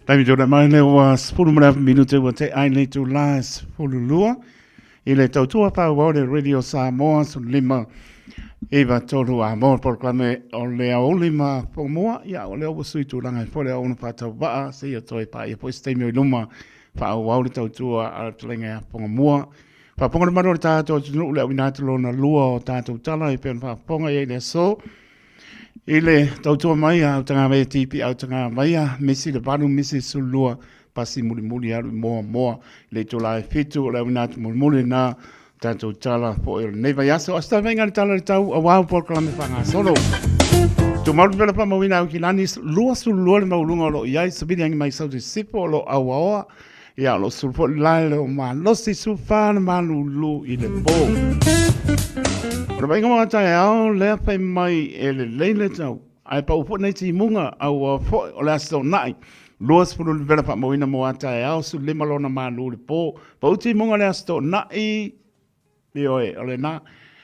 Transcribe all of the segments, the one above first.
Taimi tūnai mai lea ua 10 minute ua te ai le itulā e 12 i le tautua faaauau le Radio Samoa 15 9 3 a mo polokalame o le aoauli ma pogomua ia o lea ua sui tulaga ai foi le auauna faatauvaa seia toe paia foi se taimi o i luma faaauau le tautua a le fetalaiga ia Pogamua. Faafofoga le mamalu o le tatou atunuu le auina atu lona lua o tatou tala e pei ona faafofoga i ai i le aso. I le tautua mai a Autagavaia TP Autagavaia, misi le 8, misi le 12, pasi mulimuli alu i moa moa. I le itula e 7 o le auina atu mulimuli lena tatou tala foi o lenei vaiaso. A o se taumaiga i le tala o le tau aua polokalame faagasolo. Tumau le pela faamauina Aukilani, 22 le maualuga o lo o i ai, savili agi mai Saute Sisifo o lo o auaoa. Ia, o lo o sulu foi le lae le o malosi sufa le malulu i le pō. O le vaaiga mo taeao lea fai mai e lelei le tau, ae pau foi nei timuga a ua foi o le aso Toonai, 20 le vela faamauina mo a taeao, 15 lona malu i le pō. Pau timuga le aso Toonai, Ioe, o lena,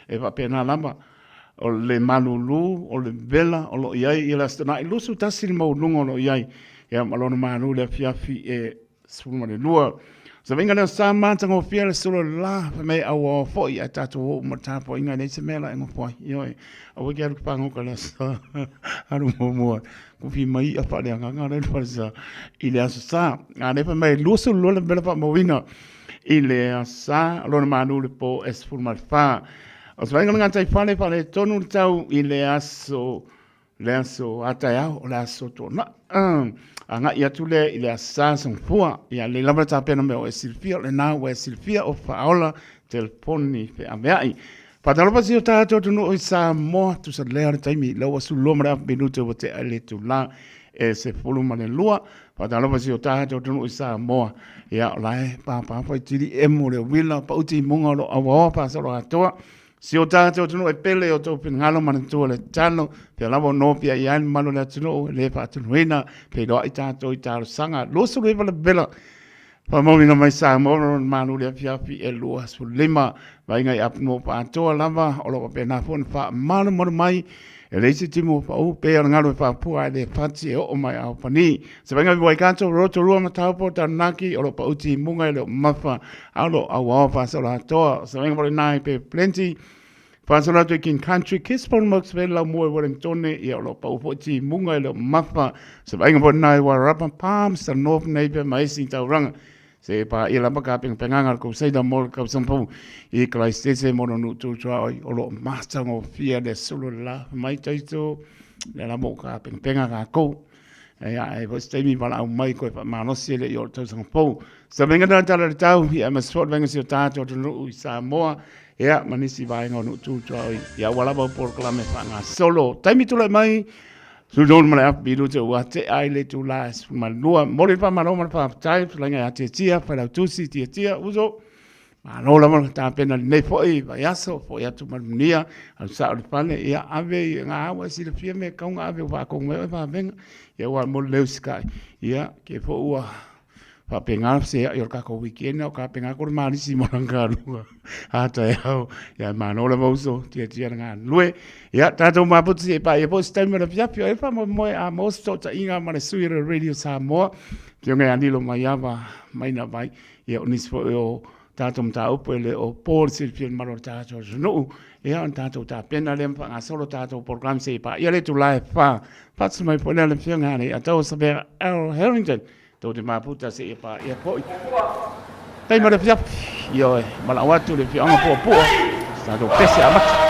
e faapena lava, o le malulu, o le vela o lo o i ai i le Aso Toonai, 21 le maualuga o lo o i ai, ia ma lona malu i le afiafi e 12. Se vaaiga lea o sa matagofie le solo o le la, fai mai auao foi ae tatou oo ma le tapuaiga e leai se mea la e nofo ai. Ioe, aua e te alu i te pagota i le aso Sa, alu muamua, kufi mai i'a faaleagaga la i le falesa i le Aso Sa. A o lea fai mai e 22 le vela faamauina i le Aso Sa, o lona malu i le po e 14. O se vaaiga o le gataifale faaletonu le tau i le aso le aso a taeao o le aso Toonai. Agai atu lea i le Aso Sa Sagafua. Ia lelei lava le tapena mea o e silafia, o lena ua e silafia o faaola telefoni feaveai. Faatalofa si o tatou atunuu i Samoa, tusa lea le taimi, lea ua 12 ma le afa minute ua tea i le itula e 12. Faatalofa si o tatou atunuu i Samoa, ia o la e pāpā faitili emo le uila, pau timuga o lo o auaoa faasoloatoa. Si o tatou atunuu e pele o tou finagalo manatua le tatalo, pea lava o nofia i ai le mamalu o le atunuu e le faatunuina, feiloai tatou i talosaga. 29 le vela Faamauina mai Samoa ma lona malu i le afiafi e 25 vaega i Apanua Paatoa lava o lo o faapena foi ona faamalumalu mai e leai se timu o pau pe o le galu e faapua ae le fati e oo mai Aopani. Se vaega i Waikato, Rotorua ma Taupo, Taranaki o lo o pau timuga e le o mafa a o lo o auao faasoloatoa. Se vaega foi lena i Bay of Plenty, Faasolo atu i King Country, Gisborne, Macksville, Laumua i Wellingtone, ia o lo o pau foi timuga e le o mafa. Se vaaiga foi lena i Wairarapa, Palms, North Napier ma isi taulaga. Se paia lava ka pengapengaga a le Crusader mo le tausaga fou i Karaisitese mo lona nuu tu tuaoi o lo o matagofie le sulu le la mai taito le lava o ka pengapenga kākou. Ia, e foi se taimi valaau mai koe faamalosi e le i o le tausaga fou. Sa vaega na tala le tau, ia ma se foi le vaega si o tātou atunuu i Samoa, ia ma nisi vaega o nuu tu tuaoi. Ia ua lava o polokalame faagasolo. Taimi tulai mai, Sulu ma le afu bilu te ua te ai le tula e 12. Moli le faamalo ma le faafetai, fetalaiga ia Tiatia, Failautusi, Tiatia, uso. Malo lava le tapena i lenei foi vaiaso, foi atu ma le manuia, alu sao i le fale, ia ave i ngā awa e silafia mea e tatau ona ave ua faatonu mai oe vavega, ia aua mo le leo sikai, ia ke foi ua faapena le feseai o le tatou weekend, o tapena atu le malisi mo lana galuega a taeao, ia malo lava uso, tiatia le galulue. Ia tatou maputu se i paia foi se taimi o le afiafi, o ai le faamoemoe a maua se tootaiga ma le sui o le Radio Samoa, Afioga ia Nilo Maiava Maina Vai, Ia, o nisi foi o tatou mataupu e le o po le silafia i le mamalu o le tatou atunuu, ia ona tatou tapena lea ma faagasolo tatou polokalame seia paia le itula e 4. Faatasi mai foi lea le Afioga ia Leiataua Savea L. Harrington, tou te mafuta seia paia foi taimi o le afiafi. Ioe, valaau atu le afioaga Puapua, se tatou pese amata.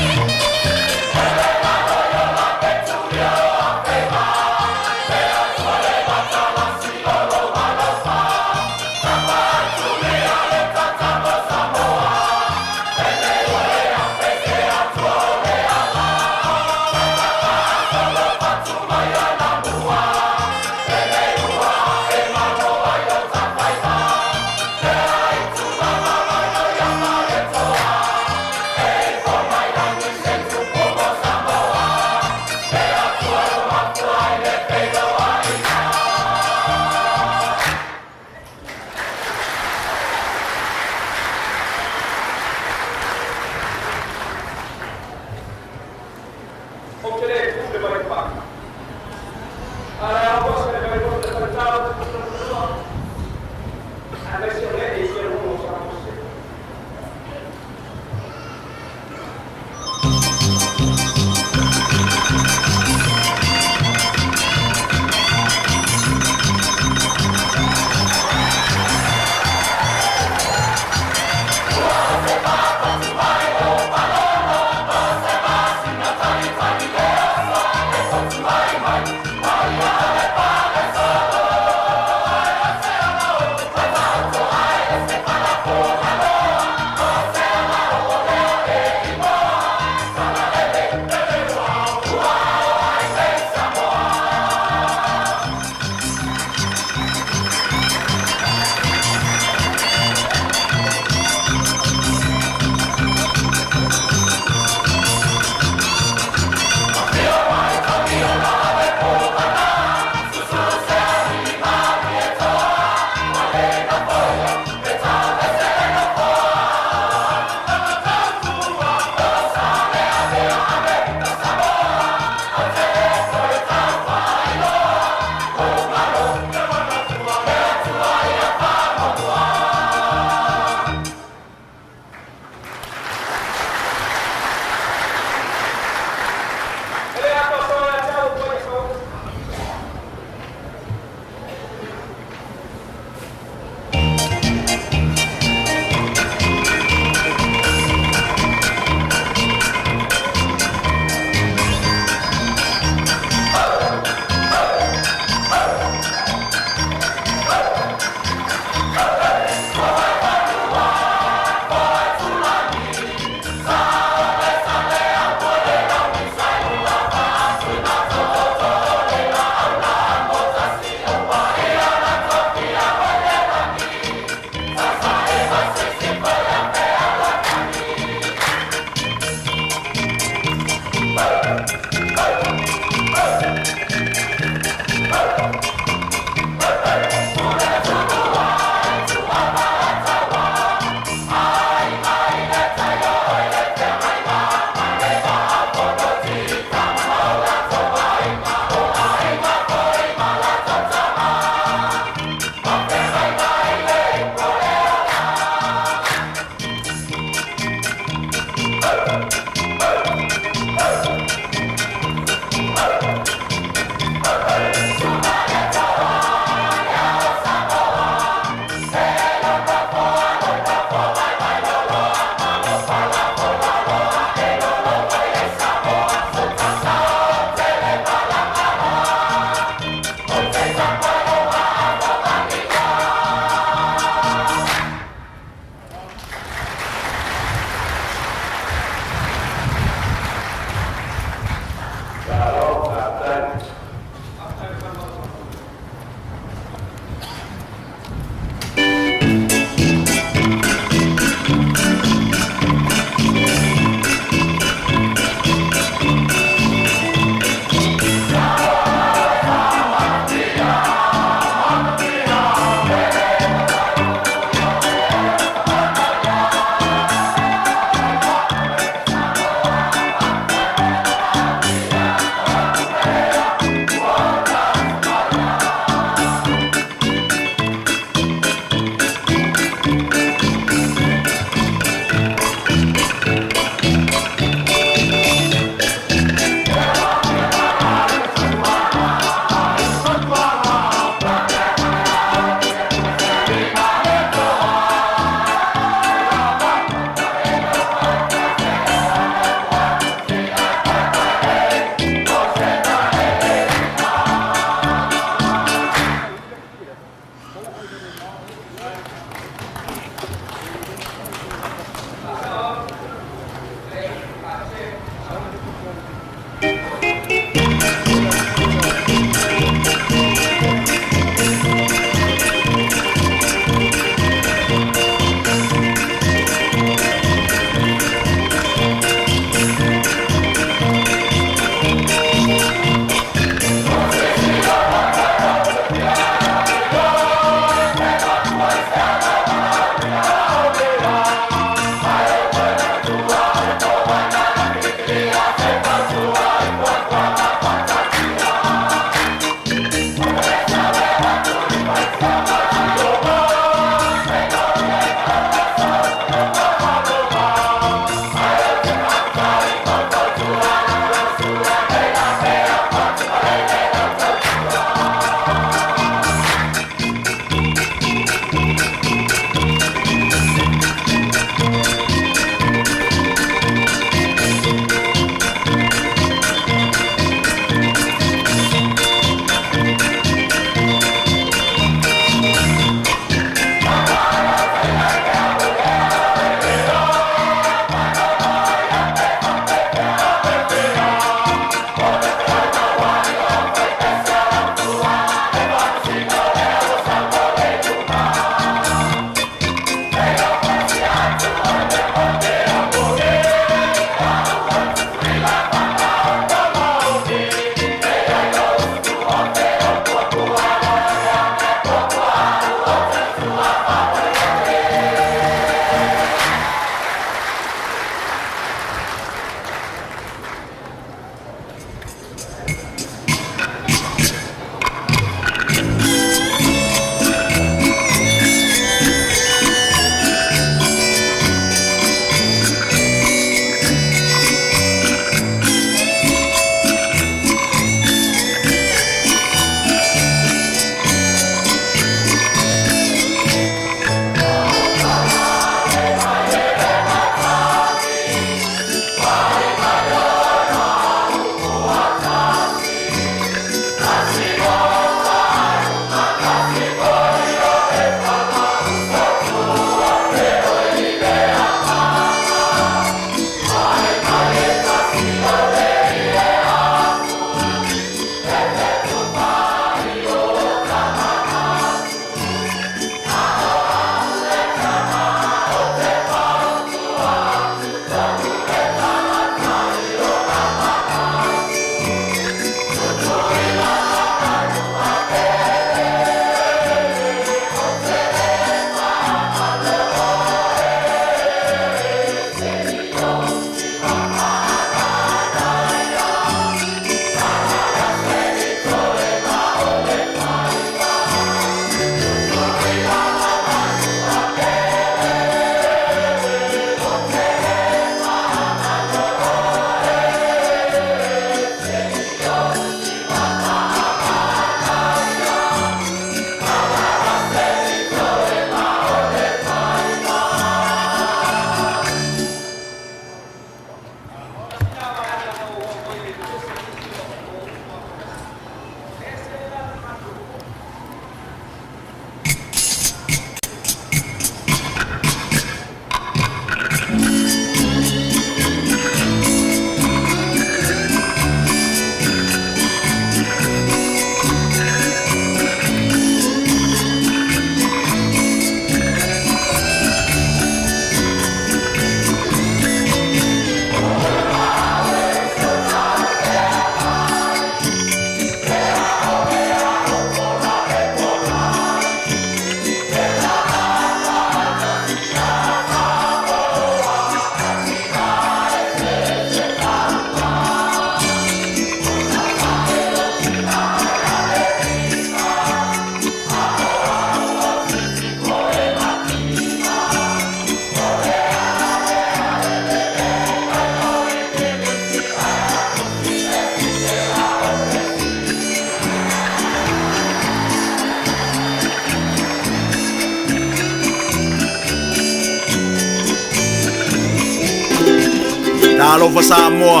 Talofa Samoa,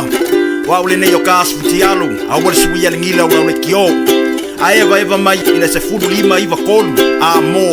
o au lenei o ka asu fitialu, aua le suia le gila o lau lekiō. A evaeva mai i le 15 9 3 a mo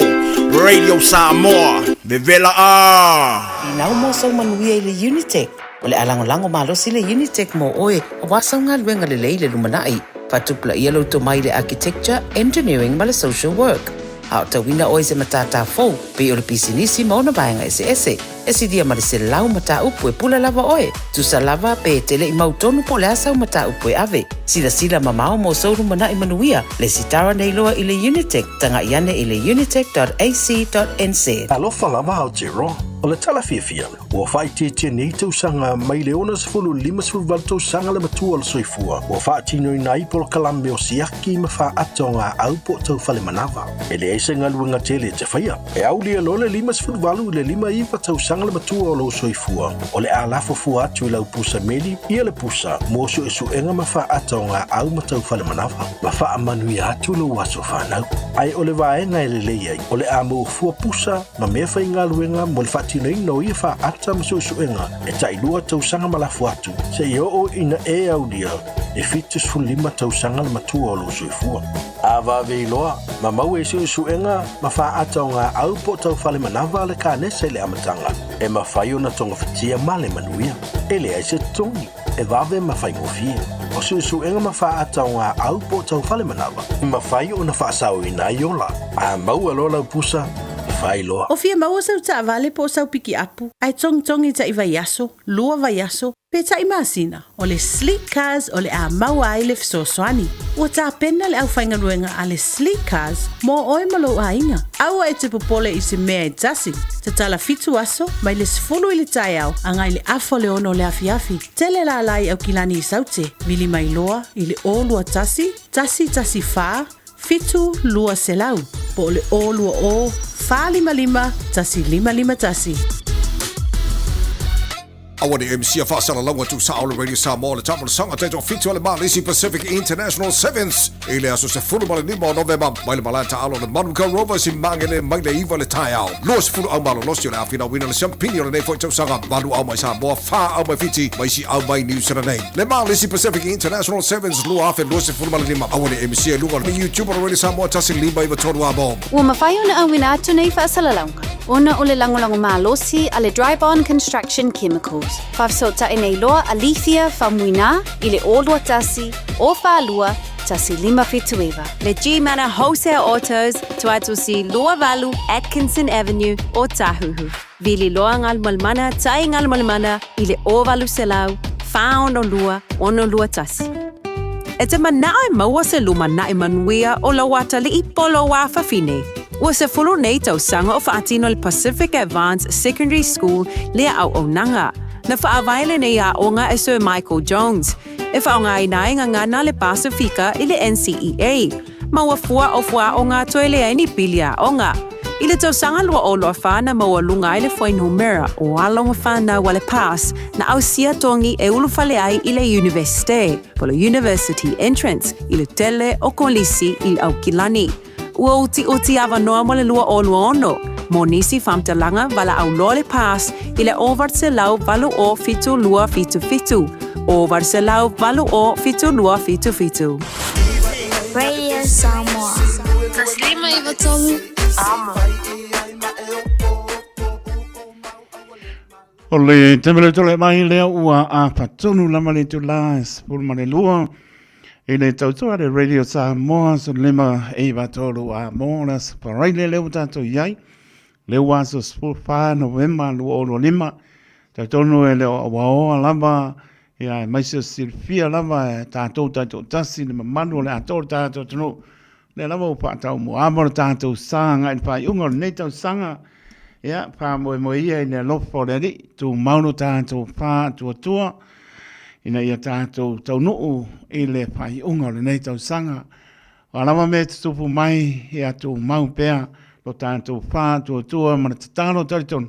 Radio Samoa, vevela a! Finau mo sou manuia i le Unitec. O le a lagolago malosi le Unitec mo oe aua sau galuega lelei i le lumanai. Faatupulaia lou tomai i le Architecture, Engineering ma le Social Work. A o tauina oe i se matata fou, pei o le pisinisi ma ona vaega eseese. E silia ma le 100 mataupu e pule lava oe. Tusa lava pe e te le i mautonu po o le a sau mataupu e ave. Silasila mamao mo sou lumanai manuia, lesitara nei loa i le Unitec, taga'i ane i le unitec.ac.nz. Talofa lava Aotearoa, o le tala fiafia, ua faaitiitia nei tausaga mai le 60 i le 58 tausaga le matua o le soifua ua faatinoina ai polokalame o siaki ma faata o gaau po o tau fale manava. E leai se galuega tele e te faia. E aulia loa le 58 i le 59 tausaga le matua o lou soifua, o le a lafo fua atu i lau pusa meli ia le pusa mo suesuega ma faata o gaau ma tau fale manava, ma faamanuia atu lou aso fanau. Ae o le vaega e lelei ai, o le a maua fua pusa ma mea faigaluega mo le faatinoina o ia faata ma suesuega e tailua tausaga ma lafo atu, seia oo ina e aulia le 75 tausaga le matua o lou soifua. A vave iloa, ma maua i suesuega ma faata o gaau po o tau fale manava a le kanesa i le amataga, e mafai ona togafitia ma le manuia. E leai se totogi, e vave ma faigofie. O suesuega ma faata o gaau po o tau fale manava, e mafai ona faasaoina ai ola. A maua loa lau pusa, e fai loa. O fia maua sau taavale po o sau pikiapu, ae togitogi taʻi vaiaso, lua vaiaso, pe taʻi masina, o le Sleek Cars o le a maua ai le fesoasoani. Ua tapena le aufaigaluega a le Sleek Cars mo oe ma lou aiga. Aua e te popole i se mea e tasi. Tatala fitu aso, mai le 10 i le taeao agai le afa o le 6 o le afiafi. Tele lala i Aukilani i Saute, vili mai loa i le 0 21 114 7 200 po o le 0 20 455 1551. Aua ne i misia faasalalauga tuusao o le Radio Samoa le taamolosaga taitoafitu a le Malisi Pacific International Sevens i le aso 15 o Novema mai le malae taaalo o le Manukau Rovers i Magele mai le 9 i le taeao. 20 au malolosi o le a finauina le siampini o lenei foi tausaga, valu au mai Samoa, fa au mai Fiti ma isi au mai Niu Sila nei. Le Malisi Pacific International Sevens 2025. Aua ne i misia i luga o le YouTube o le Radio Samoa 1593 Amo. Ua mafai ona auina atu nei faasalalauga ona o le lagolago malosi a le Dryborn Construction Chemicals. Faafesootai nei loa a Lethia Faumuina i le 0 21 0 4 2 1 5 7 9. Le G-Mana Wholesale Autos, Tuaitusi 28 Atkinson Avenue, Ōtāhuhu. Vili loa Galumalemana Tai Galumalemana i le 0800 462 621. E te manaʻo e maua se lumanai manuia o lou atalii po o lou afafine? Ua 10 nei tausaga o faatino le Pacific Advanced Secondary School lea auaunaga. Na faavae lenei aoga e Sir Michael Jones, e faaaogaina ai gagana le Pasifika i le NCEA. Ma ua fua o fuaaoga toe leai ni pili aoga. I le tausaga 2024 na maualuga ai le fuainumera o alo ma fanau a le PASS na ausia togi e ulufale ai i le Iunivesite, po o le University Entrance, i le tele o kolisi i Aukilani. Ua utiuti avanoa mo le 2026 mo nisi faamatalaga valaau loa le PASS i le 800 807 277, 800 807 277. Radio Samoa. 1593 Amo. O le taimi le tole mai lea ua afatonu lava le itula e 12 i le tautua le Radio Samoa 1593 a mo le aso Faraile lea ua tatou i ai le ua aso 14 Novema 2025. Talitonu e le o auaoa lava ia aemaise o silafia lava e tatou taitoatasi le mamalu o le atoa o le tatou atunuu lea lava ua faataumuaava lo tatou sa agai i le faaiuga o lenei tausaga. Ia, faamoemoe ia i le alofa o le Alii, tumau lo tatou faatuatua ina ia tatou taunuu i le faaiuga o lenei tausaga. O a lava mea e tutupu mai, ia tumau pea lo tatou faatuatua ma le tatalo talitonu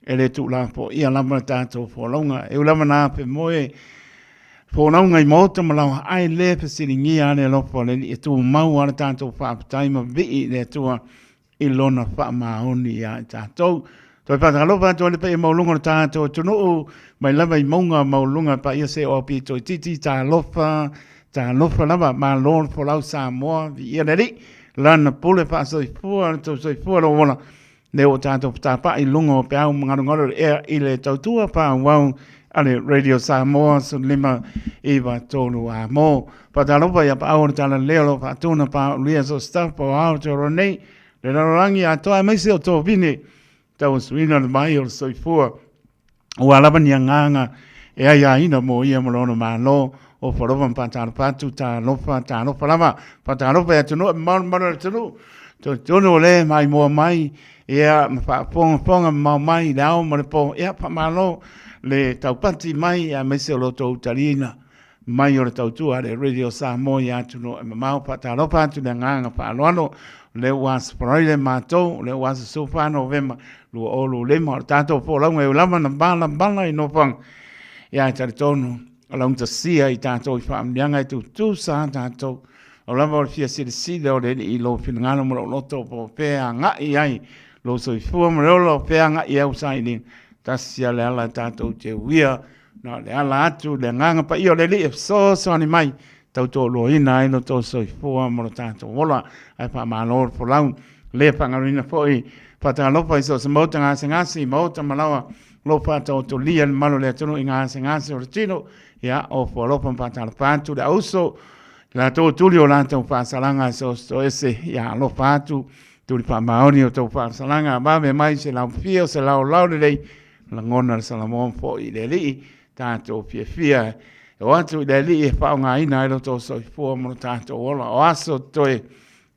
e le tuulafoaia lava le tatou folauga. E ui lava na afe moe folauga i maota ma laoa, ae le fesiligia le alofa o le Alii, e tumau lava le tatou faafetai ma vivii i le Atua i Lona faamaoni ia i tatou. Toe faatalofa atu ai le paia maualuga o le tatou atunuu, mai lava i mauga maualuga paia se o pito itiiti, talofa, talofa lava, malo le folau Samoa, viia le Alii, Lana pule faasoifua, le tou soifua lou ola, lea ua tatou fetapa'i i luga o peau magalugalu o le ea i le tautua faaauau a le Radio Samoa 1593 A mo. Faatalofa i apaau o le Talalelei o lo o faatuna paaulia so staff o Aotearoa nei, le lalolagi atoa aemaise o tovine tauasuina le vai o le soifua ua lava ni agaga e aiaina mo ia ma lona Malo o Falofa ma faatalofa atu, talofa, talofa lava, faatalofa i atunuu e mamao le mamalu o le atunuu, talitonu o lea e maimoa mai, ia, ma faafogafoga mamao mai i le ao ma le po, ia, faamalo le taupati mai aemaise o lo outou taliina mai o le tautua a le Radio Samoa i atunuu e mamao. Faatalofa atu i le agaga faaaloalo, o lea ua aso Faraile matou, o lea ua aso 14 Novema 2025, o le tatou folauga e ui lava ina balabala i nofoaga, ia ae talitonu o laugatasia i tatou i faamanuiaga e tutusa a tatou. O lava o le fia silasila o le Alii i lou finagalo ma lou loto po o fea e agai ai lou soifua ma le ola, o fea e agai ai au sailiga. Tasi lava le ala e tatou te uia Na o le ala atu le Agaga Paia o le Alii e fesoasoani mai, tautoaluaina ai lo outou soifua ma lo tatou ola. Ae faamalo le folau, le faagaloina foi faatalofa i so o se maota gasegase, i maota ma laoa o lo o faataotolia le mamalu o le atunuu i gasegase o le tino. Ia, ofo alofa ma faatalofa atu le auso, i latou o tuli o latou faasalaga e sosoese, ia alofa atu, tuli faamaoni o tou faasalaga, vave mai se laufia o se laolao lelei, Lagona le Salamoa foi i le Alii, tatou fiafia e o atu i le Alii e faaaogaina ai lo outou soifua ma lo tatou ola. O aso toe,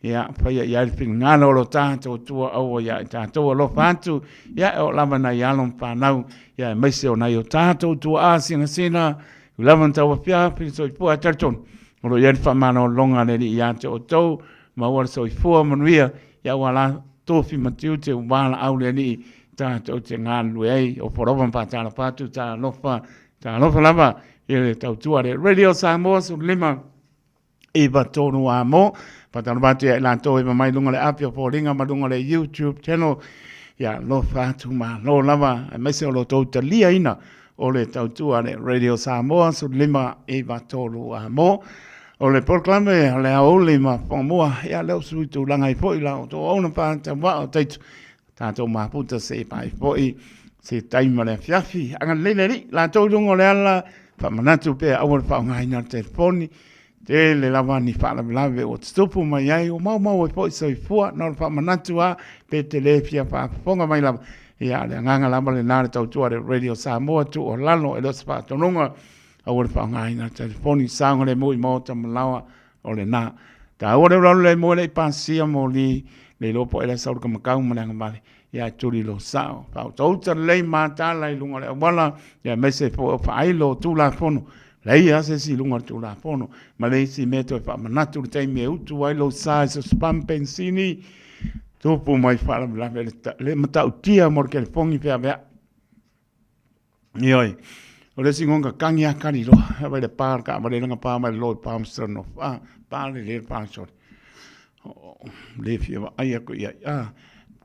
ia, faia i ai le finagalo o lo tatou Atua, aua ia i tatou alofa atu, ia, e oo lava nai alo ma fanau, ia, aemaise o nai o tatou tuaa sinasina, ui lava ina tauafiafi le soifua, ae talitonu, o lo o i ai le faamalologa a le Alii ia te outou, maua le soifua manuia, ia ua la tofi ma tiute ua valaau le Alii tatou te galulue ai. O Polofa ma faatalofa atu, talofa, talofa lava i le tautua le Radio Samoa 15 93 a mo. Faatalofa atu ia i latou e mai luga le api o foliga ma luga le YouTube channel. Ia alofa atu malo lava, aemaise o lo outou taliaina o le tautua le Radio Samoa 15 93 a mo. O le polokalame o le aoauli ma Whangamua, ia lea o sui tulaga ai foi la o tō auna whātau o teitu. Tātou maputa se i pai foi se taima le afiafi. Agalelei le Alii, latou i luga o le ala, faamanatu pea aua le faaaogaina o le telefoni, tele lava ni faalavelave ua tutupu mai ai, ua maumau ai foi soifua, na o le faamanatu lava, pe te le fia faafofoga mai lava. Ia, o le agaga lava lena le tautua a le Radio Samoa, tuualalo, e le o se faatonuga, aua le faaaogaina o le telefoni, saogalemu i maota ma laoa, o lena. Taua le ulaula le moe le i pasia moli, le iloa po o ela sau le kamakau ma le agavale, ia e tuli lou sao. Faautauta lelei matala i luga o le auala, ia aemaise foi o faailo o Tulafono. Leai lava se isi i luga o le Tulafono. Ma le isi mea toe faamanatu le taimi e utu ai lou sa i se pump penisini, tupu mai faalavelave le matautia mo le kelefogi feaveai. Ioe, o le isi gonga kagi a kari loa, vai le pa le taavale langa pa mai le loi Palmerston North, ah, pa le le pa sole. Le fia vaai atu i ai. Ah,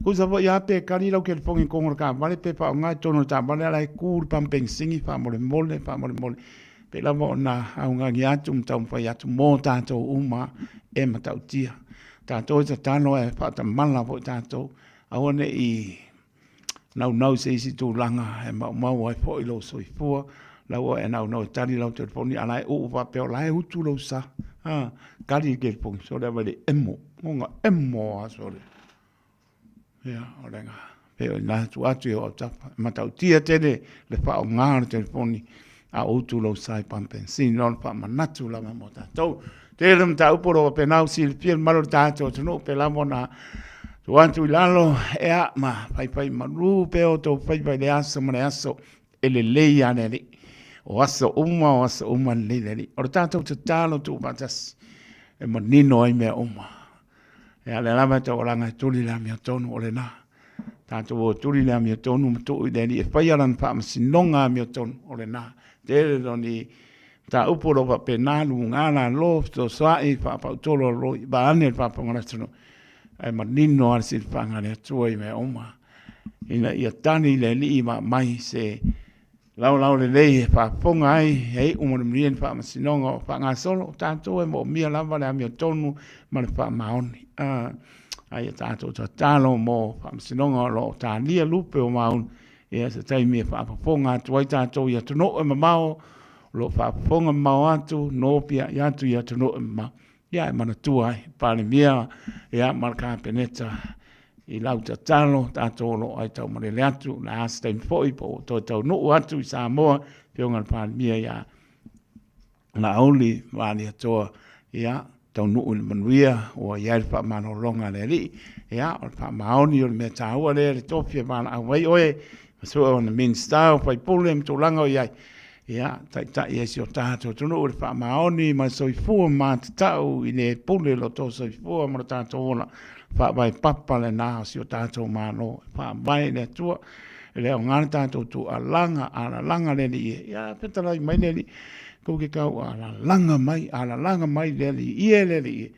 tusa foi a pe kari lau kelefogi i totonu o le taavale pe faaaoga i totonu o le taavale a la e tu le pamu penisini faamolemole, faamolemole. Pei lava ona augani atu ma taumafai atu mo tatou uma e matautia. Tatou e tatalo ae faatamala foi tatou, aua ne i naunau i se isi tulaga e maumau ai foi lou soifua, la ua e naunau e tali lau telefoni a la e uu faapea o la e utu lou sa. Ha, tali le telefoni, sole a vai le emo, ngonga emo a sole. Ia, o le nga, pe o ina atu atu i o autafa. E matautia tele le faaaoga o le telefoni a o utu lou sa i pampensini, no le faamanatu lava mo tatou. Tele mataupu o lo o faapena ua silafia le mamalu o le tatou atunuu, pei lava ona tuu atu i lalo, ea, ma faifai malu pea outou faiva i le aso ma le aso, e lelei lava le Alii. O aso uma, o aso uma e lelei le Alii. O le tatou tatalo tuufaatasi, e manino ai mea uma. Ea, lea lava e taualaga e tuli le amiotonu, o lena. Tatou o e tuli le amiotonu ma tuu i le Alii e faia lana faamasinoga amiotonu, o lena. Tele loni mataupu o lo o faapena, luga lalo, fesoasoa'i, faapautolo vaeane le faafofoga a le atunuu, ae manino lava le silafaga a le Atua i mea uma. ina ia tali le Alii ma aumai se laolao lelei e faafofoga ai e iu ma le manuia ni faamasinoga o faagasolo, o tatou e moomia lava le amiotonu ma le faamaoni. A ia tatou tatalo mo faamasinoga o lo o talia lupe o maunu, ia se taimi e faafofoga atu ai tatou i atunuu e mamao, o lo o faafofoga mamao atu, nopiai atu i atunuu e mamao. Ia e manatua ai Palemia ia ma le Kapeneta i lau tatalo, tatou o lo o aitaumalele atu, o le a se taimi foi po ua toe taunuu atu i Samoa, Afioga i le Palemia ia Laauli Malietoa, ia taunuu i le manuia, ua i ai le faamalologa a le Alii. Ia, o le faamaoni o le mea taua lea, le tofi e valaau ai oe, ma sue ona Minisita o faipule ma tulaga o i ai, Ia, taitai ai si o tatou atunuu i le faamaoni ma le soifua matatau i le pule lo outou soifua ma lo tatou ola. Faavae papa lena o si o tatou Malo. E faavae i le Atua. E le aoga le tatou tuualaga, alalaga le Alii e. Ia, fetalai mai le Alii, tou te tau alalaga mai, alalaga mai le Alii e, le Alii e.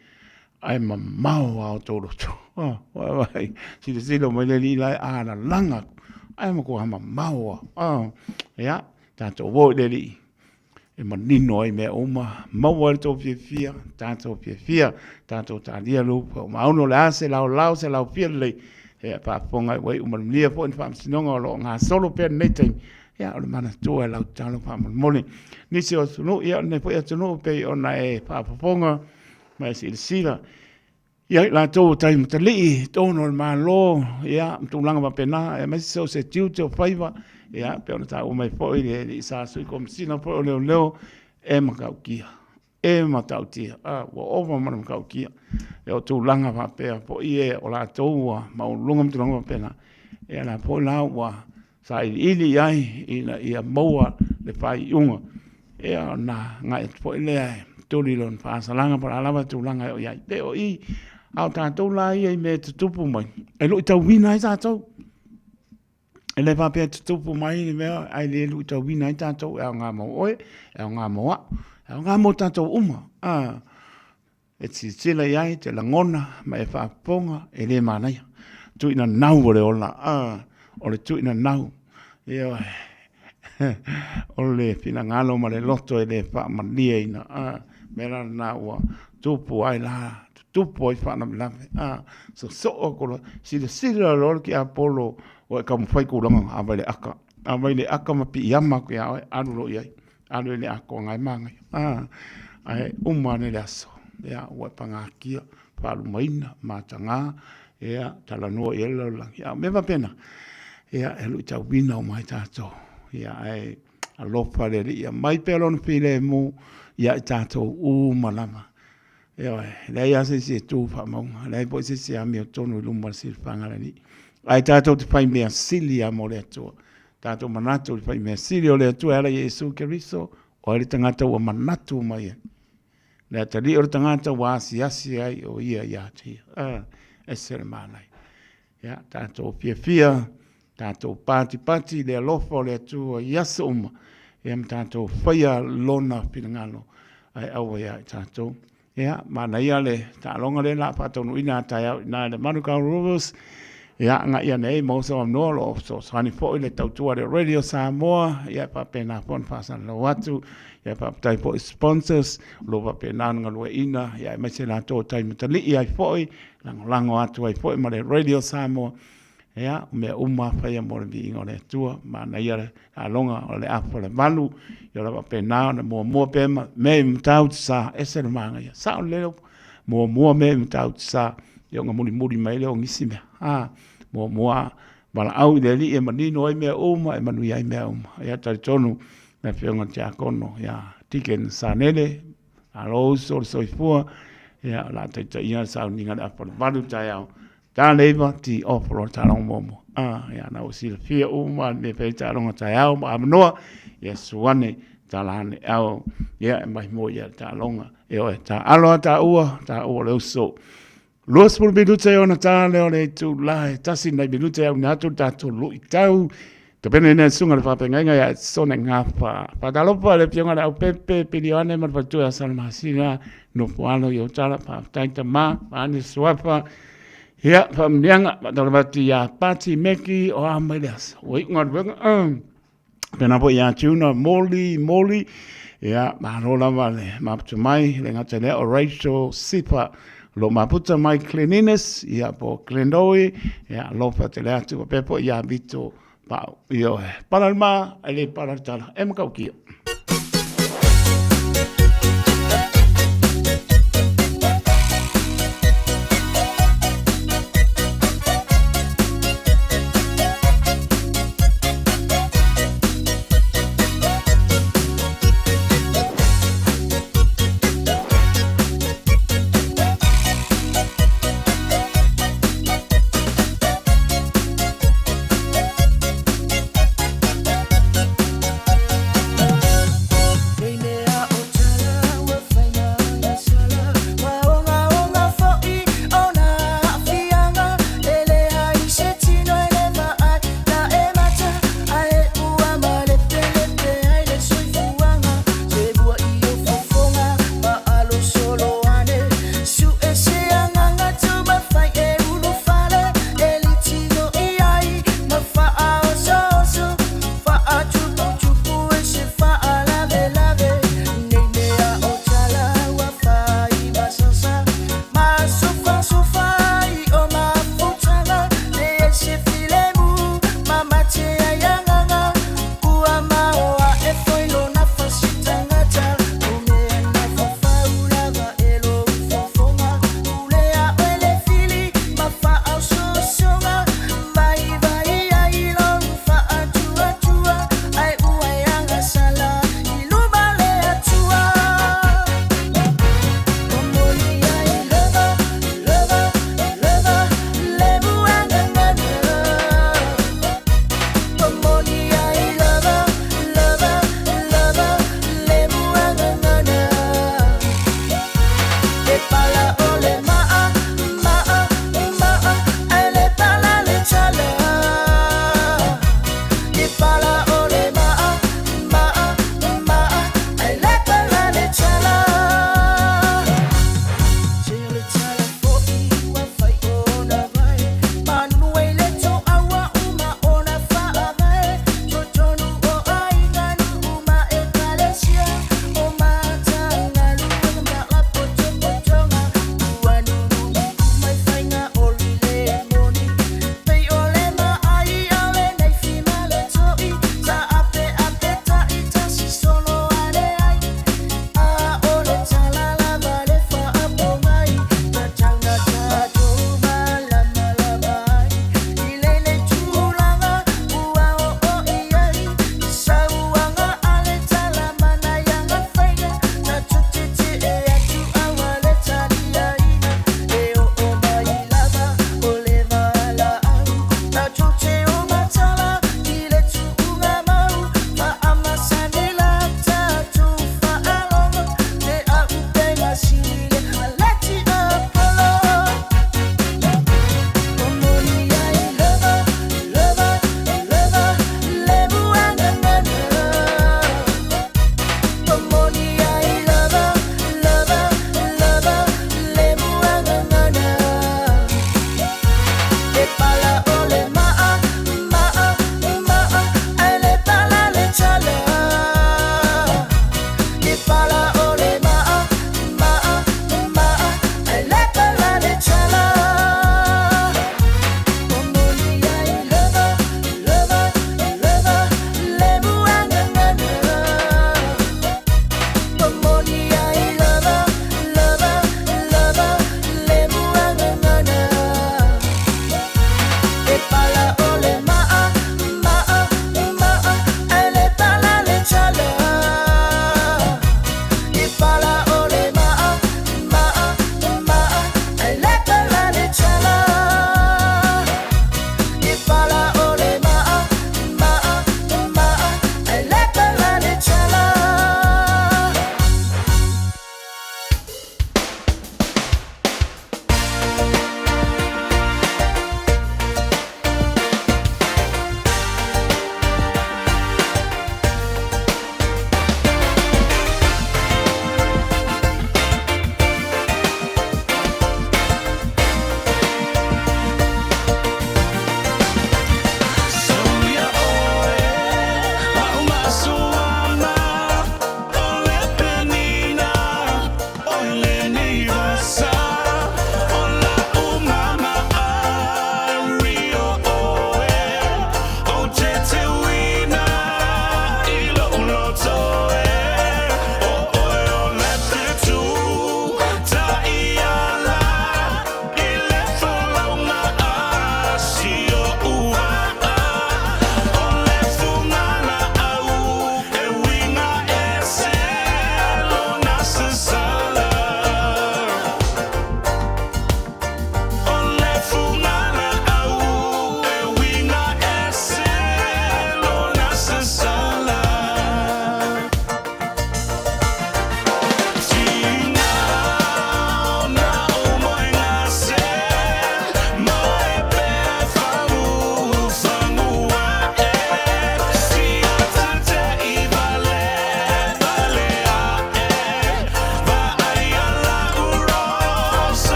Ae mamao a outou loto. Oh, vaai, silasila mai le Alii la e alalaga atu, ae matua mamao lava. Oh, ia, tatou o i le Alii e manino ai mea uma, maua ai le tou fiafia, tatou fiafia, tatou talia le upu o maunu o le a se laolao, se laofia lelei, ia faafofoga ai ua iu manuia foi ni faamasinoga o lo o gasolo pea lenei taimi, ia o le manatua e lau tatalo faamolemole. Nisi o atunuu, ia o lenei foi atunuu pei ona e faafofoga, ma e silasila ia i latou o tai matalii i totonu o le Malo, ia, ma tulaga faapena, aemaise so o se tiute o faiva, ia, pei ona taua mai foi le alii sa Sui Komesina foi o Leoleo, e matautia, e matautia, a, ua ova ma le matautia. Ia, o tulaga faapea foi e o latou ua maualuluga ma tulaga faapena, ia, la foi la ua sailiili i ai ina ia maua le faaiuga, ia ona agai atu foi lea e tuli lona faasalaga po o le a lava le tulaga e oo i ai. Pe o i, a o tatou la ia i mea e tutupu mai, e luitauina ai tatou. E le faapea e tutupu mai le mea ae le luitauina ai tatou, e aoga mo oe, e aoga mo au, e aoga mo tatou uma. E te silasila i ai, e te lagona ma e faafofoga, e le manaia. Tuuina nau o le ola, o le tuuina nau. Ioe. O le finagalo ma le loto e le faamalieina. Mea la lena ua tupu ai la, tutupu ai faalavelave. Sosoo atu loa, silasila loa le tiapolo ua e taumafai tulaga, a vai le aka, a vai le aka ma piiama atu ia oe, alu loa i ai. Alu i le atoaga e manaia. Ah, ae uma ane le aso, ia, ua e pagatia, faalumaina, mataga, ia, talanoa i ai le lalolagi. A o mea faapena, ia, e luitauina uma ai tatou. Ia, ae alofa le Alii, aumai pea Lona filemu ia i tatou uma lava. Ioe, e leai lava se isi e tu faamauga, e leai foi se isi e amiotonu i luma o le silafaga a le Alii. Ae tatou te fai mea sili lava mo le Atua. Tatou manatu i le fai mea sili o le Atua e ala i Iesu Keriso, o ai le tagata ua manatu mai ai? Le atalii o le tagata ua asiasi ai o ia ia te ia. Ah, ese le manaia. Ia, tatou fiafia, tatou patipati i le alofa o le Atua i aso uma, ia ma tatou faia lona finagalo ae aua ia i tatou. Ia, manaia le taaloga lea la faataunuuina a taeao i ina i le Manukau Rovers. Ia, agai ane ai maua se avanoa o lo o fesoasoani foi le tautua a le Radio Samoa. Ia, e faapena foi ona faasalalau atu. Ia, faafetai foi i sponsors o lo o faapena ona galueaiina, ia, aemaise latou o tai matalii ai foi, lagolago atu ai foi ma le Radio Samoa. Ia, o mea uma faia mo le viiga o le Atua. Manaia le taaloga o le afa o le 8, ia o le faapena ona muamua pea ma mea i Matautu Sa, ese le manaia. Sao lelei le upu, muamua mea i Matautu Sa, ia ona mulimuli mai lea o nisi mea. A, muamua valaau i le Alii e manino ai mea uma, e manuia ai mea uma. Ia talitonu le Afioga i le Tiakono ia Deacon Sanele, malo uso o le soifua, ia o le a taitaia le sauniga i le afa o le 8 taeao. Ta le iva, ti off loa le taaloga muamua. Ah, ia, na ua silafia uma le mea fai taaloga taeao ma avanoa. Ia susu ane, tala ane ao, ia, e mai mo ia le taaloga. E oe, ta alo a ta ua, ta ua le uso. 20 minute e ona ta lea o le itula e tasi nai minute au ina atu le tatou luitau. Tapena ina susuga le faafeagaiga ia Sone Gafa. Faatalofa le Afioga i le Aupepe, Pilioane ma le faletua ia Salamasina, nofo alo i Otala, faafetai tama, vaeane suafa. Ia, faamanuiaga, faatalofa atu ia Pati Meki o a mai le aso. Ua iu galuega. Pena foi ia Tuna Moli Moli. Ia, malo lava le maputa mai, le gata lea o Rachel Sipa. Lo maputa mai Cleanliness, ia po Glendoe, ia alofa tele atu, faapea foi ia Vito Pau. Ioe, pala le ma, e le pala le tala, e matautia.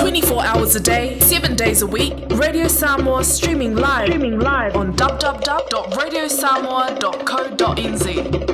24 hours a day, 7 days a week, Radio Samoa streaming live, streaming live on www.radiosamoa.co.nz.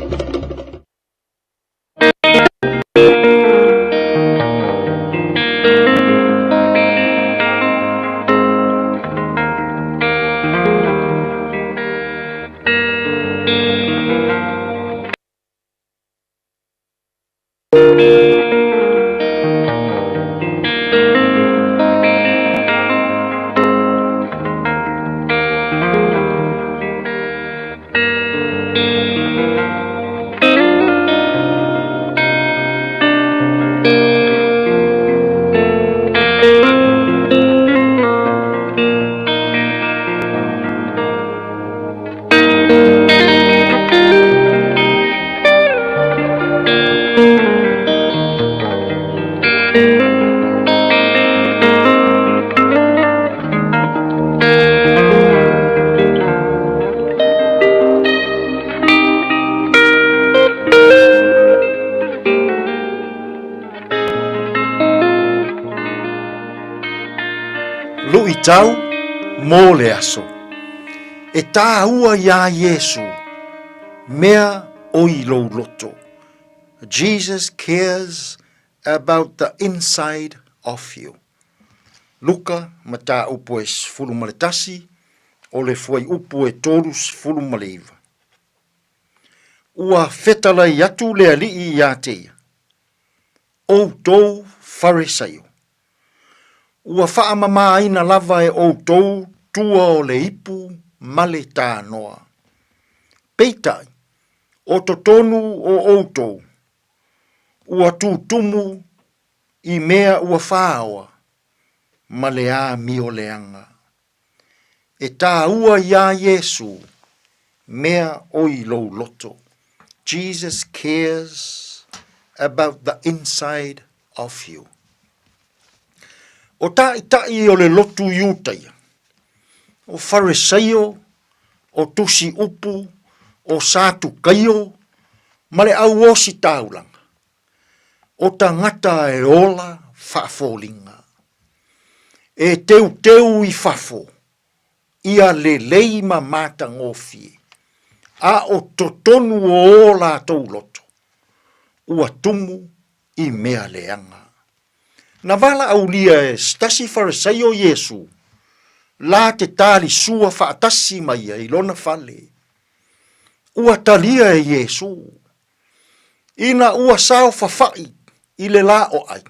Luʻitau mo le aso. E tāua iā Iesū, mea o i lou loto. Jesus cares about the inside of you. Luka, mataupu e 11, o le fuaiupu e 39. Ua fetalai atu le Alii iā te ia, Outou Farisaiu, ua faamamāina lava e outou tua o le ipu ma le tānoa. Peitai, o totonu o outou, ua tūtumu i mea ua whāoa ma le āmioleanga. E tāua iā Iesū mea o i lou loto. Jesus cares about the inside of you. O tāʻitaʻi o le lotu Iutaia, o Farisaio, o Tusi Upu, o Satukaio, ma le au ositaulaga, o tagata e ola faafoliga, e teuteu i fafo ia lelei ma matagofie, a o totonu o o latou loto. ua tumu i mea leaga. Na valaaulia e se tasi Farisaio Iesu la te talisua faatasi ma ia i lona fale. Ua talia e Iesu, ina ua saofafai i le la o ai.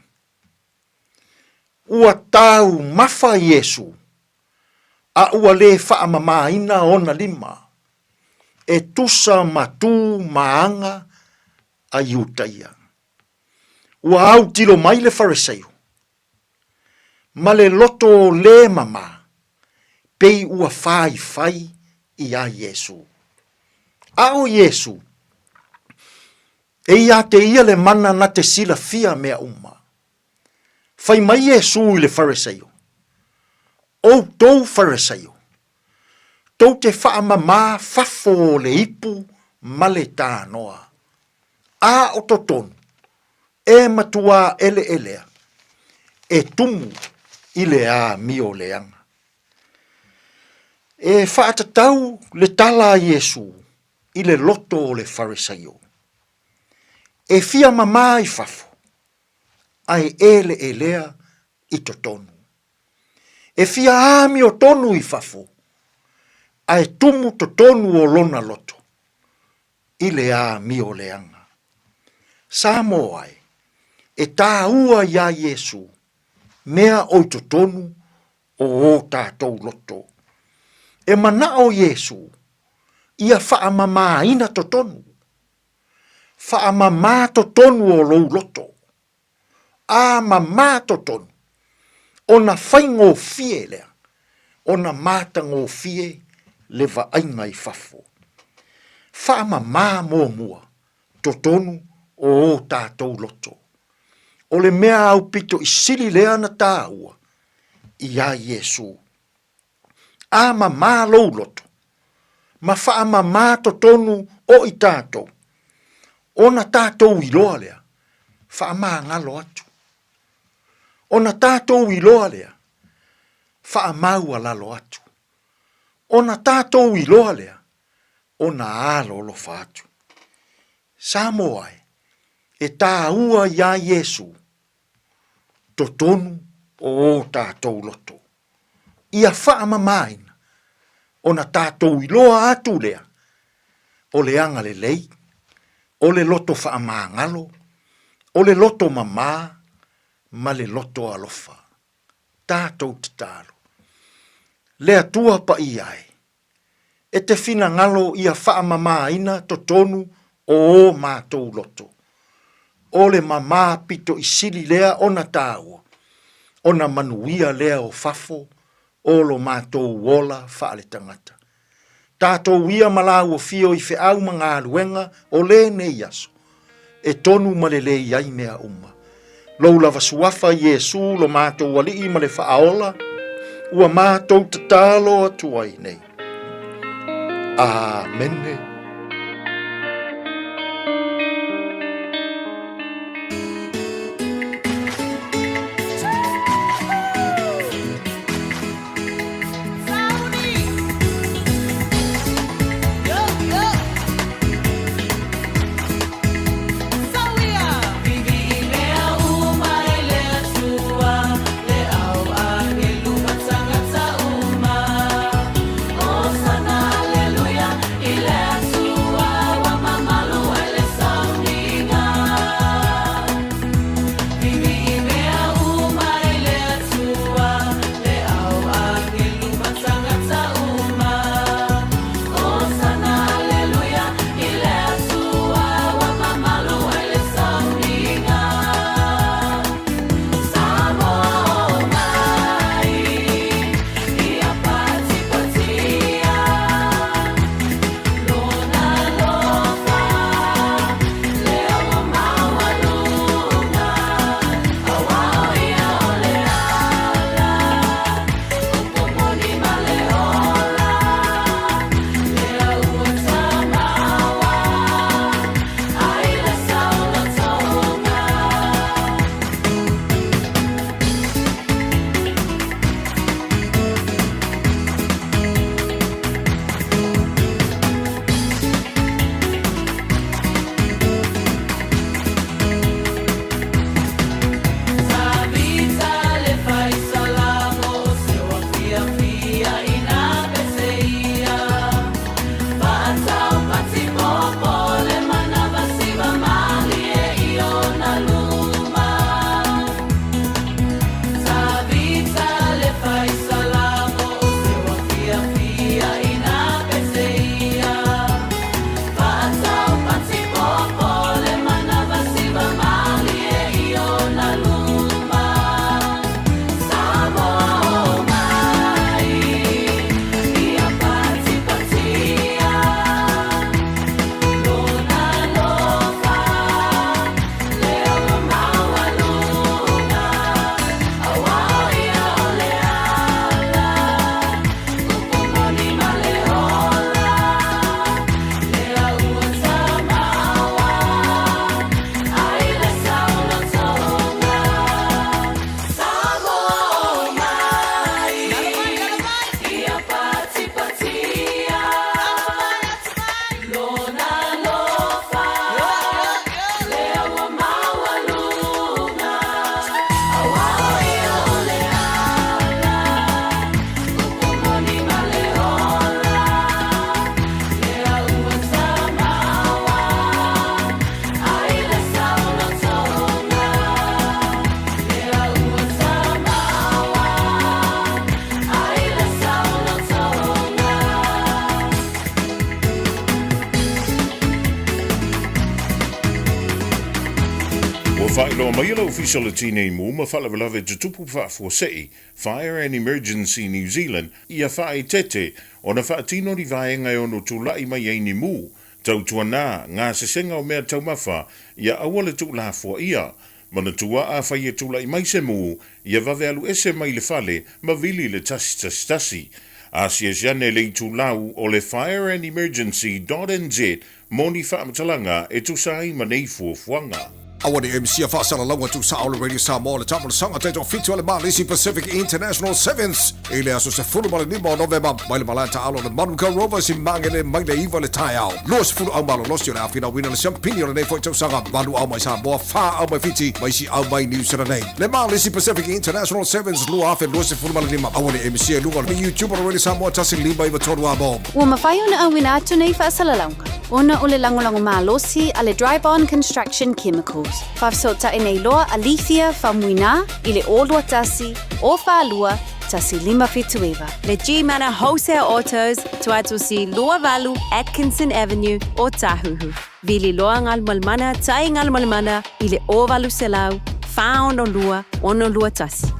Ua taumafa Iesu, a ua lē faamamaina ona lima, e tusa ma tu ma aga a Iutaia. Ua autilo mai le Fariseio, ma le loto lē mamā, pei ua faifai iā Iesu. A o Iesu, e iā te ia le mana na te silafia mea uma. Fai mai Iesu i le Fariseio, Outou Fariseio, tou te faamamā fafo o le ipu ma le tānoa, a o totonu, e matuā eleelea, e tumu i le amio leaga. E faatatau le tala a Iesu i le loto o le Fariseio, E fia mamā i fafo, ae eleelea i totonu. E fia amio tonu i fafo, ae tumu totonu o lona loto i le amio leaga. Samoa e, e tāua iā Iesū mea o i totonu o ō tātou loto. E manaʻo Iesū ia faamamāina totonu. Faamamā totonu o lou loto. Ā mamā totonu, ona faigōfie lea, ona mātagōfie le vaaiga i fafo. Faamamā muamua totonu o ō tātou loto. O le mea aupito i sili lea na tāua iā Iesū. Ā mamā lou loto, ma faamamā totonu o i tātou, ona tātou iloa lea, faamāgalo atu. Ona tātou iloa lea, faamaualalo atu. Ona tātou iloa lea, ona alolofa atu. Samoa e, e tāua iā Iesū, totonu o ō tātou loto. Ia faamamāina, ona tātou iloa atu lea, o le agalelei, o le loto faamāgalo, o le loto mamā, ma le loto alofa. Tātou tatalo. Le Atua paia e, E te finagalo ia faamamāina totonu o ō mātou loto. O le mamā pito i sili lea ona tāua, ona manuia lea o fafo o lo mātou ola faaletangata. Tātou ia ma lāua fio i feau ma galuega o lenei aso, e tonu ma lelei ai mea uma. Lou lava suafa Iesū lo mātou Alii ma le Faaola, ua mātou tatalo atu ai nei. Āmene. Ua faailoa mai e le Ofisa o le Tinei Mu ma Faalavelave Tutupu Faafuasei, Fire and Emergency New Zealand, ia faaeteete ona faatino ni vaega e ono tulai mai ai ni mu, tautuana gasesega o mea taumafa ia aua le tuulafoaia. Manatua afai e tulai mai se mu, ia vave alu ese mai le fale ma vili le 111. Asiasi ane le itulau o le fireandemergency.nz mo ni faamatalaga e tusa ai ma nei fuafuaga. Aua ne i misia faasalalauga tuusao o le Radio Samoa le taamolosaga taitoafitu a le Malisi Pacific International Sevens i le aso 15 o Novema mai le malae taalo o le Manukau Rovers i Magele mai le 9 i le taeao. 20 au malolosi o le a finauina le siampini o lenei foi tausaga, valu au mai Samoa, fa au mai Fiti ma isi au mai Niu Sila nei. Le Malisi Pacific International Sevens 2025. Aua ne i misia i luga o le YouTube o le Radio Samoa 1593 Amo. Ua mafai ona auina atu nei faasalalauga ona o le lagolago malosi a le Dryborn Construction Chemicals. Faafesootai nei loa a Lethia Faumuina i le 021 042 1579. Le G-Mana Wholesale Autos, Tuatusi 28 Atkinson Avenue, Ōtāhuhu. Vili loa Galumalemana tai Galumalemana i le 0800 462 621.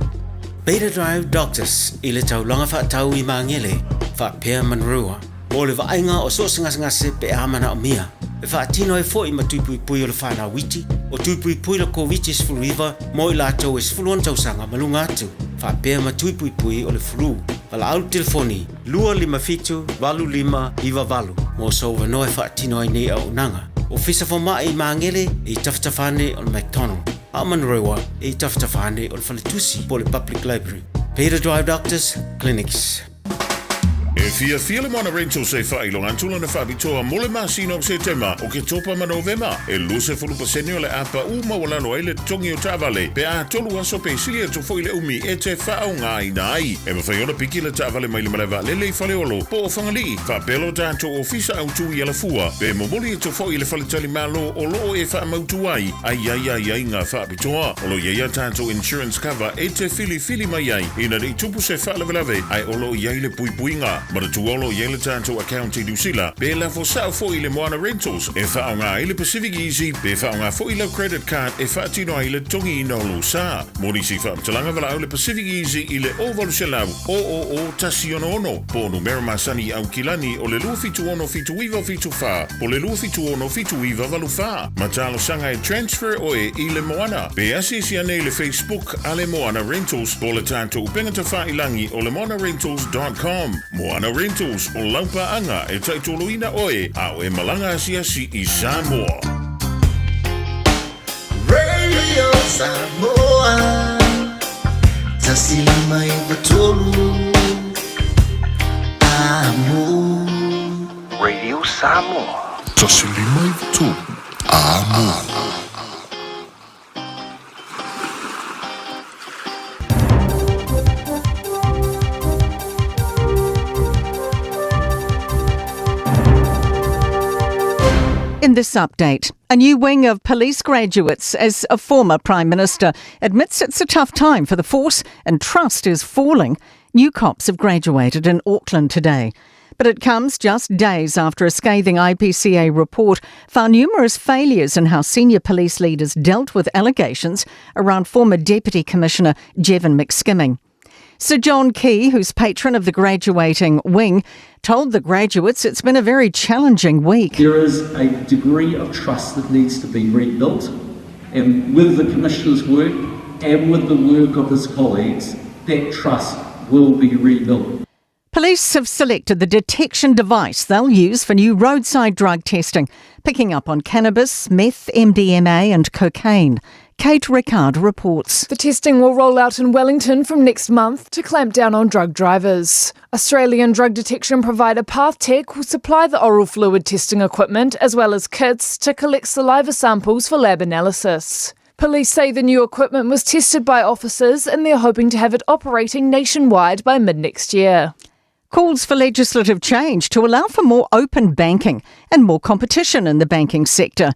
Beta Drive Doctors i le taulaga faatau i Magele, faapea Manurewa, mo le vaaiga o so o se gasegase pe a manaomia. E faatino ai foi ma tui puipui o le whanau iti, o tui puipui le Koviti-19 mo i latou e 16 tausaga ma luga atu, faapea ma tui puipui o le flu. Valaau le telefoni 257 8598 mo sou avanoa e faatino ai nei auaunaga. Ofisa Fomai i Magele e i tafatafa ane o le McDonald, a o Manurewa e i tafatafa ane o le Faletusi po o le Public Library. Peter Drive Doctors Clinics. E fiafia le Moana Rentals e faailoga atu lana faapitoa mo le masina o Setema, Oketopa ma Novema. E 20% o le a paʻu maualalo ai le totogi o taavale pe a tolu aso pe sili atu foi le umi e te faaaogaina ai. E mafai ona piki le taavale mai le malae vaalele i Faleolo po o Fagalii, faapea lo tatou ofisa autu i Alafua, pe momoli atu foi i le faletalimalo o lo o e faamautu ai a i ai aiaiga faapitoa. O lo o i ai a tatou insurance cover e te filifili mai ai ina ne i tupu se faalavelave ae o lo o i ai le puipuiga. Manatua o lo o i ai le tatou account i Niu Sila, pe lafo sao foi i le Moana Rentals e faaaoga ai le Pacific Easy pe faaaoga foi lau credit card e faatino ai le totogiina o lou sa. Mo nisi faamatalaga valaau le Pacific Easy i le 0800 000 166 po o numera masani i Aukilani o le 276 7974 po o le 276 7984. Ma talosaga e transfer oe i le Moana. Pe asiasi ane i le Facebook a le Moana Rentals po o le tatou upega tafailangi o le moanarentals.com. Moana Rentals, o lau paaga e taitoloina oe a o e malaga asiasi i Samoa. Radio Samoa 1593 Amo. Radio Samoa. 1593 Amo. In this update, a new wing of police graduates as a former Prime Minister admits it's a tough time for the force and trust is falling. New cops have graduated in Auckland today. But it comes just days after a scathing IPCA report found numerous failures in how senior police leaders dealt with allegations around former Deputy Commissioner Jevon McSkimming. Sir John Key, who's patron of the graduating wing, told the graduates it's been a very challenging week. There is a degree of trust that needs to be rebuilt, and with the Commissioner's work and with the work of his colleagues, that trust will be rebuilt. Police have selected the detection device they'll use for new roadside drug testing, picking up on cannabis, meth, MDMA, and cocaine. Kate Rickard reports. The testing will roll out in Wellington from next month to clamp down on drug drivers. Australian drug detection provider PathTech will supply the oral fluid testing equipment as well as kits to collect saliva samples for lab analysis. Police say the new equipment was tested by officers and they're hoping to have it operating nationwide by mid next year. Calls for legislative change to allow for more open banking and more competition in the banking sector.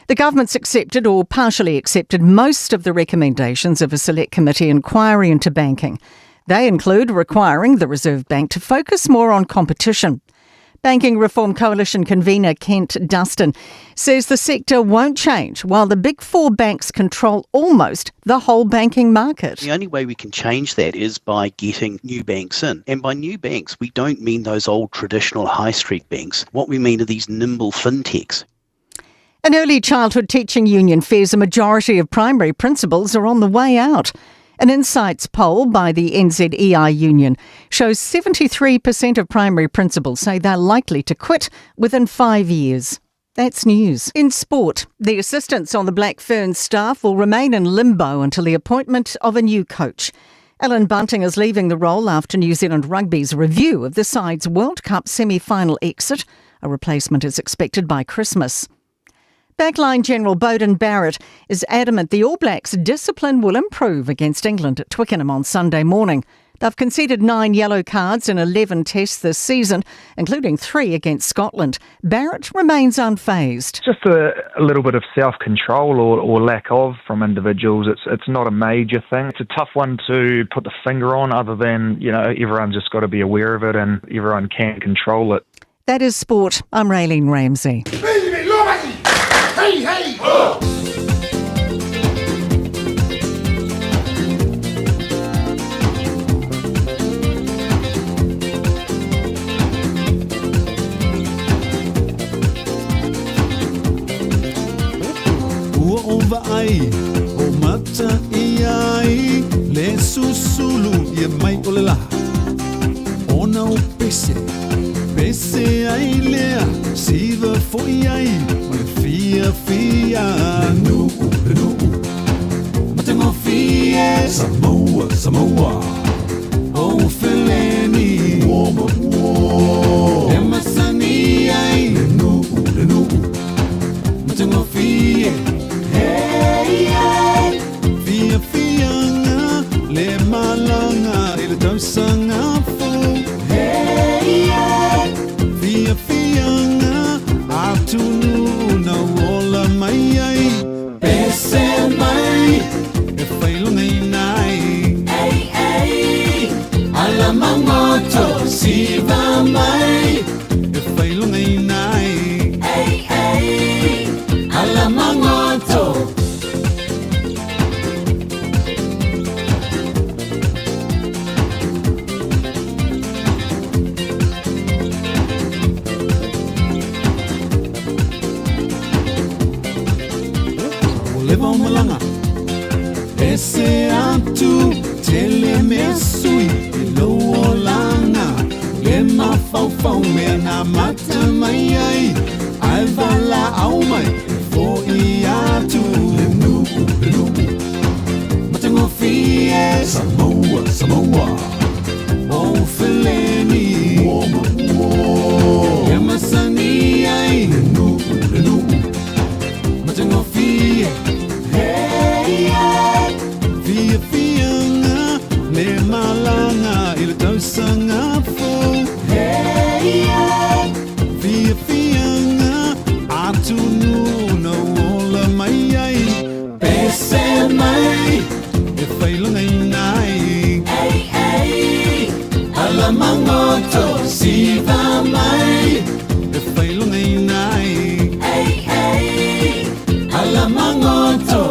The government's accepted or partially accepted most of the recommendations of a select committee inquiry into banking. They include requiring the Reserve Bank to focus more on competition. Banking Reform Coalition convener Kent Dustin says the sector won't change while the big four banks control almost the whole banking market. The only way we can change that is by getting new banks in. And by new banks, we don't mean those old traditional high street banks. What we mean are these nimble fintechs. An early childhood teaching union fears a majority of primary principals are on the way out. An insights poll by the NZEI union shows 73% of primary principals say they're likely to quit within five years. That's news. In sport, the assistants on the Black Ferns staff will remain in limbo until the appointment of a new coach. Alan Bunting is leaving the role after New Zealand Rugby's review of the side's World Cup semi final exit. A replacement is expected by Christmas. Backline General Beauden Barrett is adamant the All Blacks' discipline will improve against England at Twickenham on Sunday morning. They've conceded nine yellow cards in 11 tests this season, including three against Scotland. Barrett remains unfazed. Just a, a little bit of self control or, or lack of from individuals. It's, it's not a major thing. It's a tough one to put the finger on, other than, you know, everyone's just got to be aware of it and everyone can control it. That is sport. I'm Raylene Ramsey. Hey, hey! Oh! Ua ou vaai o mata i ai le susulu ia mai o le lā Ona o pese, pese ai lea siva foi ai ma le fia fia Le nuu, le nuu, matagofie Samoa, Samoa, o feleni Ua ma ua, e masani ai Le nuu, le nuu, matagofie Hey, hey. Fiafiaga le malaga i le tausaga fou Hey, hey. Fiafiaga atunuu na ola mai ai Pese mai e failogaiina ai Hey, hey. Ala magoto siva mai e failogaiina ai Hey, hey. Ala magoto Ua leva o malaga Ese atu tele mea sui i lou olaga Le mafaufau mea na mata mai ai Ae valaau mai e fo'i atu Le nuu, le nuu Matagofie Samoa, Samoa O feleni Ua ma ua E masani ai Le nuu, le nuu Matagofie Hey, hey. Fiafiaga le malaga i le tausaga fou Hey, hey. Fiafiaga atunuu na ola mai ai Pese mai e failogaiina ai Hey, hey. Ala magoto siva mai e failogaiina ai Hey, hey. Ala magoto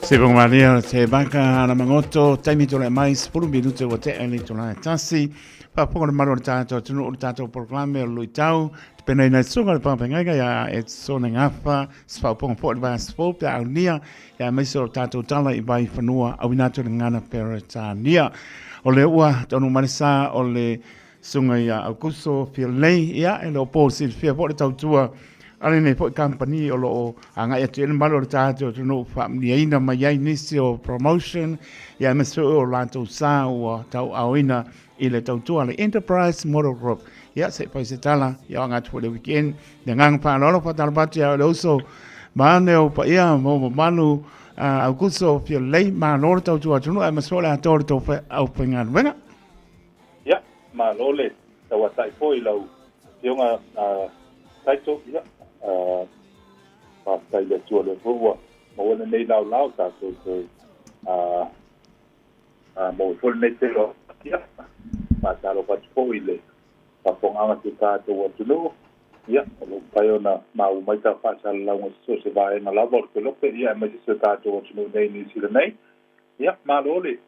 Se bonga malia te baka ala mangoto, taimi tole mai, 10 minute ua tea le itula e tasi. Faafofoga le mamalu o le tatou atunuu o le tatou polokalame o le luitau, te penaina i susuga le Papaigaga ia Edsone Gafa, se faaopoga foi o le Vasi Fou pe a aunia, ia aemaise o le tatou tala i Vaifanua, auina atu i le gagana Peretania. O lea ua taunuu mai le sa o le susuga ia Aukuso Fiolei, ia e le o po silafia foi le tautua a lenei foi kamupani o lo o agai atu i ai le mamalu o le tatou atunuu faamanuiaina mai ai nisi o promotion, ia aemaise foi o latou sa ua tauaaoina i le tautua a le Enterprise Model Group. Ia, se i fai se tala, ia o atu foi le weekend. Le agaga faaaloalo faatalofa atu ia le uso maane o paia mo mamalu Aukuso Fiolei, malo le tautua atunuu aemaise foi o le atoa o le tou aufaigaluega. Ia, malo le tauatai foi i lau Afioga Taito, ia, faafetai i le Atua o lea foi ua maua lenei laolao tatou toe Maua ai foi lenei tele o ia, faatalofa atu foi i le faafofogaaga a si o tatou atunuu, ia, o lo o mafai ona maua mai tau faasalalauga i so o se vaega lava o le kelope, ia, aemaise si o tatou atunuu nei i Niu Sila nei. Ia, malo le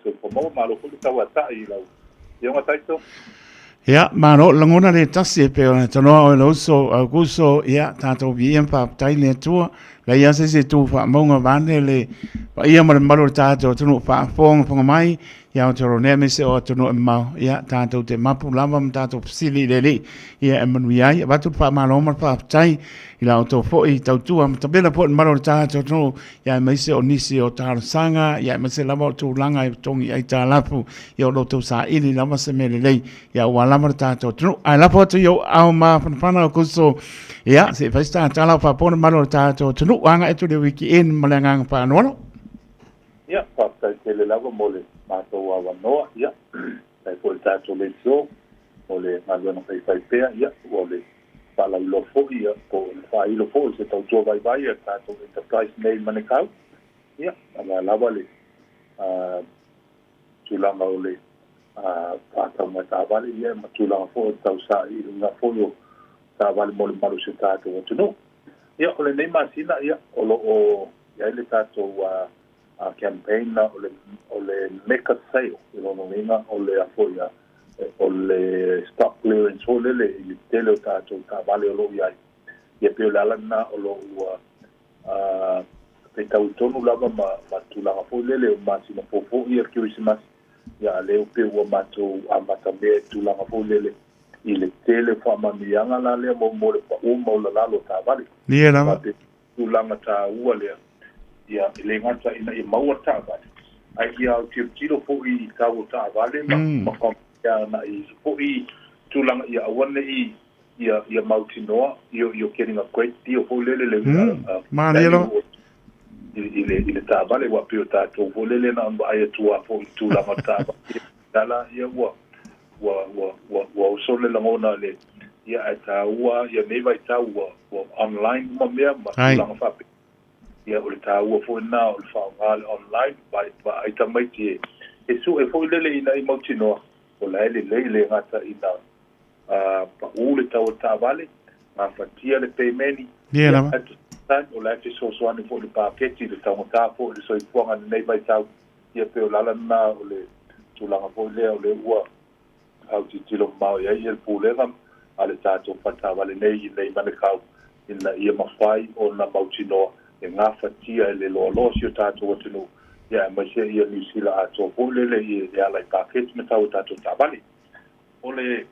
soifua maua, malo foi le tauatai i lau Afioga Taito. Ia, malo, lagona le tasi e pei ona tanoa oe lou uso Aukuso, ia, tatou viia ma faafetai le Atua. Leai lava se isi e tu faamauga vaeane le paia ma le mamalu o le tatou atunuu faafogafoga mai, ia Aotearoa nei aemaise o atunuu e mamao, ia, tatou te mapu lava ma tatou fesili i le Alii, ia e manuia ai. Avatu le faamalo ma le faafetai i la outou foi tautua matavela foi i le mamalu o le tatou atunuu, ia aemaise o nisi o talosaga, ia aemaise lava o tulaga e totogi ai aitalafu, ia o lo outou saili lava se mea lelei, ia aua lava le tatou atunuu. Ae lafo atu i ou aao mafanafana Aukuso, ia se i fai se tatala o faafofoga le mamalu o le tatou atunuu, agai atu i le weekend ma le agaga faaaloalo. Ia, faafetai tele lava mo le matou avanoa, ia, faafetai foi i le tatou leitio mo le galuega faifaipea, ia, ua o le faalauiloa foi, ia, po o le faailo foi o se tautua vaivai a le tatou enterprise nei i Manukau, ia, aua lava le tulaga o le faatauga taavale, ia, ma tulaga foi o le tausailiga foi o taavale mo le mamalu o si o tatou atunuu. Ia, o lenei masina, ia, o lo o i ai le tatou campaign o le, o le mega sale, i lona uiga o le a foi a, o le stock clearance foi lele i le tele o tatou taavale o lo o i ai. Ia, pei o le ala lena o lo o ua fetaui tonu lava ma, ma tulaga foi lele o masina foufou ia Kerisimasi, ia a lea ua pei ua matou amata mea i tulaga foi lele i le tele o faamanuiaga la lea mo, mo le pau maulalalo o taavale. Ia lava. Tulaga taua lea, ia, e le gata ina ia maua taavale, ae ia autilotilo foi i tau o taavale ma, ma compare agai isi foi tulaga ia aua ne i ia, ia mautinoa, you're, you're getting a great deal foi lele le Malie lava. I le, i le taavale, aua pei o tatou foi lele na ona vaai atu lava foi i le tulaga o le taavale, tala ia ua, ua, ua, ua, ua oso le lagona le, ia ae taua ia nei vaitau ua, ua online uma mea ma tulaga faapea. Ia o le taua foi lena o le faaaoga le online, vaai, vaai tamaiti e, e sue foi lele ina ia mautinoa, o la e lelei le gata ina pau le tau o le taavale, gafatia le pemeni, ia lava. At the same time, o la e fesoasoani foi le paketi i le taugata foi o le soifuaga i lenei vaitau, ia pei o le ala lena o le tulaga foi lea o lea ua autilotilo mamao i ai le Pulega a le tatou fale taavale nei i nei Manukau ina ia mafai ona mautinoa e gafatia e le loaloa si o tatou atunuu, ia aemaise ia Niu Sila atoa foi lele e ala i paketi ma tau o tatou taavale. O le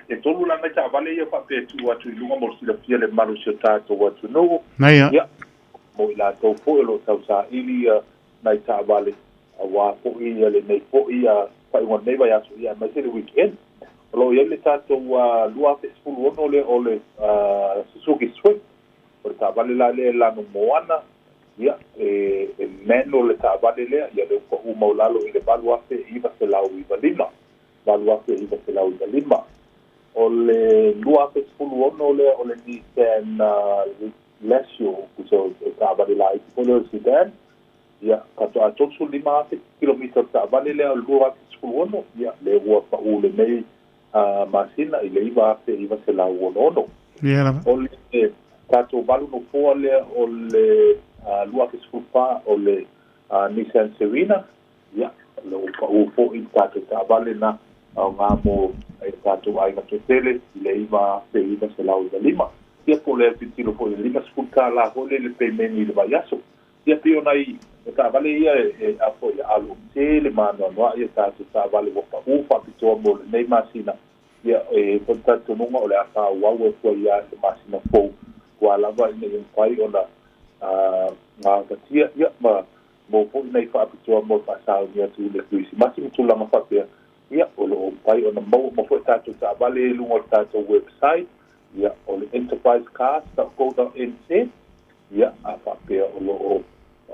e tolu la nai taavale ia faapea e tuu atu i luga mo le silafia le mamalu o si o tatou atunuu. Ia. Mo i latou foi o lo o tausaili ia nai taavale aua foi ia lenei foi faaiuga o lenei vaiaso, ia aemaise le weekend. O lo o i ai le tatou 2016 lea o le Suzuki Swift. O le taavale la lea e lanu moana, ia, e, e manual le taavale lea, ia lea ua pau maualalo i le 8,995. 8,995. O le 2016 lea o le Nissan Lazio, tusa o le taavale laiti foi lea o le sedan, ia, faatoa 35,000 kilomita o le taavale lea o le 2016, ia, lea ua pau lenei masina i le 9,966. Ia lava. O le tatou valu nofoa lea o le 2014 o le Nissan Serena, Ia, o lo o pau foi le tatou taavale na aoga mo nai o tatou aiga toatele i le 9,995. Ia po o le autilotilo foi i le $50 tala foi lele pemeni i le vaiaso. Ia pei o nai taavale ia e a foi a o lo o tele ma anoanoai a tatou taavale ua pau faapitoa mo lenei masina. Ia, e i ai foi le talitonuga o le a faaauau atu ai lava i le masina fou aua lava ina ia mafai ona gafatia ia ma Maua foi nai faapitoa mo le faasaoni atu i le Kerisimasi ma tulaga faapea, ia, o lo o mafai ona maua uma foi tatou taavale i luga o le tatou website, ia, o le enterprisecars.co.nz, ia, a faapea o lo o,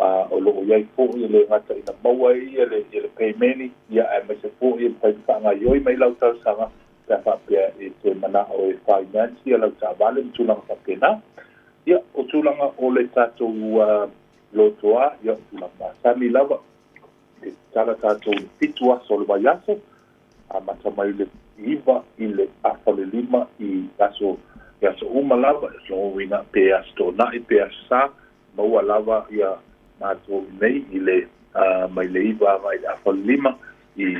a, o lo o i ai foi e le gata ina maua ai ia le, ia le pemeni, ia, aemaise foi e mafai ona faagaoioi mai lau talosaga pe a faapea e toe manao e finance ia lau taavale ma tulaga faapena. Ia, o tulaga o le tatou, a, Lotoa, ia, o tulaga masani lava. e tatala tatou i le fitu aso o le vaiaso, amata mai le 9 i le afa le 5 i aso i aso uma lava, lona uiga pe Aso Toonai pe Aso Sa, maua lava ia matou i inei i le mai le 9 agai i le afa le 5 i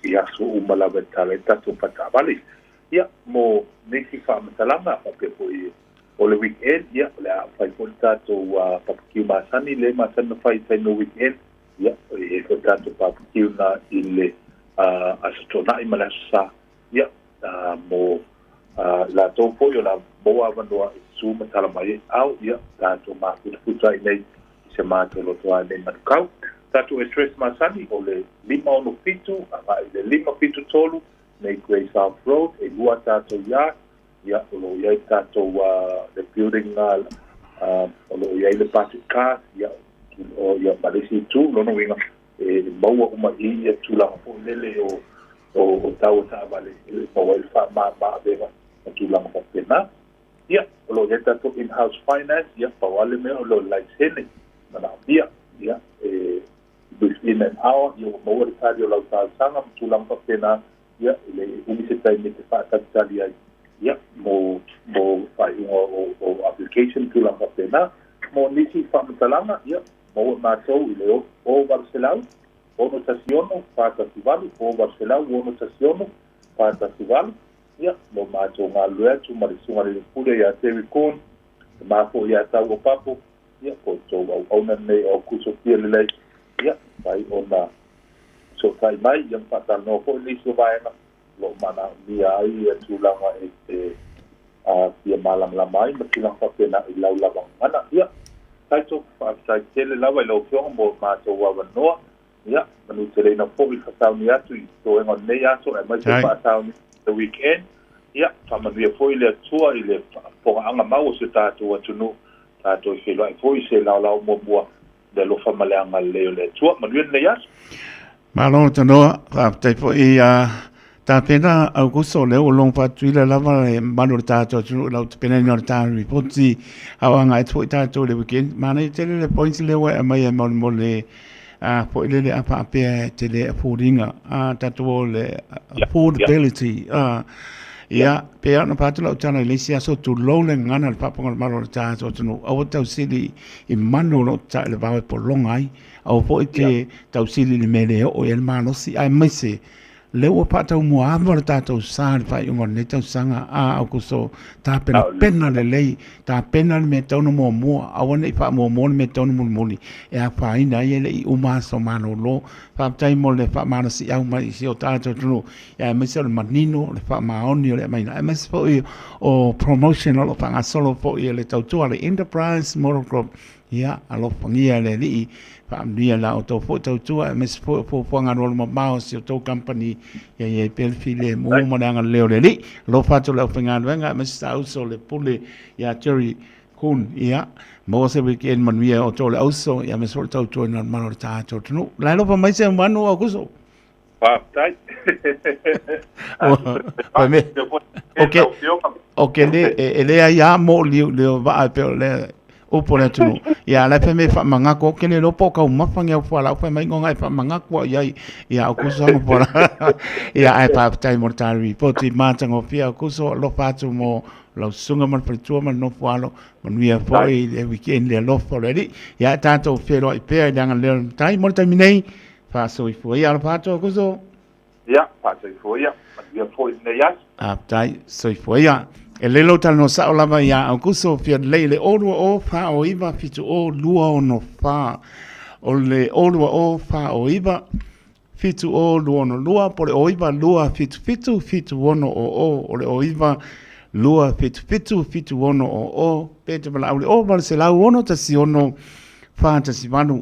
i aso uma lava e tatala ai tatou faletaavale. Ia, mo nisi faamatalaga faapea foi o le weekend, ia, o le a fai foi le tatou papakiu masani, lea e masani ona fai i taimi o weekend, ia, e i ai foi le tatou papakiu lena i le Aso Toonai ma le Aso Sa, ia, mo latou foi o le a maua avanoa e susu ma tala mai ai au, ia, tatou mafutafuta ai nei i se matou loto ae nei Manukau. Tatou address masani o le 567 agai i le 573 nei Grey South Road, e lua tatou yard, ia, o lo o i ai tatou le building o lo o i ai le budget cars, ia, o, ia, ma le isi itu, lona uiga, e maua uma i i ia tulaga foi lele o, o, o tau o taavale e maua ai le faamama-avega ma tulaga faapena. Ia, o lo o i ai tatou in-house finance, ia, pau lava le mea o le laisene manaomia, ia, e within an hour, ia ua maua le tali o lau talosaga ma tulaga faapena, ia, e le umi se taimi e te faatalitali ai, ia, mo, mo faaiuga o, o application ma tulaga faapena. Mo nisi faamatalaga, ia, maua matou i le 0800 616 418, 0800 616 418, ia, lo matou galulue atu ma le Susuga i le Pule ia Terry Korn, le ma foi ia Tau o Papo, ia, ko outou auauna lenei o Aukuso Fialelei, ia, mafai ona fesootai mai, ia ma faatalanoa foi nisi o vaega o lo o manaomia ai ia tulaga e te fia malamalama ai ma tulaga faapena i lau lava gagana. Ia, Taito, faafetai tele lava i lau Afioga mo matou avanoa, ia, manuteleina foi le faatauni atu i toega o lenei aso aemaise le faatauni i le weekend. Ia, faamanuia foi le Atua i le faafofogaaga mau o si o tatou atunuu, tatou e feiloai foi i se laolao muamua i le alofa ma le agalelei o le Atua. Manuia lenei aso. Malo tanoa, faafetai foi a tapena Aukuso lea ua logo faatuila lava le mamalu o le tatou atunuu i lau tapenaina o le ta ripoti a o agai atu foi tatou i le weekend. Manaia tele le points lea ua e aumaia mo le a foi lele a faapea e te le afford ina a tatou o le affordability a ia pe ana fa'atu lau tala i le isi aso tulou le gagana le faafofoga o le malo o le tatou atunuu aua tausili i manu o lo o tatai i le vao e pologa ai aua foi te tausili i le mea e le oo i ai le malosi aemaise lea ua faataumuaava le tatou sa i le faaiuga o lenei tausaga a Aukuso, tapenapena lelei, tapena le mea e tatau ona muamua, aua ne i faamuamua le mea e tatau ona mulimuli e afaina ai e le i uma aso malolo. Faafetai mo le faamalosiau mai i si o tatou atunuu, aemaise o le manino, le faamaoni o le aumaiga, aemaise foi o promotion o lo o faagasolo foi e le tautua a le Enterprise Motor Group. Ia, alofagia e le Alii, faamanuia la outou foi tautua, aemaise foi o fuafuaga alualumamao a si outou kamupani, ia i ai pea le filemu ma le agalelei o le Alii. Alofa atu le aufaigaluega, aemaise sa uso le pule ia Jerry Kuhn. Ia, maua se weekend manuia e outou le auso, ia aemaise foi le tautuaina o le malo o le tatou atunuu. La e alofa mai se manu, Aukuso. Faafetai. Fai me, o ke le, e le ai a mo liu le o vaa pe o le upu o le atunuu. Ia, la e fai mai e faamagako, o ke le lopo o kaumafa nge au fualaau, fai mai ngonga e faamagako au iai, ia au kuso anga fualaau. Ia, ae faafetai mo le tā ripoti matagofie au kuso, alofa atu mo lau susuga ma le faletua ma le nofo alo, manuia foi le weekend le alofa o le Alii. Ia, e tātou feiloai pea i le agalelei o le Matai mo le taimi nei, Faasoifua ia, alofa atu Aukuso. Ia, faasoifua ia, manuia foi lenei aso. Faafetai, soifua ia. E lelei lou talanoa sao lava ia Aukuso, fia lelei i le 020 409 70 264. O le 020 409 70 262 po o le 09 277 7600 o le 09 277 7600 pe te valaau i le 0800 16 4 18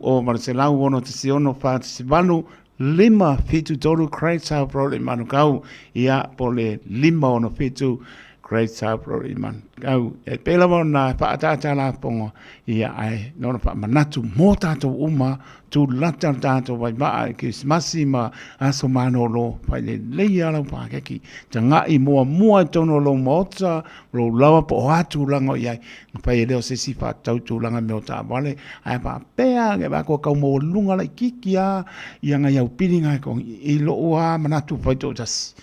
0 816 5 7 3 Craig South Road i Manukau, ia, po o le 5 6 7 Great South Road i Manukau. E pei lava ona faaataata lafoga, ia ae na ona faamanatu mo tatou uma, tulata le tatou vaivaa i Kerisimasi ma aso malolo, fai lelei lava lau pakeki, taga'i muamua i totonu o lou maota, lou laoa po o a tulaga o i ai, ona fai ai lea o se isi faatatau tulaga i mea o taavale, ae faapea lava e vaai atu tau maualuluga laitiiti lava ia nai au pili na e totogi, i lou lava manatu faitoatasi,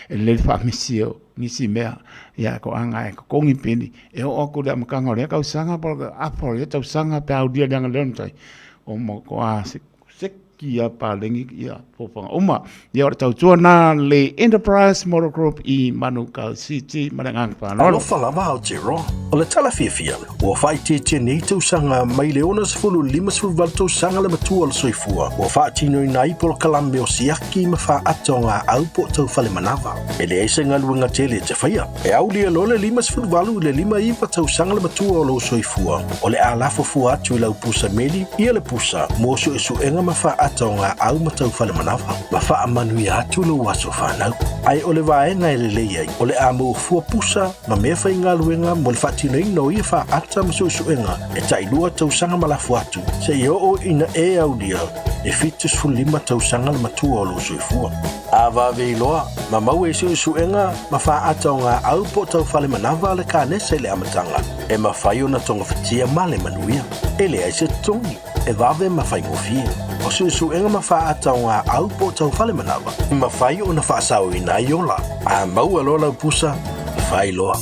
e lelei le faamisi o nisi mea, ia toaga e totogi pili, e oo atu i le amataga o lea tausaga po o le afa o lea tausaga pe a aulia le agalelei o le Matai, ua matua seki lava paleni ia fofoga uma. Ia o le tautua lena a le Enterprise Motor Group i Manukau City ma le agaga faaaloalo. Alofa lava Aotearoa. O le tala fiafia, ua faaitiitia nei tausaga mai le 60 58 tausaga le matua o le soifua ua faatinoina ai polokalame o siaki ma faata o gaau po o taufalemanawa. E leai se galuega tele e te faia. E aulia loa le 58 i le 59 tausaga le matua o lou soifua, o le a lafo fua atu i lau pusa meli ia le pusa mo suesuega ma faata o gaau ma taufalemanawa, ma faamanuia atu lou aso fanau. Ae o le vaega e lelei ai, o le a maua fua pusa ma mea faigaluega mo le faatinoina o ia faata ma suesuega e tailua tausaga ma lafo atu, seia oo ina e aulia le 75 tausaga le matua o lou soifua. A vave iloa, ma maua i suesuega ma faata o gaau po o taufalemanawa a le kanesa i le amataga, e mafai ona togafitia ma le manuia. E leai se totogi, e vave ma faigofie. O suesuega ma faata o gaau po o taufalemanawa, e mafai ona faasaoina ai ola. A maua loa lau pusa, fai loa.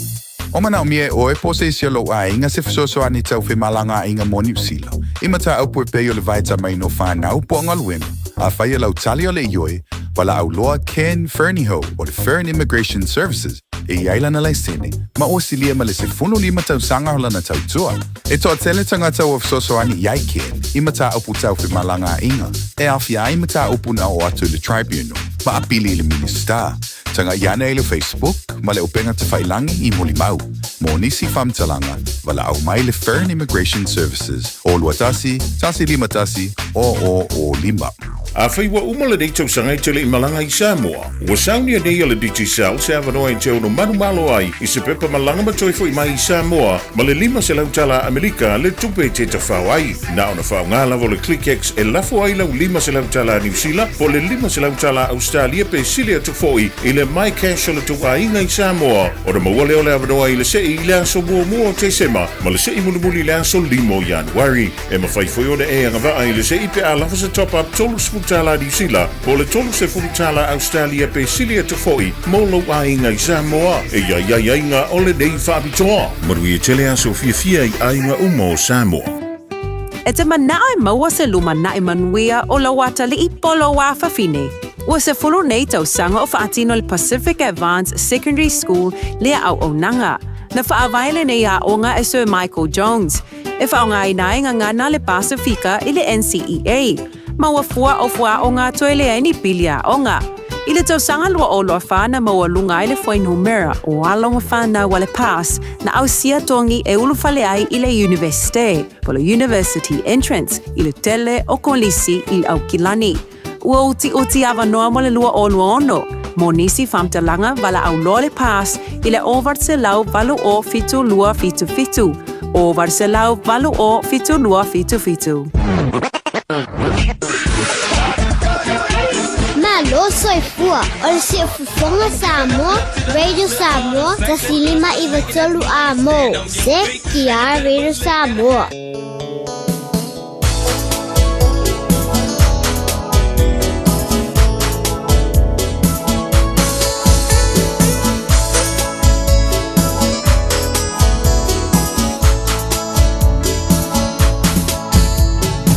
O manaomia e ʻoe po o se isi o lou ʻāiga se fesoasoani tau femalagaaiga mo Niu Sila, i mataupu e pei o le vaetamaina o whānau po o galuega, afai e lau tali o le ioe, walaau loa Ken Fernihough o le Fern Immigration Services e i ai lana laisene, ma ua silia ma le 15 tausaga o lana tautua. E toatele tagata ua fesoasoani i ai Ken i mataupu tau femalagaaiga e aofia ai mataupu na oo atu i le Tribunal ma apili i le Minisita. Taga'i ane i le Facebook ma le upega tafailangi i Mulimau. Mo nisi faamatalaga, valaau mai le Fern Immigration Services o 21 151 0005. Afai ua uma lenei tausaga e te le i malaga i Samoa, ua saunia nei e le Digicel se avanoa e te ono manumalo ai i se pepa malaga ma toe foi mai i Samoa ma le $500 tala Amerika le tupe e te tafao ai. Na ona faaaoga lava o le ClickX e lafo ai lau $500 tala Niu Sila po o le $500 tala Ausetalia pe sili atu foi i le MyCash o le tou aiga i Samoa ona maua lea o le avanoa i le sei i le aso muamua o Tesema ma le sei mulimuli i le aso 5 o Ianuari. E mafai foi ona e agavaa i le sei pe a lava se top-up $30 Niu Sila po o le $30 Ausetalia pe sili atu foi mo lou aiga i Samoa. E i ai aiaiga o lenei faapitoa. Manuia tele aso fiafia i aiga uma o Samoa. E te manao e maua se lumanai manuia o lou atalii po lou afafine. Ua 10 nei tausaga o faatino le Pacific Advance Secondary School lea auaunaga. Na faavae lenei aoga e Sir Michael Jones, e faaaogaina ai gagana le Pasifika i le NCEA. Ma ua fua o fuaaoga toe leai ni pili aoga. I le tausaga 2024 na maualuga ai le fuainumera o alo ma fanau a le PASS na ausia togi e ulufale ai i le Iunivesite, po o le University Entrance, i le tele o kolisi i le Aukilani. Ua utiuti avanoa mo le 2026 mo nisi faamatalaga valaau loa le PASS i le 808 0 72 77, 808 72 77. Malo soifua, o le Siufofoga Samoa, Radio Samoa, 105 9 3 a mo. CTR Radio Samoa.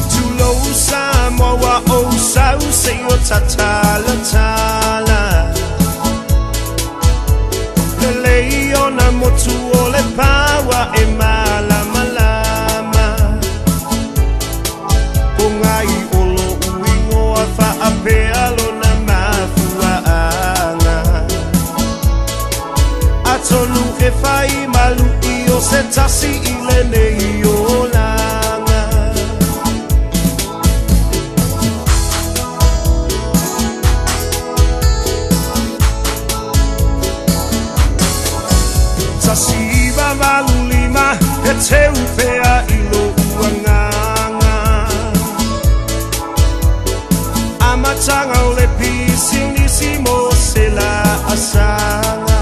Tulou Samoa ua ou sau seia tatalatala Lelei ona motu o le paua e malamalama Ko ngai o lou ingoa faapea lona mafuaaga Atonu e fai malu i o se tasi i lenei olaga. 1985 e teu pea i lou agaga. Amataga o le pisinisi mo se laasaga.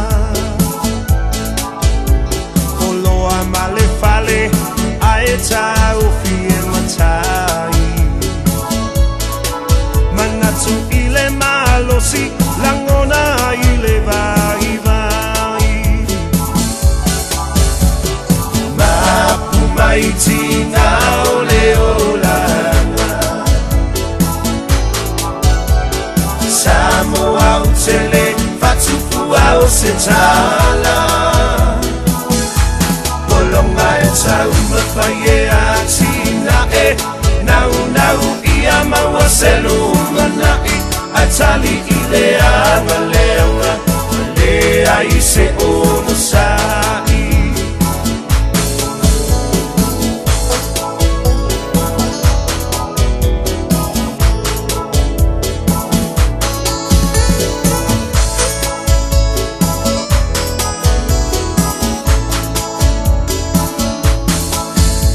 Oloa ma le fale ae taofi e matai. Manatu i le malosi lagona i le vaivai. Mapu mai tina o le olaga. Samoa ou te le faatufua o se tala. Pologa e taumafai e atinae. Naunau ia maua se lumanai. Ae tali i le agaleaga. Ua leai se onosai.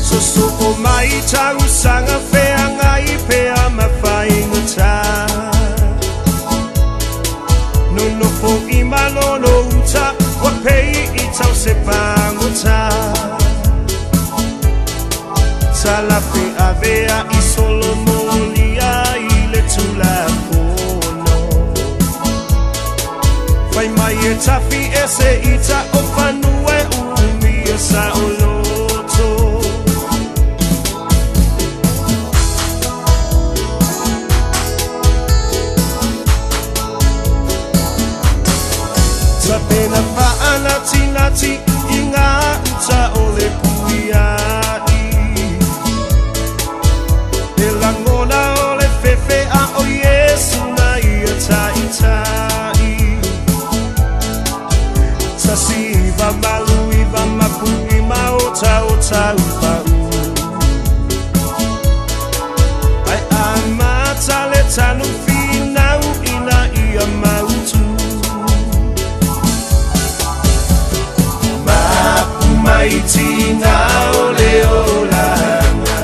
Sosoo mai tausaga feagai pea ma faigata. Nonofo i Malolo uta ua pei i tau se pagota. Talafe avea i solomolia i le Tulafono. Fai mai e tafi ese ita o fanua e umia saoloto. Tapena faanatinati i ngā uta o le puiai. E lagona o le fefe a o Iesu na ia taitai. 1989 mapu i maotaota ufaʻu. Ae amata le tanu finau ina ia mautu. Mapu mai tina o le olaga.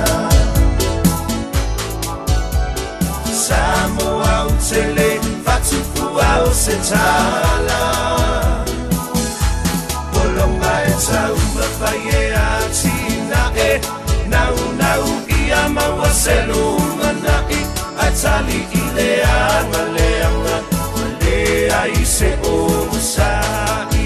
Samoa ou te le faatufua o se tala. Pologa e taumafai e atinae. Naunau ia maua se lumanai. Ae tali i le agaleaga. Ua leai se onosai.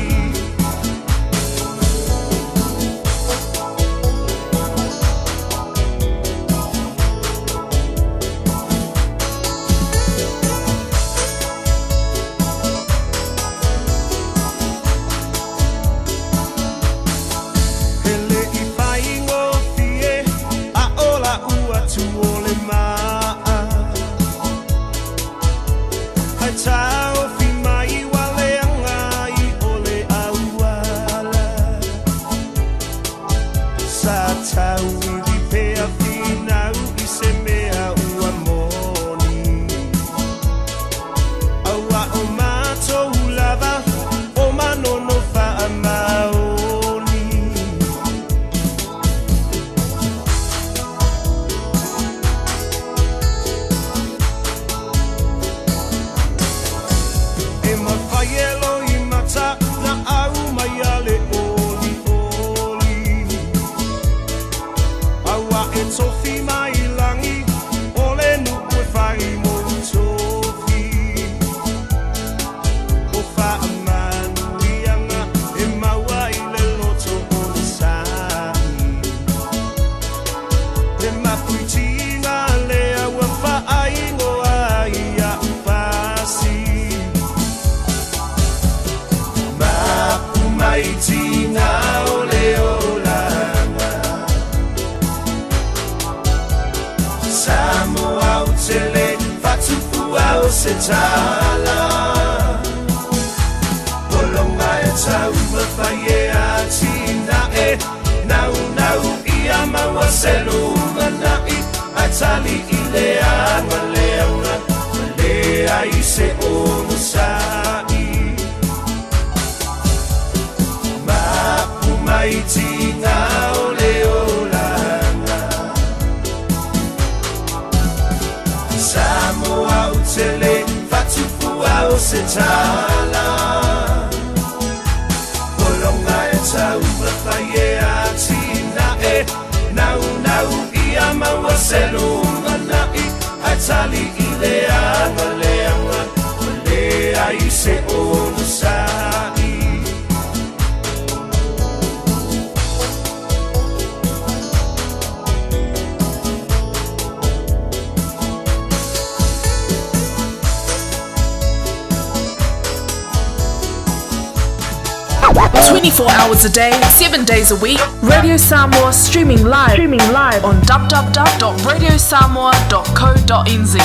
E le i faigofie a o la'u atu o le maa. Ae taofi mai ua leaga ai o le auala. Sa tauivi pea finau i se mea ua moni. Auā o matou lava o Manono faamaoni. E mafai e loimata na au mai a le olioli. Auā e tofi mai lagi o le nuu e fai mou tofi. O faamanuiaga e maua i le loto onosai. Le mapuitiga lea ua faaigoa ai a'u pasi. Mapu mai tina o le olaga. Samoa ou te le faatufua o se tala. Pologa e taumafai e atinae. Naunau ia maua se lumanai. Ae tali i le agaleaga. Ua leai se onosai. faitiga o le olaga. Samoa ou te le fatufua o se tala. Folonga e taumafai e atinae. Naunau ia maua se lumanai. Ae tali i le aga leaga ua leai se onosai. 24 hours a day, 7 days a week, Radio Samoa streaming live, streaming live on www.radiosamoa.co.nz.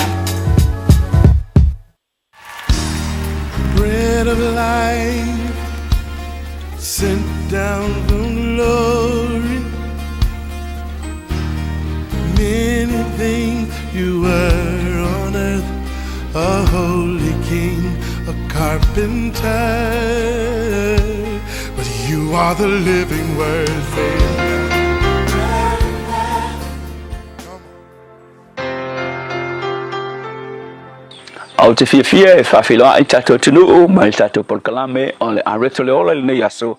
Bread of life sent down from glory. Many things you were on earth, a holy king, a carpenter. But you are the living word. Say it now. Ou te fiafia e faafeiloai tatou atunuu mai le tatou polokalame o le Areto le Ola i lenei aso.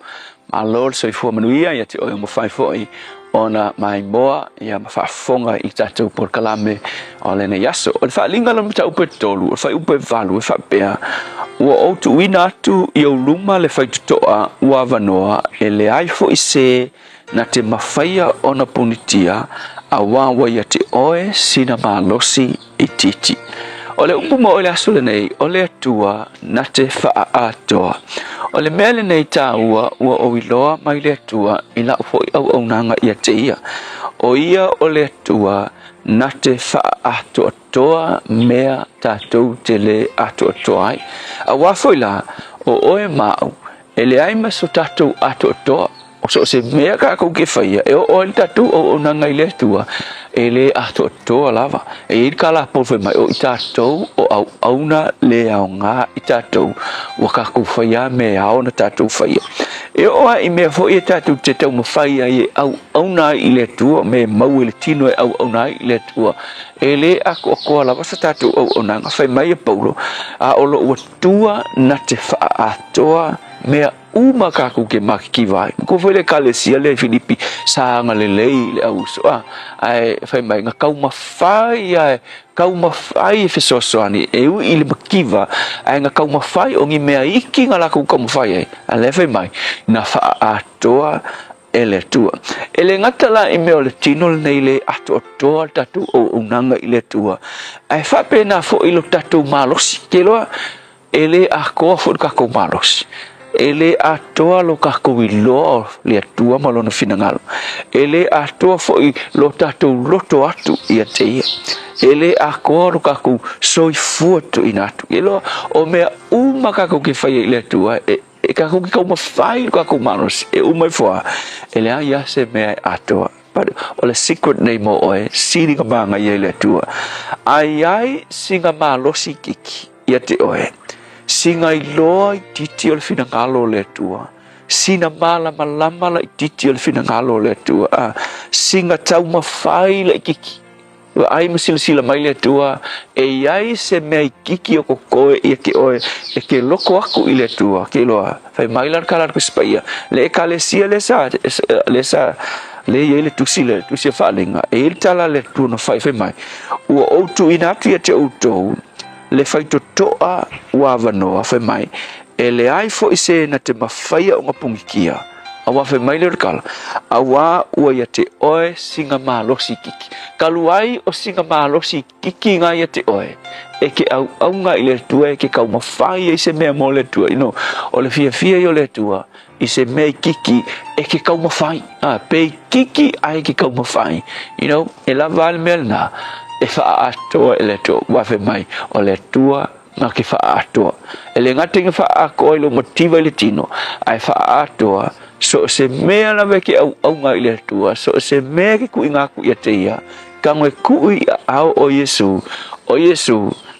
Malo le soifua manuia ia te oe ua mafai foi ona maimoa ia ma faafofoga i tatou polokalame o lenei aso. O le faaaliga o le mataupu e tolu, o le fuaiupu e valu e faapea, Ua ou tuuina atu i ou luma le faitotoa ua avanoa e leai foi se na te mafaia ona punitia, auā ua ia te oe sina malosi itiiti. O le upu mo le aso lenei, o le Atua na te faaatoa. O le mea lenei tāua ua ou iloa mai le Atua i lau foi auaunaga ia te ia. O ia o le Atua na te faaatoatoa mea tatou te lē atoatoa ai. Auā foi la, o oe ma au, e leai ma so tatou atoatoa. O so o se mea kākou ke whaia, e oo ai le tatou auaunaga i le Atua, e lē atoatoa lava. E i ai le kalapou fai mai, o i tatou o auauna lē aoga i tatou, ua kākou faia mea e ao ona tatou faia. E oo lava i mea foi e tatou te taumafai ai e auauna ai i le Atua, mea e maua i le tino e auauna ai i le Atua, e lē atoatoa lava sa tatou auaunaga. Fai mai e Paulo, a o lou Atua na te faaatoa mea uma kākou ke makikiva ai. Ko foi le ekalesia lea i Filipi sa agalelei i le au uso a, ae fai mai na taumafai ae taumafai e fesoasoani e ui i le makiva ae na taumafai o ni mea iki na lakou taumafai ai a lea fai mai na faaatoa e le Atua. E le gata la i mea o le tino lenei le atoatoa le tatou auaunaga i le Atua ae faapena foi lo tatou malosi. Ke loa E lē atoa foi lo tatou malosi. E lē atoa lo tatou iloa o le Atua ma Lona finagalo. E lē atoa foi lo tatou loto atu ia te Ia. E lē atoa lo tatou soifua tuuina atu. E loa, o mea uma tatou ke faia i le Atua, e, e tatou ke taumafai lo tatou malosi, e uma ifo lava, e leai lava se mea e atoa. But o le secret nei mo oe, sili ka māngaia i le Atua. A i ai sina malosi itiiti ia te oe, sina iloa itiiti o le finagalo o le Atua, sina malamalama laitiiti o le finagalo o le Atua, a, sina taumafai laitiiti, vaai ma silasila mai le Atua, e i ai se mea itiiti o kokoe ia te oe e te loko aku i le Atua, ke iloa, fai mai la le kala a le Tusi Paia, le Ekalesia lea sa, lea sa, lea e i ai le tusi lea, le tusi a Faaliga, e i ai le tala a le Atua na fai, fai mai, Ua ou tuuina atu ia te outou le faitotoa ua avanoa, fai mai, e leai foi se na te mafaia ona punitia, auā fai mai lea o le tala, auā ua ia te oe sina malosi itiiti. Talu ai o sina malosi itiiti na ia te oe, e ke auauna i le Atua e ke taumafai ai se mea mo le Atua, you know, o le fiafia ia o le Atua, i se mea itiiti e ke taumafai, a, pe itiiti ae ke taumafai, you know, e lava a le mea lena e faaatoa e le Atua, ua fai mai, o le Atua na ke faaatoa. E le gata ina faaatoa i lou mativa i le tino, ae faaatoa so o se mea lava e ke auauna i le Atua, so o se mea e ke kuʻina aku ia te ia, tago e kuʻu i aao o Iesu, o Iesu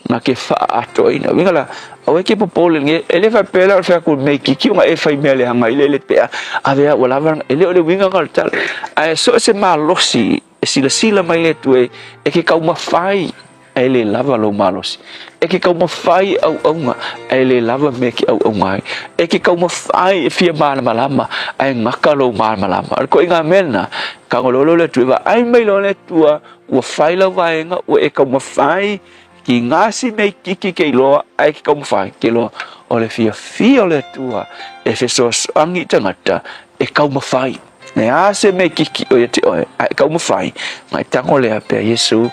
na ke faaatoaina. Uiga la, Aua e ke popole nge, e le faapea la o le fai atu o le mea itiiti ona e fai mea leaga i le le pea, ave a ua lava, e le o le uiga na o le tala. Ae so o se malosi e silasila mai le Atua e ke taumafai ae le lava lou malosi. E ke taumafai e auauna ae le lava mea e ke auauna ai. E ke taumafai e fia malamalama ae gata lou malamalama. O le koiga mea lena, tagololo le Atua, e vaai mai loa le Atua ua fai lau vaega, ua e taumafai ki gasi mea itiiti ke iloa ae ke taumafai ke iloa o le fiafia o le Atua e fesoasoani i tagata e taumafai. Le a se mea itiiti o ia te oe ae taumafai, mai tago lea pea Iesu,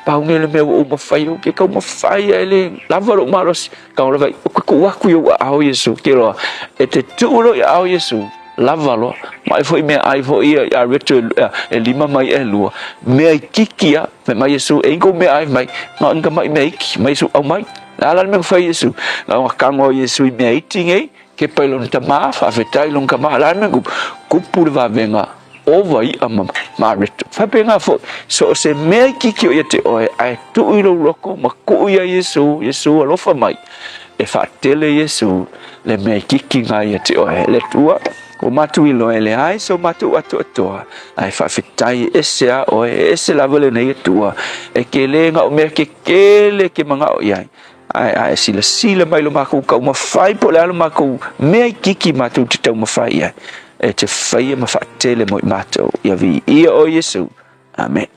pau nei le mea ua ou mafai ou te taumafai ae le lava lou malosi, tago lava ou te tuu atu i ou aao Iesu, ke iloa e te tuu loa i aao Iesu, lava loa, mai foi meaai foi ia i areto e lima mai e lua, mea itiiti a, Fai mai Iesu, e i kou meaai mai, na o ni tamai mea iti, mai Iesu, aumai. Le a la le mea na fai Iesu? Na ona tago o Iesu i mea iti nei, kepa i lona tamā, faafetai i lona tamā, le a le mea na tupu? Tupu le vavega ova iʻa ma areto. Faapena foi, so o se mea itiiti o ia te oe, ae tuu i lou loko ma tuu iā Iesu, Iesu alofa mai, e faatele Iesu le mea itiiti na ia te oe. Le Atua. Ua matou iloa e leai so matou atoatoa, ae faafetai e ese a oe, e ese lava lenei Atua, e kele na o mea kekele ke manao i ai, ae a e silasila mai lo makou taumafai po o le a lo makou mea itiiti matou te taumafai i ai, e te faia ma faatele mo i matou. Ia viia oe Iesu. Amene.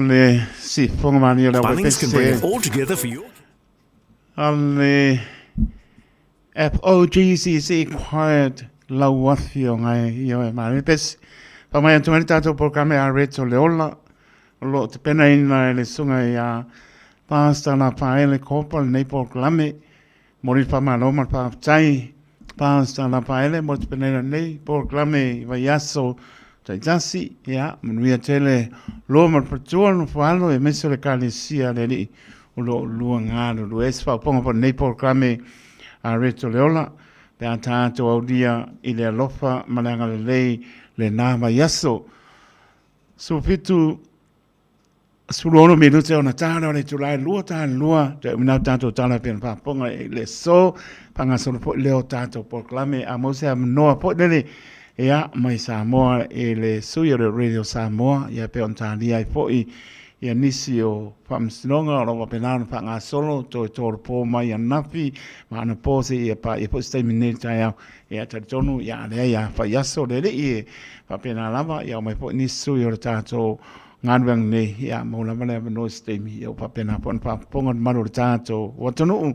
le sifoga mania o le Bunnings can bring it auaipese all together for your a le FOGCC Quiet lau afioga e ioe male pese. Whamai atu ai le tātou polokalame a Reto le Ola, o lo o tapenaina e le susuga ia Pastor Lapaele Kopa lenei polokalame. Momoli le faamalo ma le faafetai Pastor Lapaele mo le tapenaina o lenei polokalame i vaiaso taitasi. Ia, manuia tele loa ma le faletua, le nofoalo aemaise o le Ekalesia a le Alii o lo o lua galulue ai. Se faaopoopoga foi i lenei polokalame a Reto le Ola pe a tatou aulia i le alofa ma le agalelei lena vaiaso. 17 16 minute ona ta lea o le itula e 2 ta le 2, toe umina atu tatou tala pei ona faafofoga i le aso, faagasolo foi lea o tatou polokalame a maua se avanoa foi lele ia mai Samoa i le sui o le Radio Samoa ia pei ona talia ai foi ia nisi o faamasinoga o lo o faapena ona faagasolo toe tolopo mai ananafi ma anapo seia paia foi se taimi nei i le taeao. Ia talitonu ia lea ia fai aso le alii e faapena lava ia omai foi nisi sui o le tatou galuega nei ia maua lava le avanoa i se taimi ia ua faapena foi ona faafofoga le mamalu o le tatou atunuu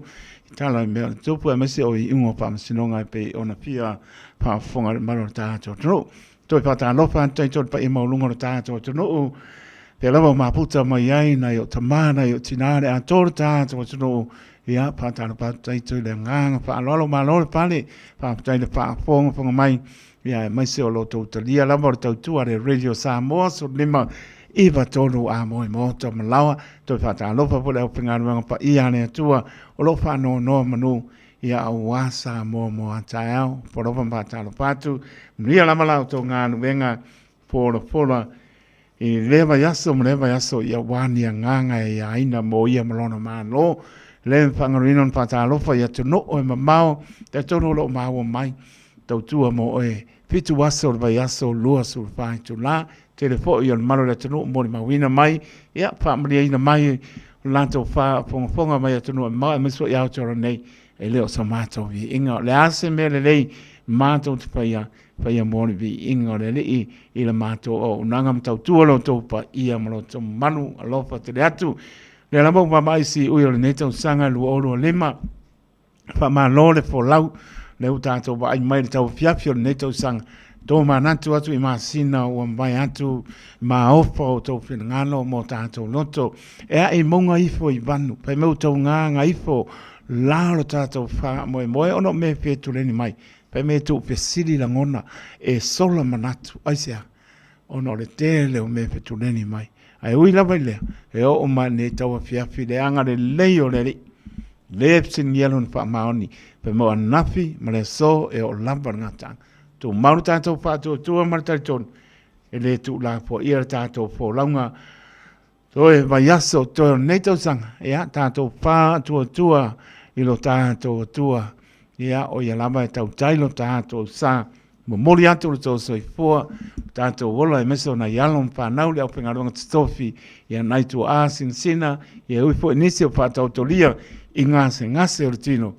i tala i mea o le tupu aemaise o iuga o faamasinoga e pei ona fia faafofoga le mamalu o le tatou atunuu. Toe faatalofa atu ai i le paia maualuga o le tatou atunuu, pea lava o maputa mai ai nai o tama, nai o tina, le atoa o le tatou atunuu. Ia, faatalofa atu tatou i le agaga faaaloalo, malo le pale, faafetai le faafogafoga mai, ia aemaise o lo outou talia lava o le tautua a le Radio Samoa 15 93 a moe maota ma laoa. Toe faatalofa foi i le aufaigaluega paia a le Atua o lo o faanoanoa manu Ia aua Samoa mo a taeao, polofa ma faatalofa atu, manuia lava la outou galuega folafola i lea vaiaso ma lea vaiaso, ia ua ni agaga e aiaina mo ia ma lona Malo. Le faagaluina ona faatalofa i atunuu e mamao, talitonu o lo o maua mai, tautua mo oe, 7 aso o le vaiaso, 24 itula, tele foi o le mamalu o le atunuu molimauina mai, ia faamalieina mai o latou faafogafoga mai atunuu e mamao aemaise foi Aotearoa nei, e le o so matou viiga. O le a se mea lelei matou te faia, faia mo le viiga o le Alii i le matou auaunaga ma tautua lo outou paia ma lo outou mamalu alofa tele atu. O lea lava ua vaavaai i siui o lenei tausaga 2025, Faamalo le folau, lea ua tatou vaai mai i le tauafiafi o lenei tausaga. Tomanatu atu i masina ua mavae atu maofa o outou finagalo mo tatou loto. E ae i mauga ifo i vanu, fai mai ua tou gaga ifo la o lo tatou faamoemoe ona o mea e fetuleni mai. Fai mai e tuufesili lagona, e sola manatu. Aisea? Ona o le tele o mea e fetuleni mai. Ae ui lava i lea, e oo mai lenei tauafiafi le agalelei o le Alii, le fesiligia lona faamaoni, fai mai o ananafi ma le aso e oo lava le gataaga. Tumau le tatou faatuatua ma le talitonu, e le tuulafoaia le tatou folauga toe vaiaso, toe o lenei tausaga, ia tatou faatuatua i lo tatou Atua, ia o ia lava e tautai lo tatou sa. Momoli atu lo tou soifua, tatou ola aemaise o nai alo ma fanau le aufaigaluega totofi, ia nai tuaa sinasina, ia ui foi nisi o faataotolia i gasegase o le tino.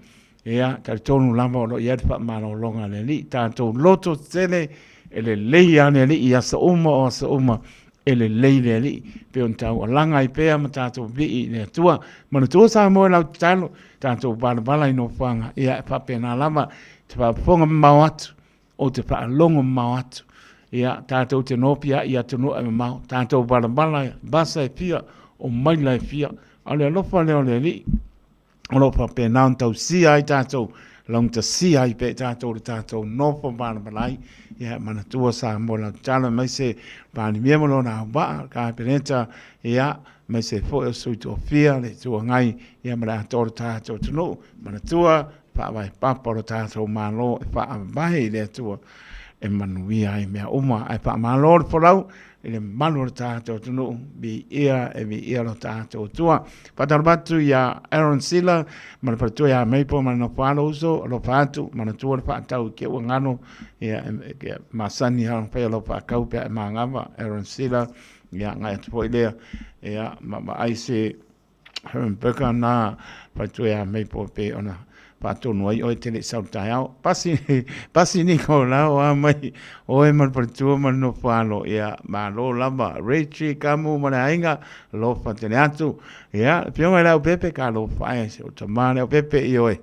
Ia, talitonu lava o lo o i ai le faamalologa a le Alii. Tatou loto tetele, e lelei lava le Alii i aso uma o aso uma, e lelei le Alii. Pei ona taualaga ai pea ma tatou vii i le Atua. Manatua Samoa i lau tatalo, tatou valavala i nofoaga, ia e faapena lava te faafofoga mamao atu, ou te faalogo mamao atu. Ia, tatou te nopiai i atunuu e mamao, tatou valavala i vasa e fia, o maila e fia, a o le alofa lea o le Alii, o lo o faapena ona tausia ai tatou, laugatasia ai pea i tatou le tatou nofo malamalama ai. Ia, manatua Samoa i lau tatalo, aemaise Palemia ma lona auvaa, le Kapeneta, ia, aemaise foi o sui tofia, le Itu Agai, ia ma le atoa o le tatou atunuu. Manatua, faavae papa o le tatou Malo e faavae i le Atua e manuia ai mea uma. Ae faamalo le folau i le mamalu o le tatou atunuu, viia e viia lo tatou Atua. Faatalofa atu ia Aaron Sila ma le faletua ia Maple ma le nofo alo uso, alofa atu, manatua le faatau i ke ua galo, ia, e, masani ha faia lau faakau pe a e magava, Aaron Sila, ia, ngai atu foi lea, ia, ma vaai se Herman Burger na faletua ia Maple pe ona faatonu ai oe e te le i sau i le taeao. Pasi, pasi Nikolao a mai oe ma le faletua ma le nofo alo, ia, malo lava. Reggie Kamu ma le aiga, alofa tele atu. Ia, le Afioga i le Aupepe, ka alofa e, si ou tama le Aupepe i oe.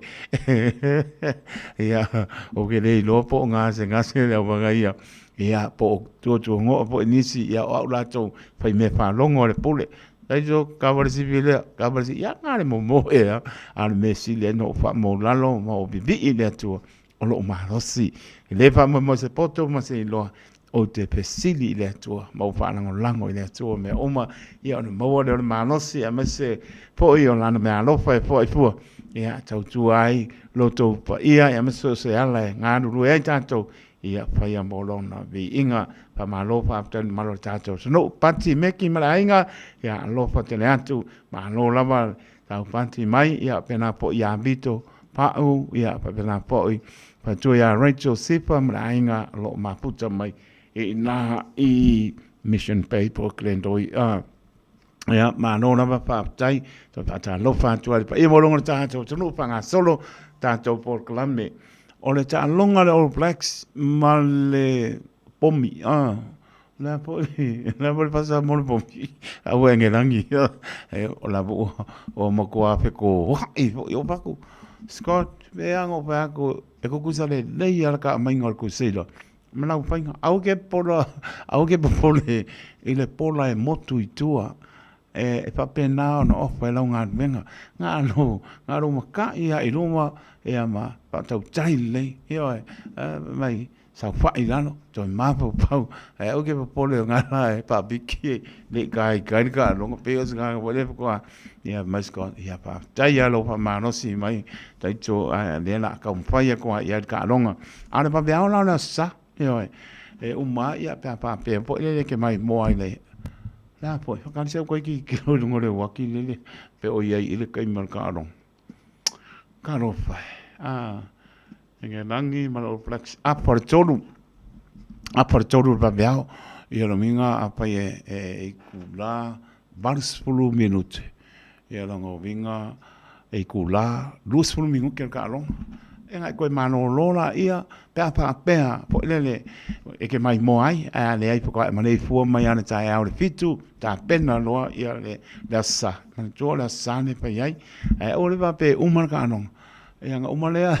Ia, ou ke le iloa po o gasegase le auvaga ia. Ia, po o tuatuangoa foi nisi, ia o au latou faimea faalogo a le pule. Taito, kava le sivi lea, kava le sivi, ia nga le momoe a, a o le mea sili ai na ou faamaulalo ma ou vivii i le Atua, o lou malosi. E le faamoemoe se poto ma se iloa, ou te fesili i le Atua ma ou faalagolago i le Atua mea uma, ia ona maua lea o le malosi aemaise foi o Lana meaalofa e foai fua, ia tautua ai lo outou paia, aemaise so o se ala e galulue ai tatou, ia faia mo Lona viiga. Faamalo faafetai i le mamalu o le tatou atunuu. Pati Meki ma le aiga, ia alofa tele atu, malo lava tau pati mai, ia faapena foi ia Vito Pau, ia faapena foi faletua ia Rachel Sifa ma le aiga o lo o mafuta mai i ina i Mission Bay po o Glendoy. Ia, malo lava faafetai, toe faatalofa atu ai i le paia maualuga o le tatou atunuu faagasolo tatou polokalame. O le taaloga a le All Blacks ma le pomi, ah, o le a foi, o le a foi le faa-Samoa o le pomi? Aua e Agelagi, o la foi ua matua fetoai foi. O Paku, Scott, e a na ou fai atu, e tutusa lelei lava le taamaiga o le Crusader ma lau faiga. Aua ke pola, aua ke popole i le pola e motu i tua. E faapena ona ofa e lau galuega. Na o lou matai lava i luma ia ma faatautai lelei. Ioe, mai saofai i lalo, toe mafaufau. Ae aua ke popole o ngala e faapiki ne i kaikai le taaloga. Pei o se agaga foi lea faatoa, ia fai mai Scott, ia faafetai lava i lou faamalosi mai Taito, ae o lea o le a taumafai atu lava i ai le taaloga. A o le vaveao la o le Aso Sa, ioe, e uma ai pe a faapea foi lele e te maimoa i le, le a foi, whakaari se koe ki kilo i runga o le uaki lele, pe o i ai i le taimi o le taaloga. Talofa e, a, Ingelangi ma le All Blacks, apa o le tolu, apa o le tolu o le vaveao, ia lona uiga afai e itula 80 minute, ia lona uiga e itula 20 minute o le taaloga. E na e toe malolo laia pe a faapea foi lele e te maimoa ai, ae a leai faatoa e maleifua mai lava i le taeao i le 7, tapena loa le Aso Sa. Manatua o le Aso Sa lea e fai ai, ae aua le faapea e uma le taaloga. Ia ona uma lea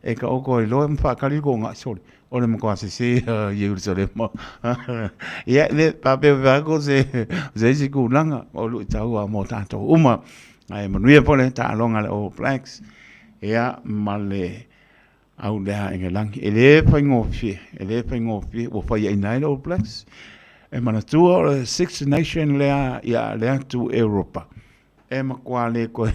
e taoto ai loa ma faatali le toga, sole, o le matua sese ia Ierusalema. Ia, le faapea atu se isi tulaga o luitau lava mo tatou uma. Ae manuia foi le taaloga a le All Blacks, ia, ma le au lea Engelani. E le faigofie, e le faigofie, ua faiaina ai le All Blacks. E manatua o le Six Nation lea ia le atu Europa. E matua le koe,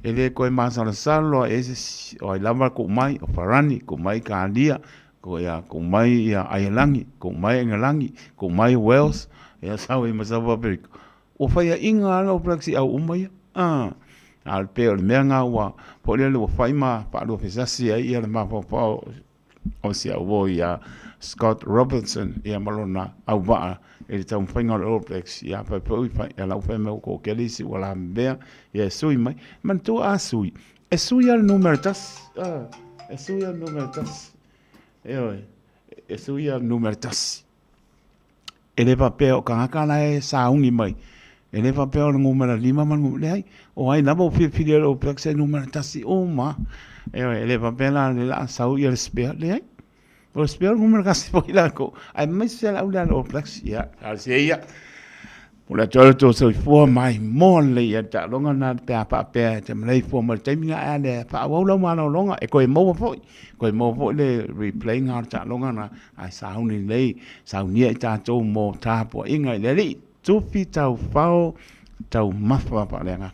e le koe masalosalo e se isi, o ai lava kou mai, o Farani, kou mai Ikalia, ko ia kou mai ia Aielani, kou mai Engelani, kou mai Wales, ia sau ai ma South Africa. Ua faiaʻiga lava le All Blacks i au uma ia. A, a o le pei o le mea lena ua, foi lele ua fai ma faaluafesasi ai ia le mafaufau o si au uo ia Scott Robertson ia ma lona auvaa i le taumafaiga o le All Blacks ia fai foi fai ia lau fai mai ua toatele isi ua lavevea ia e sui mai. Manatua a sui, e sui lava le numera tasi, e sui lava le numera tasi, ioe, e sui lava le numera tasi. E le faapea o tagata la e sauni mai, e le faapea o le numera 5 ma le numera, leai, o ai lava ua filifili e le All Blacks e numera 1 uma. Ioe, e le faapea la o lea o le a sau le spare, leai. O le spare o le numera 1 foi latou, aemaise le au lea a le All Blacks, ia, talosia ia. O le atu ai lo outou soifua maimoa lelei i le taaloga lena pe a faapea e te maleifua mai i le taimi lena ae a le faaauau lau malologa e toe maua foi, toe maua foi le replay lena o le taaloga lena ae sauni lelei, saunia i tatou mo tapuaiga i le Alii. Tufi taufao taumafa faaleagaga.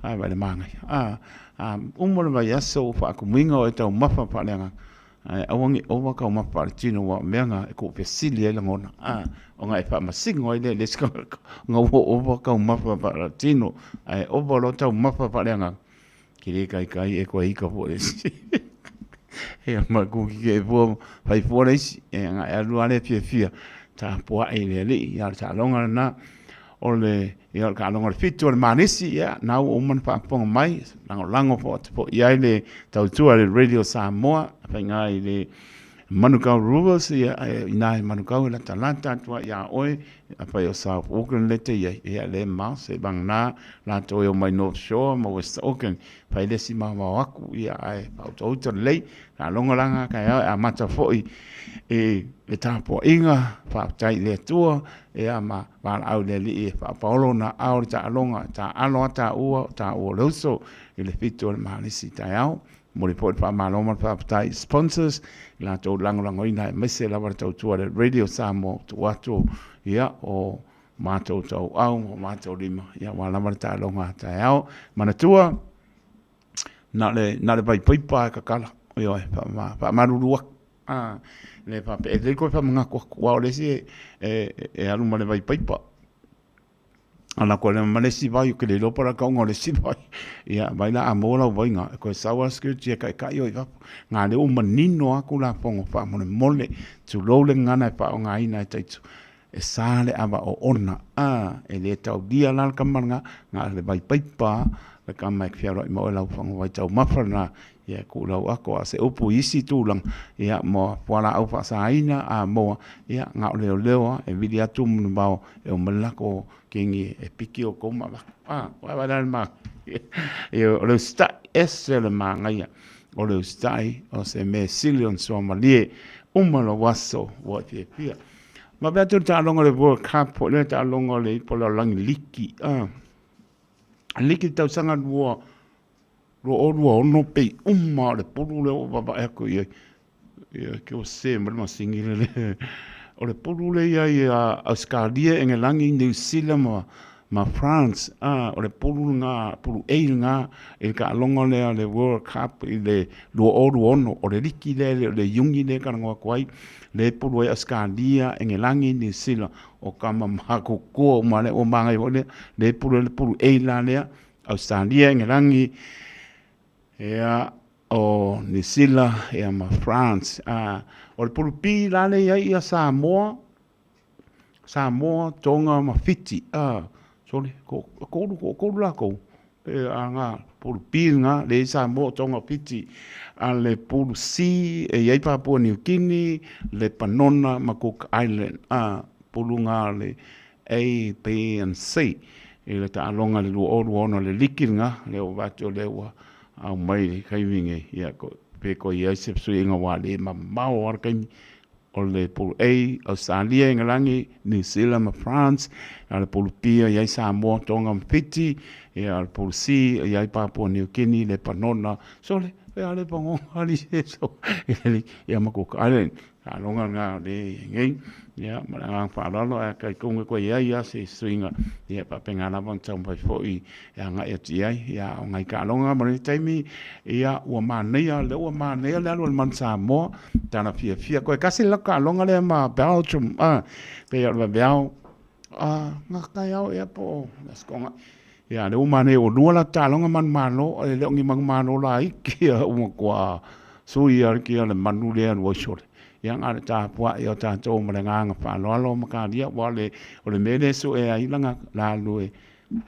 Ae vaai le manaia. A, a uma le vaiaso ua faatumuina oe taumafa faaleagaga. Ae aua ne i ova taumafa faaletino aua o mea na e tuufesili ai lagona, a, ona e faamasino ai lea i le isi tagata ona ua ova taumafa faaletino, ae ova loa taumafa faaleagaga, e le taitai e toe ita fua le isi. Ia ma kukike fua, fai fua le isi, ia ona e alu lava lea fiafia, tapuai i le Alii, a o le taaloga lena. O le, ia, o le taaloga o le 7 o le Manesi, ia, na ua uma ona faafofoga mai, lagolago foi atu foi i ai le tautua a le Radio Samoa, faiga i le Manukau Rivers, ia, ina i Manukau e latalata atu ai ia oe, afai o South Auckland le te i ai, ia, le mamao, se vagana latou e omai North Shore ma West Auckland, fai le isi maomao aku, ia, ae faautauta lelei, taaloga la nga taeao e amata foi i le tapuaiga, faafetai i le Atua, ia, ma valaau i le Alii e faapaolo na ao le taaloga, taaalo a taua, o taua o le uso i le 7 o le malisi taeao. Momoli foi le faamalo ma le faafetai i sponsors i latou lagolagoina aemaise lava le tautua a le Radio Samoa tuu atu ia o matou tauau ma o matou lima ia aua lava le taaloga a taeao. Manatua na o le, na o le vaipaipa e kakala, ioe, faamalulu atu. A, le faapea, e lelei koe faamanatu atu, aua o le isi e, e, e alu ma le vaipaipa. Ala koe lea ma le isi vai, ou te le iloa po o le a le tauga o le isi vai. Ia, vai la a maua lau vaiga, e toe sau lava le security e taitai oe i fafo. Na lea ua manino atu lafoga faamolemole, tulou le gagana e faaaogaina e taitu, e sa le ava oona, a, e le taulia la le tama lena, na o le vaipaipa le tama e fealuai ma oe lau faguvai taumafa lena, ia e tuu lau ato. A o se upu i isi tulaga, ia mo fualaau faasaina a moa, ia na o leoleo lava e vili atu manuvao e omai le latou kegi e piki outou ma avatu. A, vaai la le manaia, ia o le usitai, ese le manaia o le usitai, o se mea sili ona suamalie uma lou aso ua e fiafia. Vave atu le taaloga o le World Cup foi lea taaloga o le ipu o le lalolagi liki. Ah. Liki tausaga 2026 pei uma o le pulu lea ua vaavaai atu i ai. Ia ke o se mai le masini le le. O le pulu lea i ai a Australia, Engelani, New Zealand ma ma France, a, o le pulu lena, pulu A lena i le taaloga lea o le World Cup i le 2026, o le liki lea, o le Iuni lea e talanoa atu ai, lea e pulu ai Ausetalia, Engelani, Niu Sila, o tama matutua uma lea ua manaia foi lea, lea e pulu ai le pulu A la lea, Ausetalia, Engelani, ia, o Niu Sila, ia ma France. A, o le pulu B la lea e i ai ia Samoa, Samoa, Tonga ma Fiti, a, sole, ko, tolu, ko tolu lakou, pe a nga pulu B nga, le i Samoa, Tonga, Fiti, a le pulu C, e i ai Papua New Guinea, Lepanona ma Cook Island, a, pulu nga le A, B and C, i le taaloga i le 2026 le liki nga, le ua vatu o lea ua aumai i le taimi nei, ia, ko, pe ko i ai se fesuiaiga ua le mamao lava le taimi, O le pulu A, Ausetalia, Engelani, New Zealand ma France. A o le pulu B, e i ai Samoa, Tonga ma Fiti. Ia, o le pulu C, e i ai Papua New Guinea, Lepanona. Sole, e a Lepanona ali se so. Ia ma Cook Island. Taaloga lena o le i nei. Ia, ma le agaga faaaloalo, ae talitonu e toe i ai lava se suiga. Ia, e faapena lava ona taumafai foi e agai atu i ai. Ia, o nai taaloga ma lenei taimi, ia, ua manaia, lea ua manaia le alu a le Manu Samoa, tala fiafia. Toe tasi le latou taaloga lea ma Belgium, a, pei o le vaveao, a, na taeao ea po o le Aso Toonai. Ia, lea ua manaia ua lua latou taaloga manumalo, e le o ni manumalo laiti, ua matua sui lava le kia o le manu lea e alu ai sole. Ia, na o le tapuai o tatou ma le agaga faaaloalo ma talia, aua o le mea lea e sue ai lana la alu e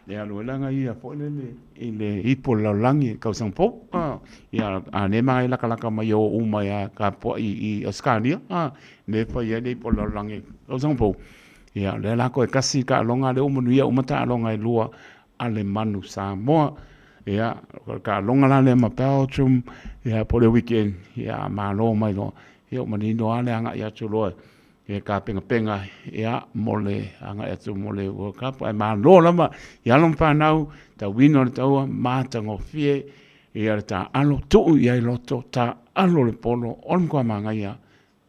E alu ai la ia foi lele i le ipu o le lalolagi i tausaga fou. Ia, a lea e latalata mai e o uma ia tapuai i Ausetalia, lea e fai ai le ipu o le lalolagi i tausaga fou. Ia, o lea la toe tasi taaloga lea ua manuia uma taaloga e lua a le Manu Samoa. Ia, o le taaloga la lea ma Belgium, ia, po o le weekend, ia, malo mai loa. Ia, ua manino lava le agai atu loa e tapenapena ia mo le agai atu mo le World Cup ae malo lava i alo ma fanau tauina o le taua matagofie ia le taaalo tuu i ai loto taaalo le polo o le matua manaia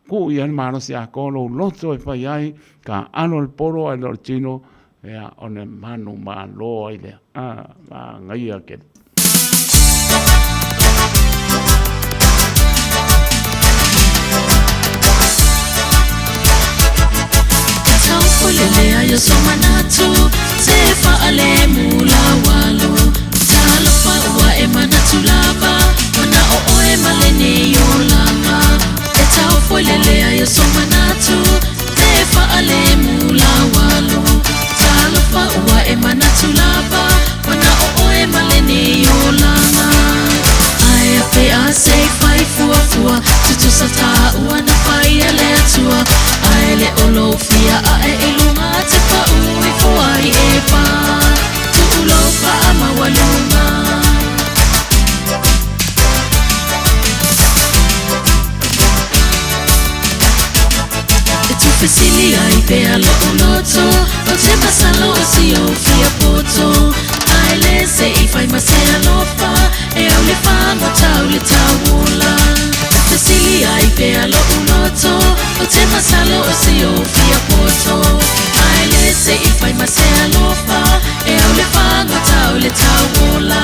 tuu i ai le malosi atoa lou loto e fai ai taaalo le polo ae le o le tino ia ona manu malo ai lea a manaia tele. Fesili ai pea lo'u loto, Ou te masalo o si ou fia poto. Ae le se i fai ma se alofa, E au le fago tau le tauola. Fesili ai pea lo'u loto, Ou te masalo o si ou fia poto. Ae le se i fai ma se alofa, E au le fago tau le tauola.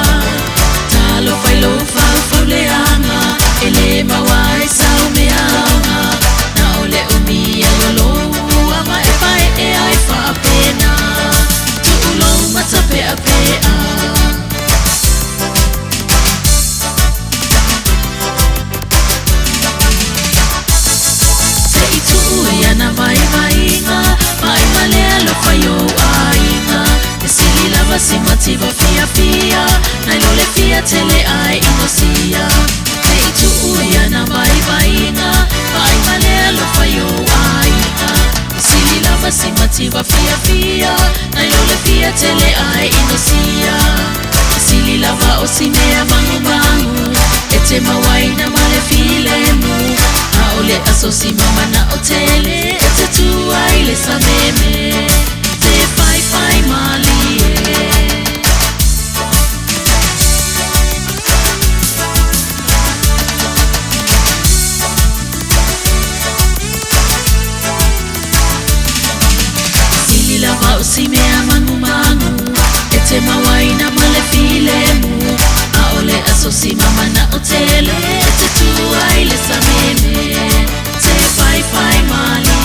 Talofa i lou faufau leaga, E le maua ai sau mea aoga. Na o le umi ai o lou ava e pae'e ai faapena. Tuu lou matape'ape'a. Se i tuu i ana vaivaiga, Vaai ma le alofa i ou aiga. E sili lava si mativa fiafia, Nai lo le fia tele ae inosia. Se i tuu i ana vaivaiga, Vaai ma le alofa i ou aiga. E sili lava si mativa fiafia, Nai lo le fia tele ae inosia. E sili lava o si mea magumagu, E te mauaina ma le filemu. A o le aso si mamana'o tele, E te tu ai le sameme, Te faifai malie. Sili lava o si mea magumagu, E te mauaina ma le filemu. A o le aso si mamana'o tele, E te tu ai le sameme, Te faifai malie.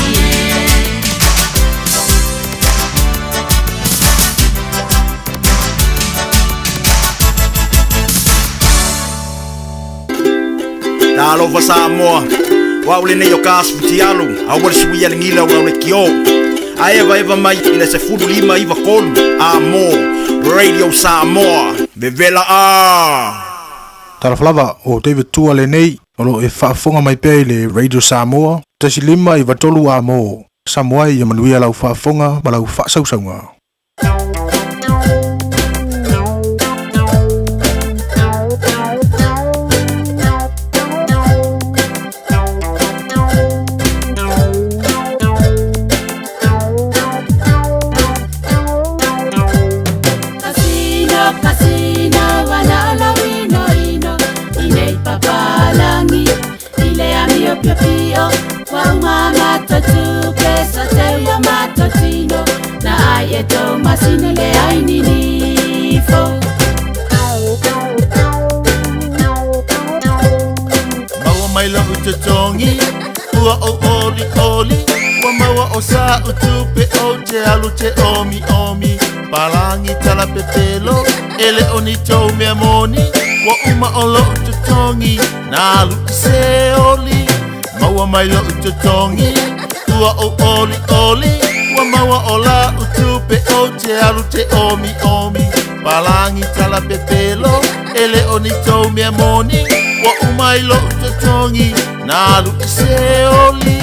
Talofa Samoa, o au lenei o Kas Futialu, aua le suia le gila o lau lekiō. A evaeva mai i le 15 93 A mo Radio Samoa, vevela a! Talofa lava, o David Tua lenei, o lo o e faafofoga mai pea i le Radio Samoa, 1593 A mo Samoa ia manuia lau faafofoga ma lau faasausauga. Kasino, kasino, ua na o lou inoino i nei papalagi i le amio piopio ua uma a matou tupe sa teu i o matou tino na ai e tou masina le ai ninifo. Maua mai lo'u totogi, ua ou olioli, Ua maua o sa'u tupe ou te alu te omiomi. Palagi tala pepelo, e le o ni tou mea moni, Ua uma o lo'u totogi, na alu i se oli. Maua mai lo'u totogi, ua ou olioli, Ua maua o la'u tupe ou te alu te omiomi. Palagi tala pepelo, e le o ni tou mea moni, Ua uma ai lo'u totogi, na alu i se oli.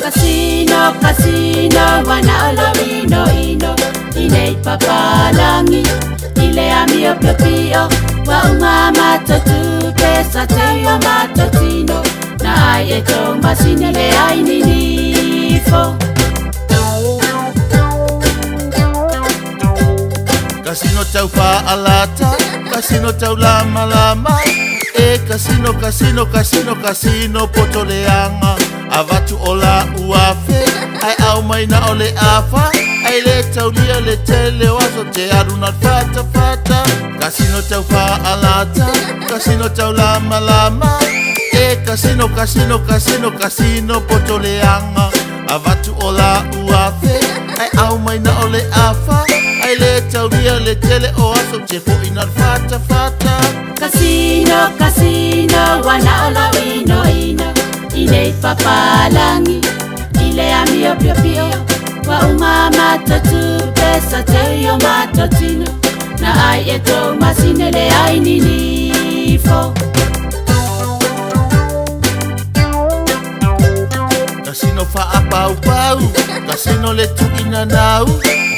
Kasino, kasino, ua na o lou inoino i nei papalagi i le amio piopio ua uma a matou tupe sa teu i o matou tino na ai e tou masina le ai ninifo. Kasino tau fa'alata, kasino tau lamalama, E kasino, kasino, kasino, kasino poto leaga. Avatu o la'u afe, ae aumai na o le afa, Ae le taulia le tele o aso te alu na le fatafata. Kasino tau fa'alata, kasino tau lamalama, E kasino, kasino, kasino, kasino poto leaga. Avatu o la'u afe, ae aumai na o le afa, Ae le taulia le tele o aso te fo'i na le fatafata. Kasino, kasino, ua na o lou inoino i nei papalagi i le amio piopio ua uma a matou tupe sa teu i o matou tino na ai e tou masina le ai ninifo. Kasino fa'apaupau, kasino le tu'inanau,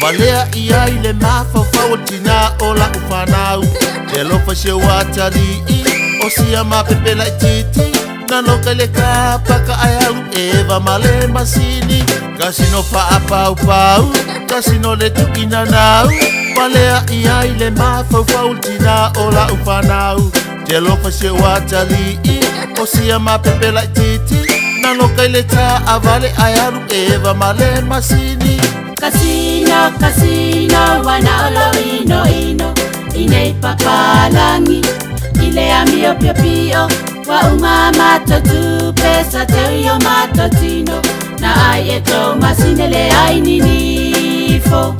Valea i ai le mafaufau o tinā o la'u fanau. Te alofa i si ou atalii, o sia mapepe laitiiti, Na noka i le kapaka ae alu e eva ma le masini Kasino faapaupau Kasino le tuinanau Palea i ai le mafaufau le tina o lau fanau Te alofa si ou atalii O sia mapepe laititi Naloka i le taavale ae alu eva ma le masini Kasino, kasino, ua na o lou inoino I nei papalagi I le amio piopio Ua uma matou tupe Sa teu i o matou tino Na ai e tou masini le ai ninifo.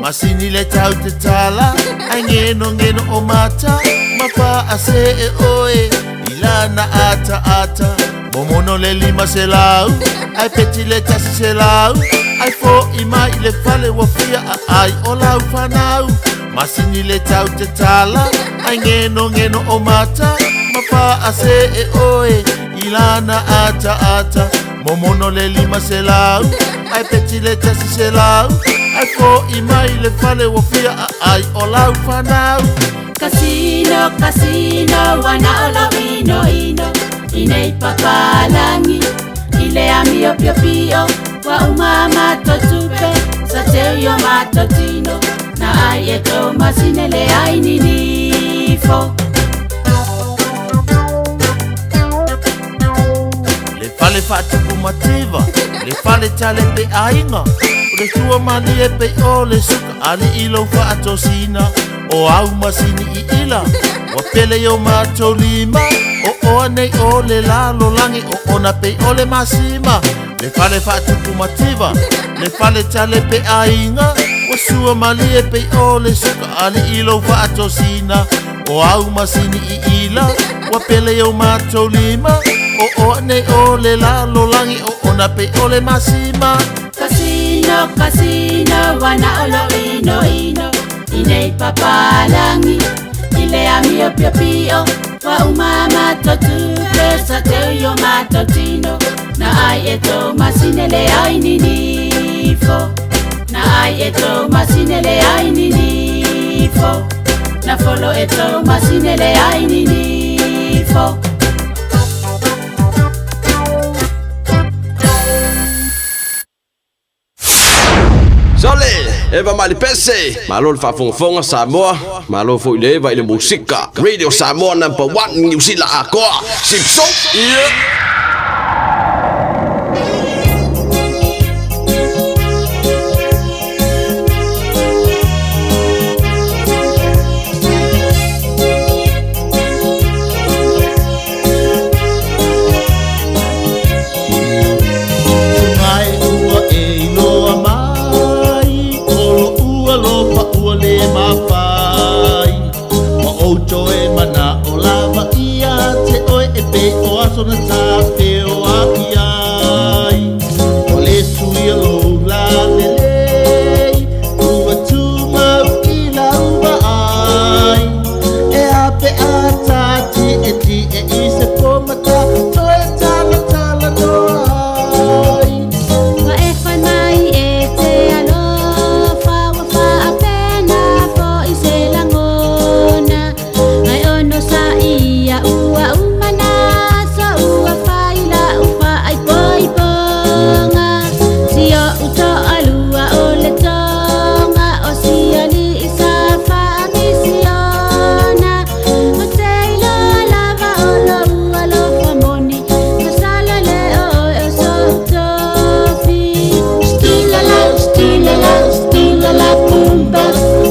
Masini le tau te tala Ai ngeno ngeno o mata Ma faasee oe I lana ataata Momono le 500 Ae peti le 100 Ae fo'i mai i le fale ua fia aai o lau fanau Masini le tau te tala Ai ngeno ngeno o mata Ma faasee oe I lana ataata Momono le 500 Ae peti le 100 Ae fo'i mai i le fale ua fia aai o lau fanau Kasino, kasino, ua na o lou inoino I nei papalagi I le amio piopio Ua uma matou tupe Sa teu i o matou tino Na ai e tou masini le ai ninifo. Le fale faatupu mativa, le fale tale pe aiga, o le sua malie pei o le suka alii lou faatosina, o au masini i ila, ua pele i o matou lima, o oa nei o le lalolagi, o ona pei o le masima, le fale faatupu mativa, le fale tale pe aiga, ua sua malie pei o le suka alii lou faatosina, o au masini i ila, ua pele i o matou lima, o oa nei o le lalolagi, o ona pei o le masima. Kasino, kasino, ua na o lou inoino I nei papalagi I le amio piopio Ua uma matou tupe Sa teu i o matou tino Na ai e tou masini le ai ninifo Na ai e tou masini le ai ninifo Na folo e tou masini le ai ninifo. Sole, Eva mai le pese, malo le faafogafoga Samoa, malo foi le Eva i le musika. Radio Samoa number one Niu Sila atoa. Sipso, yeah. Mai ua e iloa mai O lo'u alofa ua le mafai Ma ou toe mana'o lava ia te oe E pei o aso na tafeoa'i ai Ua le suia lou lalelei Ua tumau i lau vaai E a pe a tatietie i se pomata Toe talatalanoa ai. Ua e fai mai e te alofa Ua faapena foi se lagona Ae onosai ia ua uma na aso Ua fai lau faaipoipoga Si ou toalua o le Toga O si alii sa faamisiona Ou te iloa lava o lou alofa moni Masalo e le o oe o sou tofi Stulala, stulala, stulala pumba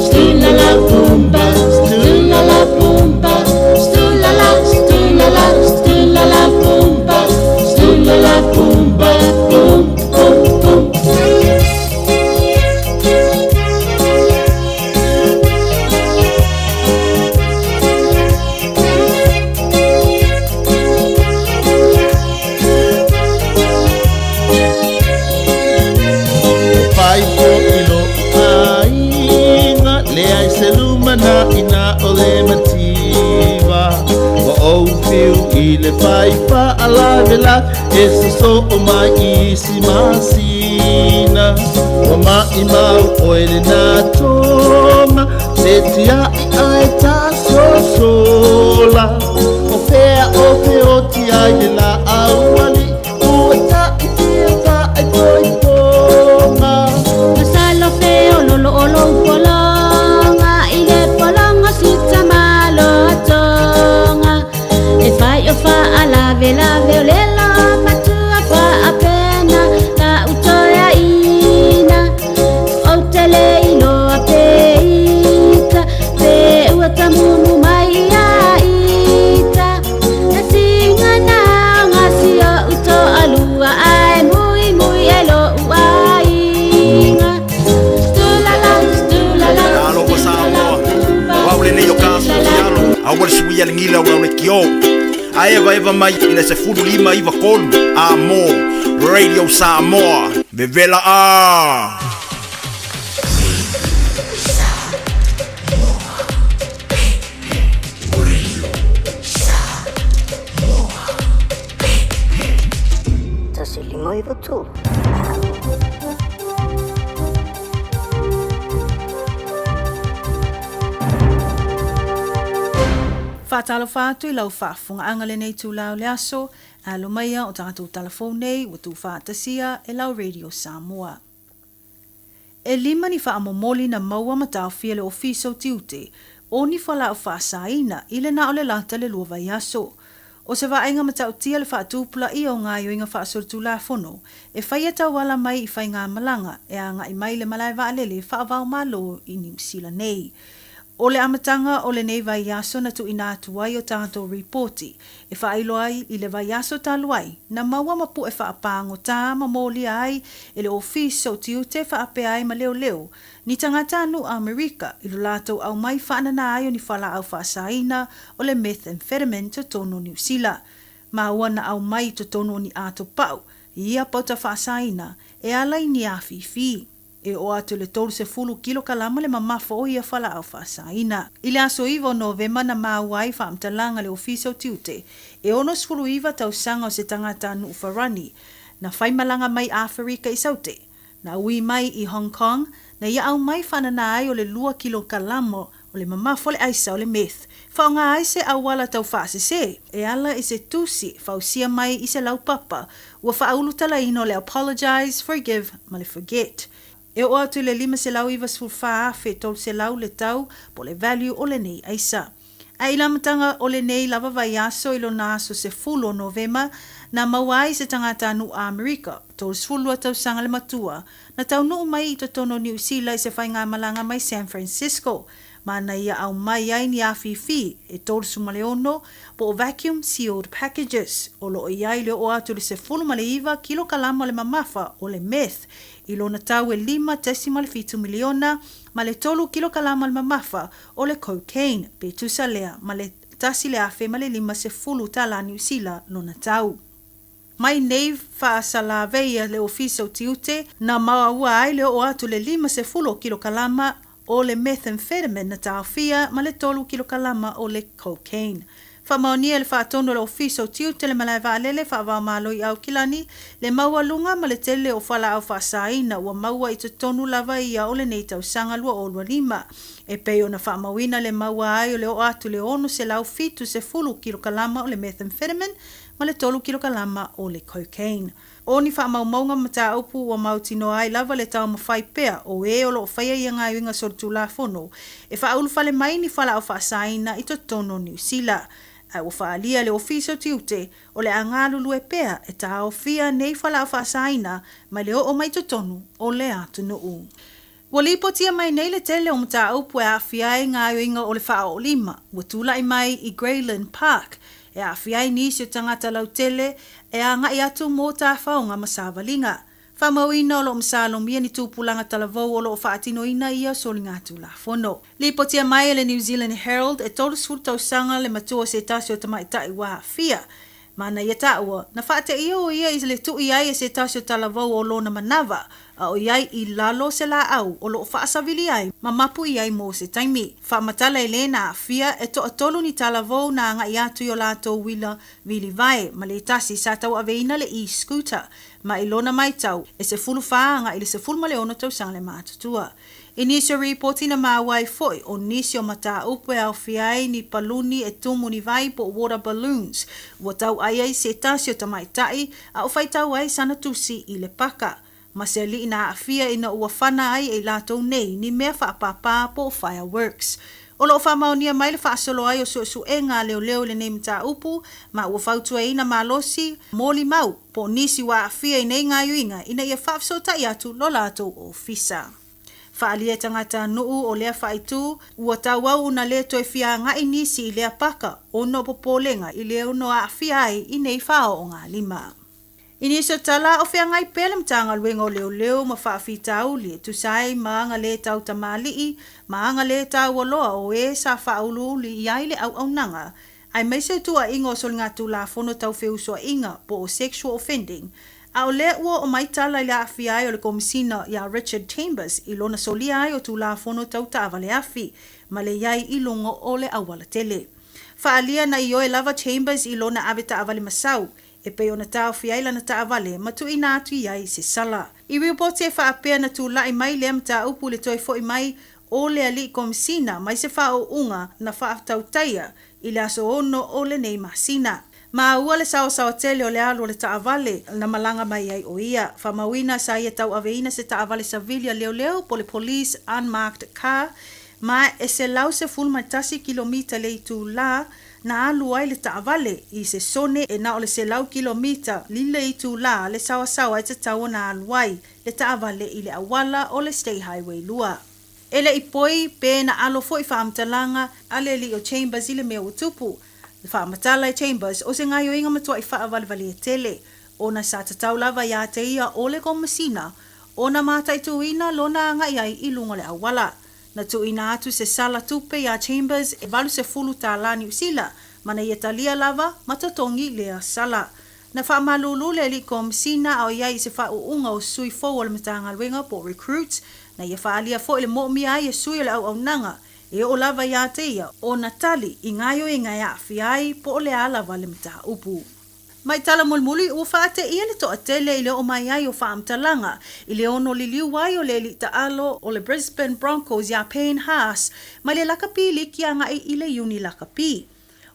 Stulala pumba, stulala pumba Stulala, stulala, stulala pumba Stulala pumba, pum, pum, pum. Fai foi lo'u aiga Leai se lumanai na o le mativa Ua ou fiu i le fai faalavelave E sosoo mai i si masina Ua maimau oe lena toma Se tia'i ae tasosola O fea Lavelave o le lomatua faapena lau toeaina. Ou te le iloa pe ita, pe ua tamumu mai ia ita. E sigana o si oʻu toalua ae muimui e loʻu aiga. Stulala, stulala, Talofa Samoa, o au lenei o ka Sutialo, a ua le sui a le gila o lau le kio. A evaeva mai i le 15 93 a mo Radio Samoa, vevela a! 1 5 9 3. Faatalofa atu i lau faafofogaaga lenei itula o le aso, alo maia o tatou talafou nei ua tuufaatasia e lau Radio Samoa. E lima ni faamomoli na maua ma taofia le Ofisa o Tiute o ni fualaau faasaina i le na o le lata le lua vaiaso. O se vaaiga matautia le faatupulaia o gaoioiga faasolitulafono e faia tauala mai i faigamalaga e agai mai le malae vaalele faava-o-Malo i Niu Sila nei. O le amataga o lenei vaiaso na tuuina atu ai o tatou ripoti e faailoa ai i le vaiaso talu ai na maua ma puʻe faapāgotā ma molia ai e le Ofisa o Tiute faapea ai ma leoleo ni tagata a nuʻu Amerika i lo latou aumai faananā ai o ni fualaau faasaina o le methamphetamine totonu o Niu Sila ma ua na aumai i totonu o ni ato paʻu i ia pauta faasaina e ala i ni afifi. E oo atu i le 30 kilokalama le mamafa o ia fualaau faasaina. I le aso 9 o Novema na maua ai faamatalaga le Ofisa o Tiute, e 69 tausaga o se tagata nuu Farani, na faimalaga mai Aferika i Saute, na ui mai i Hong Kong, na ia aumai faananā ai o le lua kilokalama o le mamafa o le aisa o le meth, faaaoga ai se auala tau faasese, e ala i se tusi fausia mai i se laupapa ua faaulutalaina o le Apologise, Forgive ma le Forget. E oo atu i le $594,300 le tau po o le value o lenei aisa. Ae i le amataga o lenei lava vaiaso i lona aso 10 o Novema, na maua ai se tagata nuu Amerika, 32 tausaga le matua, na taunuu mai i totonu o Niu Sila i se faigamalaga mai San Francisco, ma na ia aumai ai ni afifi e 36 po o vacuum sealed packages o lo o i ai le oo atu i le 19 kilokalama o le mamafa o le meth i lona tau e $5.7 miliona ma le 3 kilokalama o le mamafa o le cocaine pe tusa lea ma le $1,050 tālā Niu Sila lona tau. Mai nei faasalavei le Ofisa o Tiute, na maua ai le oo atu le 50 o kilokalama o le methamphetamine na taofia ma le 3 kilokalama o le cocaine. Faamaonia e le faatonu a le Ofisa o Tiute le malae vaalele faava-o-Malo i Aukilani le maualuga ma le tele o fualaau faasaina ua maua i totonu lava ia o lenei tausaga 2025. E pei ona faamauina le maua ai o le oo atu i le 670 kilokalama o le methamphetamine ma le 3 kilokalama o le cocaine. O ni faamaumauga ma mataupu ua mautinoa ai lava le taumafai pea o ē o lo o faia ia gaoioiga solitulafono e faaulufale mai ni fualaau faasaina i totonu o Niu Sila. Ae ua faaalia le Ofisa o Tiute o le a galulue pea e taofia nei fualaau faasaina mai le oo mai totonu o le atunuu. Ua lipotia mai nei le tele o mataupu e aafia ai gaoioiga o le faaoolima ua tulai mai i Grey Lynn Park, e aafia ai nisi o tagata lautele e agai atu mo tafaoga ma savaliga. Faamauina o lo o masalomia ni tupulaga talavou o lo o faatinoina ia soligatulafono. Lipotia mai e le New Zealand Herald e 30 tausaga le matua o se tasi o tamaitai ua aafia. Ma na ia taua, na faateia o ia i le tui ai e se tasi o talavou o lona manava, a o i ai i lalo o se laau o lo o faasavili ai ma mapu i ai mo se taimi. Faamatala e le na aafia e toatolu ni talavou na agai atu i o latou uila vilivae ma le tasi sa tauaveina le e-scooter ma i lona maitau e 14 agai i le 16 tausaga le matutua. I nisi o ripoti na maua ai foi, o nisi o mataupu e aofia ai ni paluni e tumu ni vai po o water balloons, ua tauʻai ai se tasi o tamaitai a o faitau ai sana tusi i le paka. Ma se aliʻi na aafia ina ua fana ai e i latou nei ni mea faapāpā po o fireworks. O lo o faamaonia mai le faasolo ai o suesuega a leoleo i lenei mataupu, ma ua fautuaina malosi molimau po o nisi ua aafia i nei gaoioiga ina ia faafesootai atu lo latou ofisa. Faaalia e tagatanuu o lea faaitu, ua tauau ona le toe fia agai nisi i lea paka ona o popolega i le ono aafia ai i nei faaoogalima. I nisi o tala, o feagai pea le Matagaluega o Leoleo ma faafitauli e tusa ai ma aga le tau tamalii ma aga le taualoa o e sa faauluulu i ai le auaunaga, aemaise o tuuaiga o soligatulafono tau feusuaiga po o sexual offending, a o lea ua oo mai tala i le aafia ai o le Komisina iā Richard Chambers i lona solia ai o Tulafono tau taavale afi ma le i ai i luga o le aualatele. Faaalia na ioe lava Chambers i lona ave taavale masau e pei ona taofi ai lana taavale ma tuuina atu i ai se sala. I ripoti e faapea na tulai mai lea mataupu i le toe foi mai o le alii komisina mai se faaūūga na faatautaia i le aso 6 o lenei masina. Maua le saosaoa tele o le alu o le taavale na malaga mai ai o ia. Faamauina sa ia tauaveina se taavale savili a leoleo po le Police Unmarked Car ma e 111 kilomita le itulā na alu ai le taavale i se sone e na o le 100 kilomita i le itulā le saoasaoa e tatau ona alu ai le taavale i le auala o le State Highway 2. E le i poi pe na alo foi faamatalaga a le alii o Chambers i le mea ua tupu. Na faamatala e Chambers o se gaioiga matuai faavalevalea tele ona sa tatau lava iā te ia o le Komasina ona mataituina lona agai ai i luga o le auala. Na tuuina atu se sala tupe iā Chambers e 80 tālā Niu Sila ma na ia talia lava ma totogi lea sala. Na faamalulu le alii Komisina a o i ai i se faauuga o sui fou o le Matagaluega po o recruits, na ia faaalia foi le moomia ai e sui o le auaunaga e oo lava iā te ia ona tali i gaoioiga e aafia ai po o le a lava le mataupu. Mai tala mulimuli, ua faateia le toatele i le oo mai ai o faamatalaga i le ono liliu ai o le alii taalo o le Brisbane Broncos iā Payne Haas mai le lakapi liki agai i le iuni lakapi.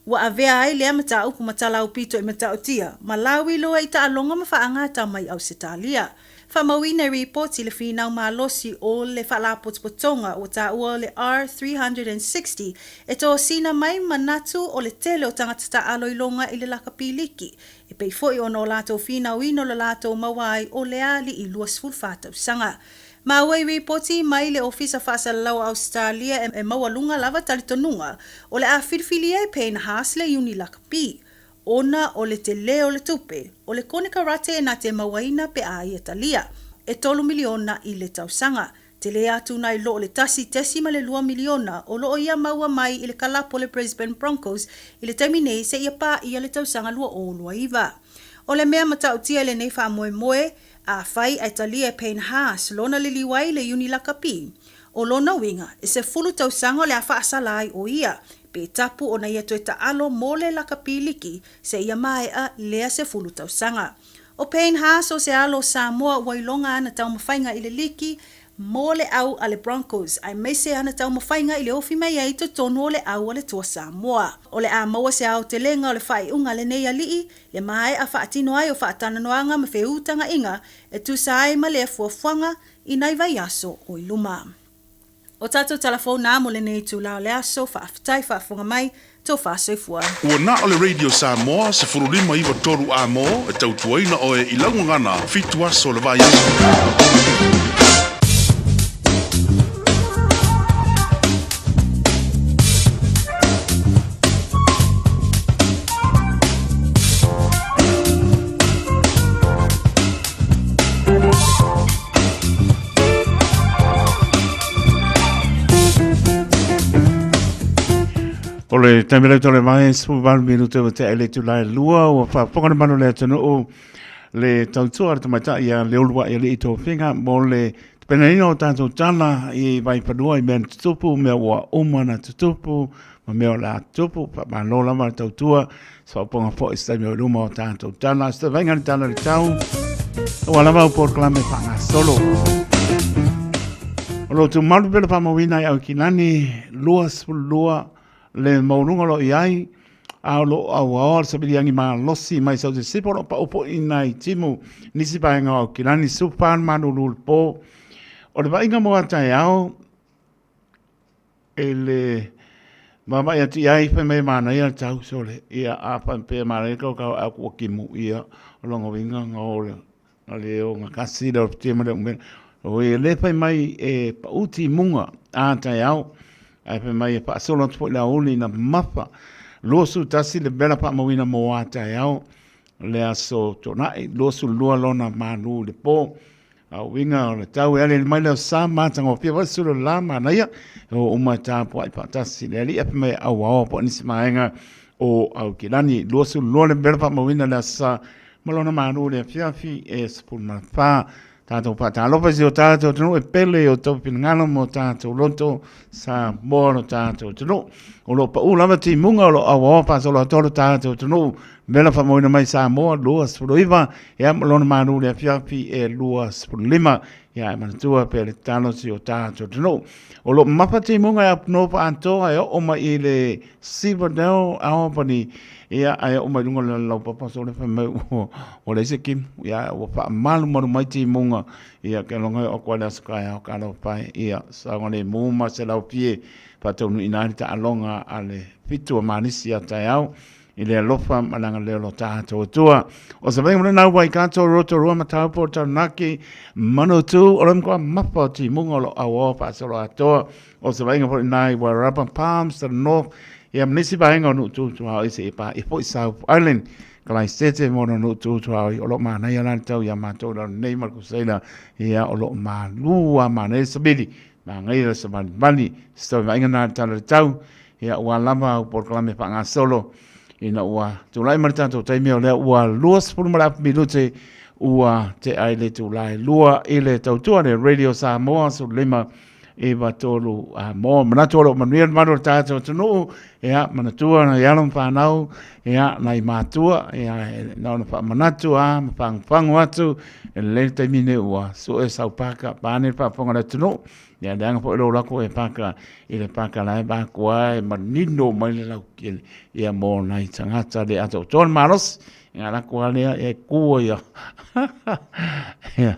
Ua avea ai lea mataupu ma talaupito i Matautia, ma lauiloa i taaloga ma faagata mai Ausetalia. Faamauina i ripoti le finau malosi o le Faalapotopotoga ua taua o le R360 e tosina mai manatu o le tele o tagata taaalo iloga i le lakapi liki, e pei foi ona o latou finauina o le latou maua ai o lea alii 24 tausaga. Maua i ripoti mai le Ofisa Faasalalau o Ausetalia e maualuga lava talitonuga o le a filifilia e Payne Haas le iuni lakapi, ona o le telē o le tupe o le konekarate e na te mauaina pe a ia talia, e $3 miliona i le tausaga. Telē atu nai lo le 1.2 miliona o lo o ia maua mai i le kalapu o le Brisbane Broncos i le taimi nei seia paia le tausaga 2029. O le mea matautia i lenei faamoemoe, Afai ae talia e Payne Haas lona liliu ai i le iuni lakapi, o lona uiga, e 10 tausaga o le a faasala ai o ia, pe tapu ona ia toe taalo mo le lakapi liki seia maea lea 10 tausaga. O Payne Haas o se alo o Samoa ua iloga ana taumafaiga i le liki mo le au a le Broncos aemaise ana taumafaiga i le ofi mai ai i totonu o le au a le Toa Samoa. O le a maua se aotelega o le faaiuga a lenei alii Le maea faatino ai o faatalanoaga ma feutagaiga e tusa ai ma lea fuafuaga i nai vaiaso o i luma. O tatou tala fou na mo lenei itula o le aso, faafetai faafofoga mai, tofa soifua. Ua na o le Radio Samoa 15 93 A mo e tautuaina oe i lau gagana fitu aso o le vaiaso. O le taimi lau tole mai, 18 minute ua tea i le itula e lua, ua faafofoga le malu o le atunuu le tautua a le tamaitai ia Leuluai Alii Tofiga mo le tapenaina o tatou tala i Vaifanua i mea na tutupu, mea ua uma ona tutupu, ma mea o le a tutupu. Faamalo lava le tautua, se faaopoopoga foi i se taimi o i luma o tatou tala. Se vaaiga i le tala i le tau, aua lava au polokalame faagasolo. O lo o tumalu pea le faamauina i Aukilani 22 le maualuga o lo o i ai, a o lo o auaoa le saviliagi malosi mai Sauti Sisifo o lo o pau foi nai timu nisi vaega o Aukilani 14 le malulu i le po. O le vaaiga mo a taeao e le Vaavaai atu i ai fai mai e manaia le tau sole ia a faapea e manaia kau kau a ku kimu ia o longa winga nga o le nga le o nga kasi le o te ma le umela o e le fai mai e pau timuga a taeao ae fai mai e faasolo atu foi le aoauli ina mafa 21 le vela faamauina mo a taeao le aso Toonai 22 lona malu i le po. A uiga o le tau e aliali mai lea o sa matagofie foi le sulu o le la manaia e o uma e tapuai faatasi le alii afe mai auaoa po o nisi vaega o Aukilani. 22 le vela faamauina le aso Sa ma lona malu i le afiafi e 14. Tatou faatalofa i si o tatou atunuu e pele i o outou finagalo ma o tatou loto Samoa lo tatou atunuu. O lo o pau lava timuga o lo o auaoa faasoloatoa lo tatou atunuu. Vela faamauina mai Samoa 29 ia ma lona malu i le afiafi e 25. Ia e manatua pea le tatalo si o tatou atunuu. O lo o mafa timuga e apunoa atoa e oo mai i le Silverdale Albany ia ae oo mai luga o le laupapa sole fai mai ua leai se kimu ia ua faamalumalu mai timuga ia ke loga e oo atu ai le aso taeao talofa e ia saogalemu ma se laufie faataunuuina ai le taaloga a le fitu o Manisi ia taeao i le alofa ma le agalelei o lo tatou Atua. O se vaega lena ua i Kato Rotorua Mataupu o Taranaki Manutu o le matua mafa o timuga o lo auaoa faasolo atoa. O se vaega foi lena i Wairarapa Palms to the north ia ma nisi vaega o Nuu Tutuaoi se i paia foi South Island. Kalaisete mo no Nuu Tutuaoi o lo manaia la le tau ia matou lalo nei ma le kusaila ia o lo malu a manaia le savili manaia le savalivali se tau vaaiga na le tala le tau ia ua lava au polokalame faagasolo ina ua tulai mai le tatou taimi o lea ua 20 ma le afu minute ua tea i le itula e 2 i le tautua le Radio Samoa 15 9 3 a mo manatu o lo o manuia le malu o le tatou atunuu ia manatua nai alo ma fanau ia nai matua ia na ona faamanatu a ma fagufagu atu e lelei le taimi nei ua sue sau paka pane le faafofoga a le atunuu ia leaga foi lou lako e paka i le paka la e vakoa e manino mai le lautele ia mo nai tagata le atoatoa le malosi ia lako a lea e kua ia ia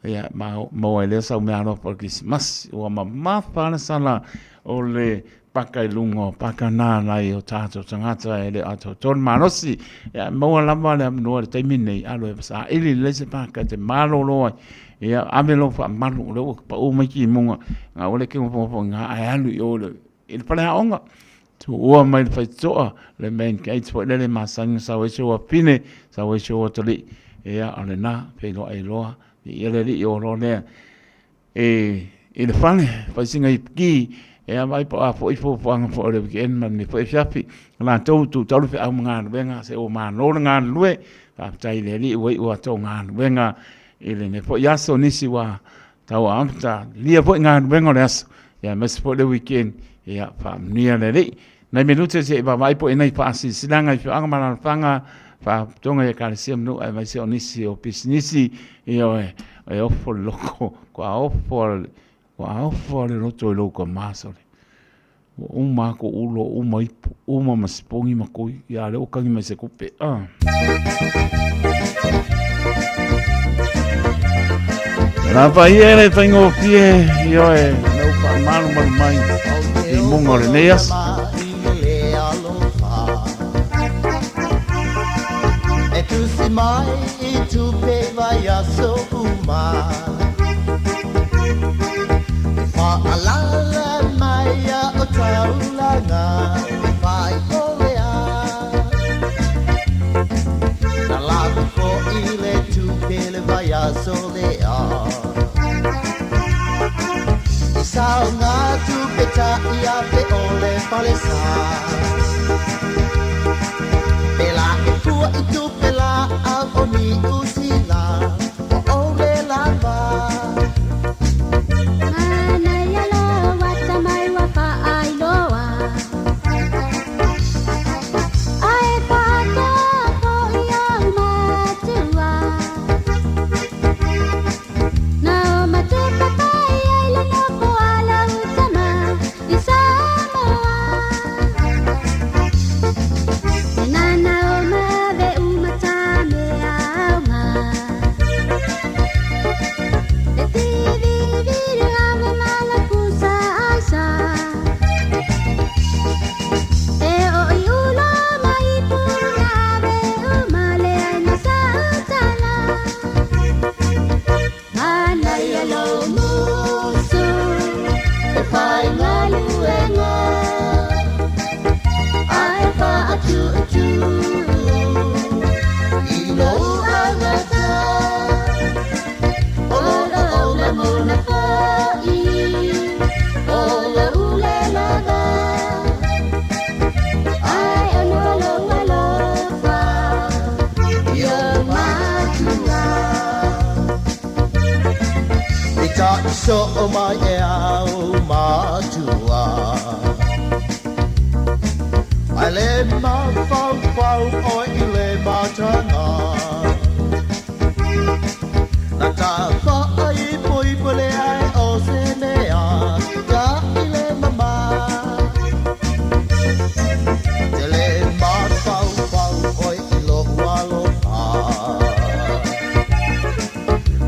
ia maua ai lea sau meaalofa o le Kerisimasi ua mamafa le sala o le paka i luga o paka nā nai o tātou tagata e le atoatoa le malosi. Ia, maua lava le avanoa i le taimi lenei, alo e saili lelei se paka e te malolo ai. Ia, ave lou faamalu, o lea ua pau mai timuga, aua le te nofonofo i ina, ae alu i o i le faleaoga. Tuua mai le faitotoa, le main gate foi lele masani na sau ai si ou afine, sau ai si ou atalii. Ia, o lena, feiloai loa, viia le Alii o loa lea. E i le fale, fai sina ipuki, e a vaai po o a foi fuafuaga foi o le weekend ma lenei foi afiafi. Latou tu talu feau ma galuega, se ua malo le galulue, faafetai i le Alii ua iu a outou galuega i lenei foi aso, nisi ua tau amata lia foi galuega o le aso, ia aemaise foi le weekend, ia faamanuia le Alii. Nai minute se i vaavaai po i nai faasilasilaga i afioaga ma alaalafaga, faalapotopotoga i ekalesia ma nuu aemaise o nisi o pisinisi, ioe, e ofo le loko, kua ofo le, kua ofo le loto i lou tama sole. Ua uma aku ulo, uma ipu, uma ma sipogi ma koi, ia lea ua kagi mai se kupe. Ah. La paia le faigofie, ioe, lau faamalumalu mai i muga o lenei aso. E tusi mai i tupe vai aso uma E whaalala mai a o taulanga E whai ole a Na lako ko i le tupe le vai aso le a I sao ngā tupe ta i a te ole fale sa Pela e pua i tupe la au o ni usila Wa ole lava Manaia loa tamai ua faailoa Ae faatoa foi au matua Na o matupapai ai le nofo a lau tama i Samoa. Faatoo mai e au matua Ae le mafaufau oe i le mataga Na ta faaipoipo leai o se mea Ta i le mama Te le mafaufau oe i lou alofa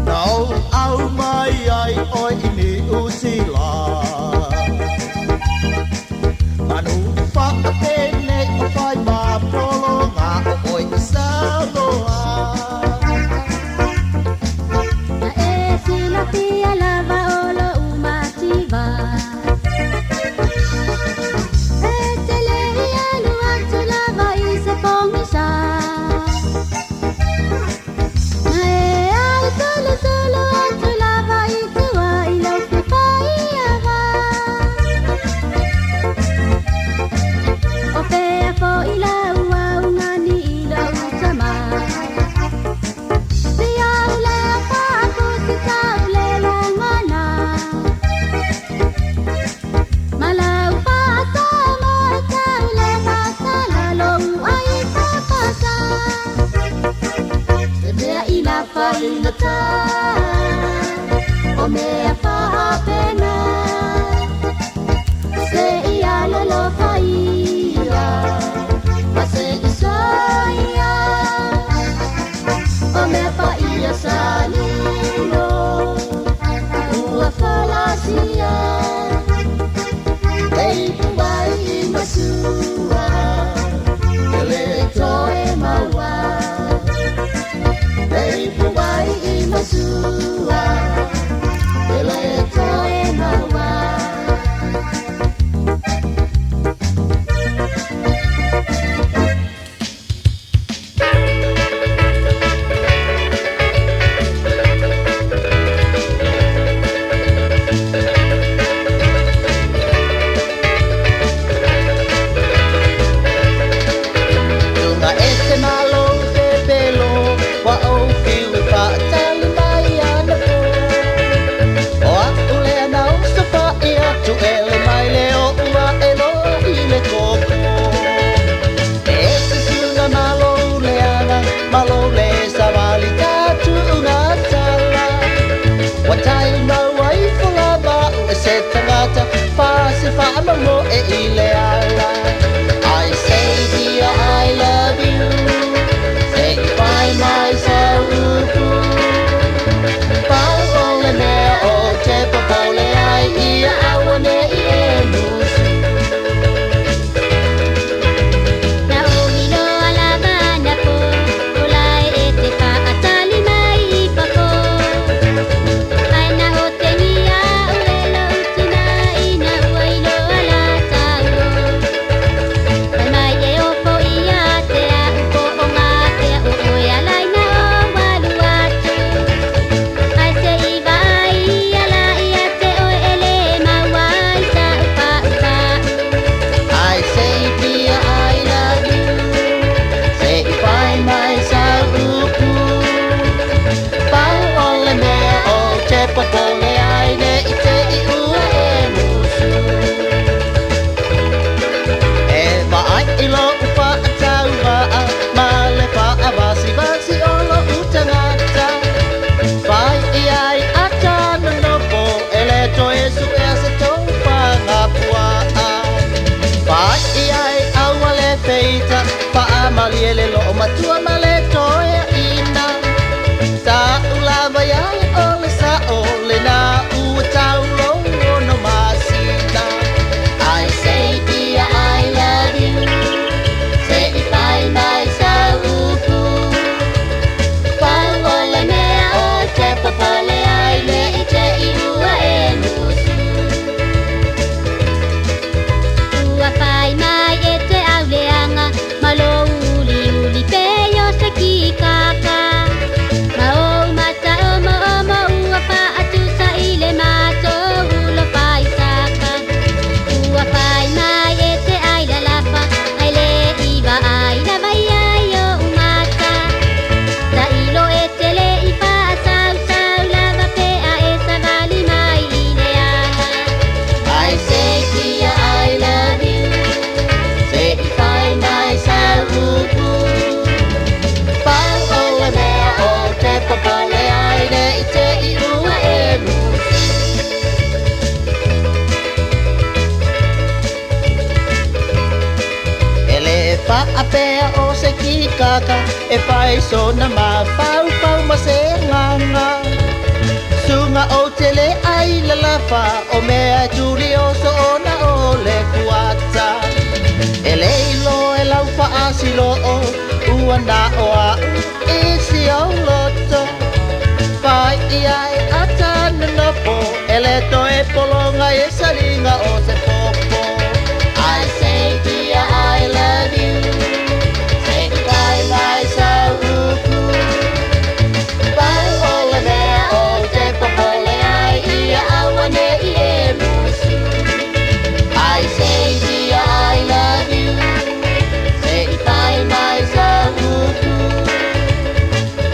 Na ou au mai ai oe i Niu Sila Manu faapenei o fai ma pologa o oe i Samoa. Na e silafia lava o lo'u mativa E te le i alu atu lava i se pogisa Na e alu solosolo atu lava i tua i lou fia fai ava O fea fo'i lau augani i lou tama Si au lea faafusi sau le lagona Ma lau faasoa e tau le faasala lou ai faapasa Se mea i na faigata O mea faapena Se i alolofa ia Ma se i soia O mea paia sa lilo Ua folasia E ipu ai i masua E le toe maua E ipu ai i masua E le toe maua. Tuga ese ma lou pepelo Ua ou fiu e faatali mai anapo O a'u lea na osofa'i atu e le mai le o'u a'e loa i le koko E ese suga ma lou leaga ma lou lē savali tatu'uga tala Ua tai maua ifo lava a'u e se tagata fase faamamoe i le ala I say dear I love you Se i fai mai sau upu Pau o le mea o te popole ai ia auane'i e musu. Na ogi loa lava anapo O lae e te faatali mai i fafo Ae na otegia a'u e lou tina ina ua iloa la tauo Fai mai e ofo ia te a'u po o gatea o oe alai na ou alu atu Ae se i vaai ia la ia te oe e lē maua ai sa'u pa'upa'u I say dear I love you Se i fai mai sau upu Pau o le mea o te popole ai ne i te i ua e musu E vaai i lou faatauva'a ma le faavasivasi o lou tagata Fai i ai ata nonofo e le toe su'ea se tofaga pua'a Fai i ai aua le feita faamalie le loo matua ma le toeaina Sa'u lava ia o le sa'o lenei. o se kikaka e fai sona mafaufau ma se agaga. Suga ou te le ai lalafa o mea e tuli oso ona o le kuata. E le iloa e lau faasiloo ua na o a'u i si ou loto. Fai ia e ata nonofo e le toe pologa i saliga o se popo. I say dear I love you Say goodbye mai sau upu. Pau o le mea ou te popole ai ia auane'i e musu. I say dear I love you Se i fai mai sau upu.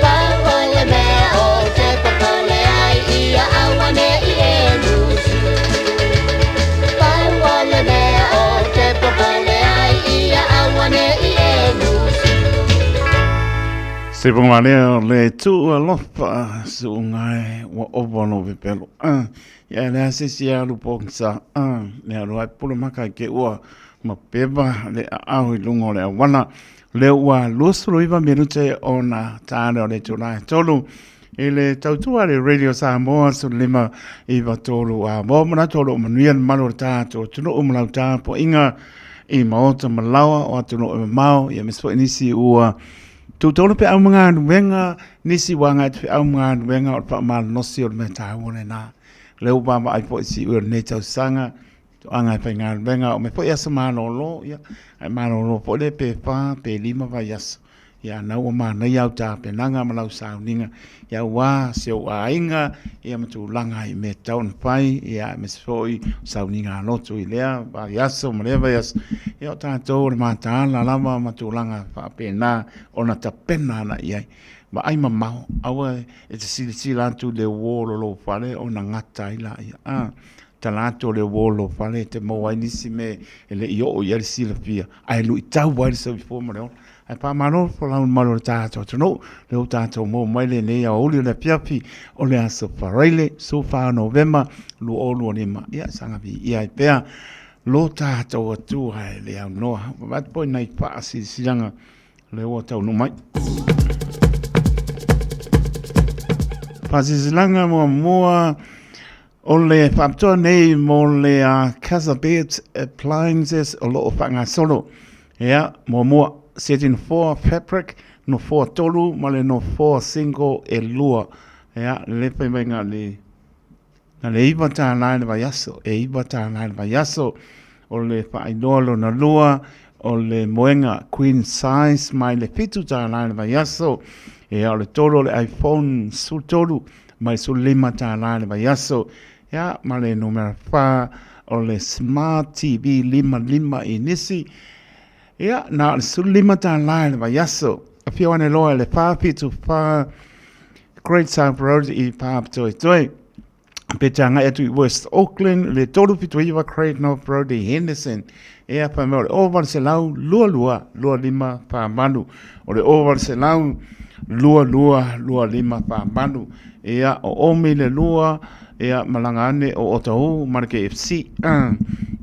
Pau o le mea ou te popole ai ia auane'i e musu. Pau o le mea ou te popole ai ia auane'i e musu. Se paga lea o le tuu alofa suuga e ua ova lou pepelo. Ia e leai se isi e alu pogisa le alu ai pule maka i ke ua ma pepa le aao i luga o le auala. Lea ua 29 minute ona ta lea o le itula e tolu i le tautua a le Radio Samoa 15 9 3 a mo manatu o lo o manuia le mamalu o le tatou atunuu ma lau tapuaiga i maota ma laoa o atunuu e mamao ia aemaise foi nisi ua Tūtonu feau ma galuega, nisi ua agai atu feau ma galuega o le faamalolosi o le mea taua lena. Lea ua vaavaai foi i siui o lenei tausaga, toaga e faigaluega, o mea foi aso malolo, ia, ae malolo foi lea pe fa pe lima vaiaso. Ia, na ua manaia au tapenaga ma lau sauniga, ia aua si ou aiga, ia ma tulaga i mea tatau ona fai, ia aemaise foi sauniga lotu i lea vaiaso ma lea vaiaso. Ia o tatou o le mataala lava ma tulaga faapena ona tapena ana i ai. Vaai mamao, aua e te silasila atu i le uo o lou fale ona gata ai laia. A, tala atu o le uo o lou fale e te maua ai nisi mea e le i oo i ai le silafia, ae luitau ai le soifua ma le ola. Ae faamalo folau le mamalu o le tatou atunuu, lea ua tatou maua mai lenei aoauli o le afiafi o le aso Faraile 14 Novema 2025. Ia saga viia ai pea lo tatou Atua e le aunoa. Ua vaai atu foi nai faasilasilaga lea ua taunuu mai. Faasilasilaga muamua o le faapitoa nei mo le Casa Beds Appliances o lo o faagasolo. Ia, muamua, setting 4 fabric, nofoa 3 ma le nofoa single e 2. Ia, le fai mai na le na le $9 i le vaiaso, e $9 i le vaiaso. O le faailoa lona lua, o le moega queen size mai le $7 i le vaiaso. Ia, o le tolu o le iPhone 13 mai le $15 i le vaiaso. Ia, ma le numera 4 o le Smart TV 55 inisi. Ia, na o le $15 i le vaiaso. Afio ane loa i le 474 Great South Road i Papatoetoe. Pe te agai atu i West Auckland, le 379 Great North Road i Henderson. Ia, whai mai o le 0800 22 25 48. O le 0800 22 25 48. Ia, o Omi le lua, ia, malaga ane o Otahuhu ma le KFC.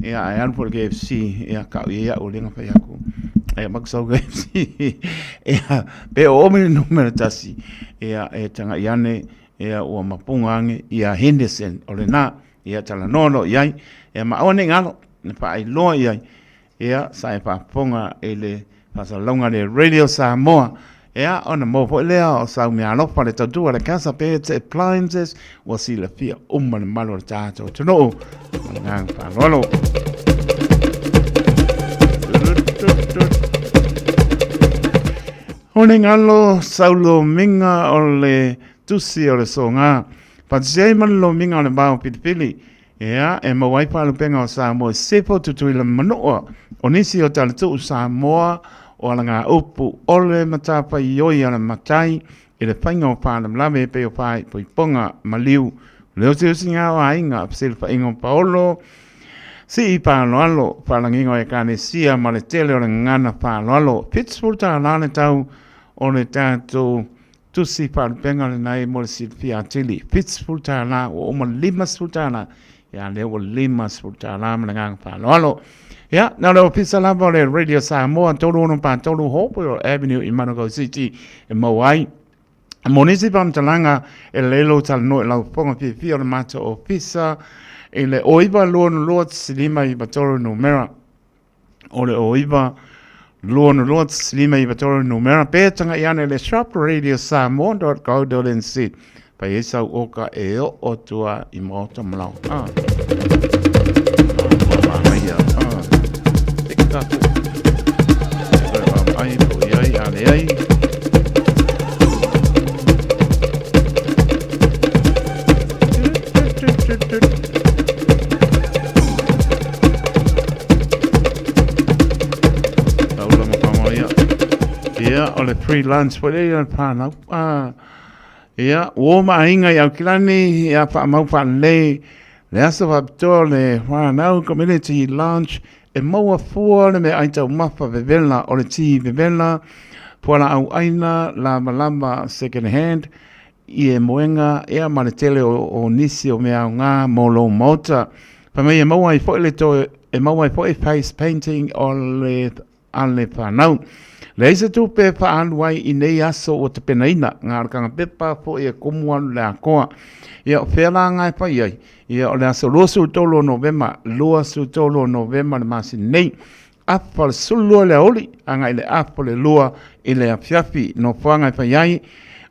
Ia, ae alu foi le KFC, ia, kau i ai au lenga whai aku. Ia, maku sau KFC. Ia, pe o Omi le numera tasi. Ia, e tanga i ane, ia, ua mapunga ange, ia Henderson, o le nā, ia, talanoa loa i ai. Ia, ma aua nei ngalo, na whaailoa i ai. Ia, sa e faafofoga i le faasalalauga a le Radio Samoa. Ia, ona maua foi lea o sau meaalofa le tautua a le Casa Beds Appliances ua silafia uma le mamalu o le tatou atunuu. Ma le agaga faaaloalo. O le galo sau lomiga o le tusi o le soga. Faatasi ai ma le lomiga o le vao pilipili. Ea, e maua ai faalupega o Samoa i Sisifo, Tutuila ma Manua. O nisi o talatuu Samoa o alagaupu o le matafaioi a le matai i le faiga o faalavelave e pei o faaipoipoga, maliu, le osiosiga o aiga, fesilafaiga o paolo, sii faaaloalo, faalagiga o ekalesia ma le tele o le gagana faaaloalo. $70 le tau o le tatou Tusi faalupega lenei mo le silafia atili, $70, ua uma le $50, ia lea ua $50 ma le agaga faaaloalo. Ia, na o le ofisa lava o le Radio Samoa, 363 Hopewell Avenue i Manukau City e maua ai. Mo nisi faamatalaga e lelei lou talanoa i lau fofoga fiafia o le matou ofisa i le 0922 593 numera. O le 0922 593 numera pe tagai ane i le shopradiosamoa.co.nz Fai ai sau oka e oo atu a i Maota Malau. Ah. Ah, ah. Te ka ko. Ai, po i ai, a le ai. Taula ma pamaia. Ia, o le free lunch foi lea i le whanau. Ah. Ia, ua o ma aiga i Aukilani, ia whaamau whaalelei, le aso whapitoa o le whanau community lunch, e maua fua le mea ai taumafa vevela o le tī vevela, pualaau aina, lamalama second hand, i e moenga, ia ma le tele o, o nisi o mea aoga mo lou maota. Fai mai e maua ai foi le toe, e maua ai foi face painting o le a le whanau. Leai se tupe e whaalu ai i nei aso ua tapenaina, ngā rakanga pepa foi e komu alu le akoa. Ia, o whea la ngā e whai ai? Ia, o le aso 23 o Novema, 23 o Novema le masina nei, afa le 12 le aoauli, agai le afa le 2 i le afiafi, nofoaga e whai ai,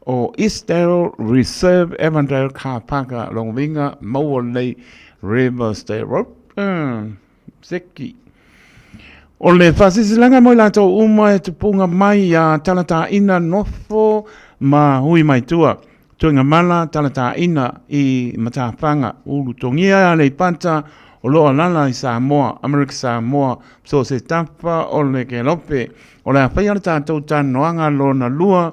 o Eastdale Reserve Avondale Car Park, Longowinga, maua lelei Riversdale Road. Seki. O le faasisilaga mo i latou uma e tupuga mai ia Talataina nofo ma hui mai tua. Tuigamala Talataina i Matafanga, Ulutogia Aleipata o lo o alala i Samoa, Amerika Samoa, so se tafa o le kelope. O le a faia le tatou talanoaga lona lua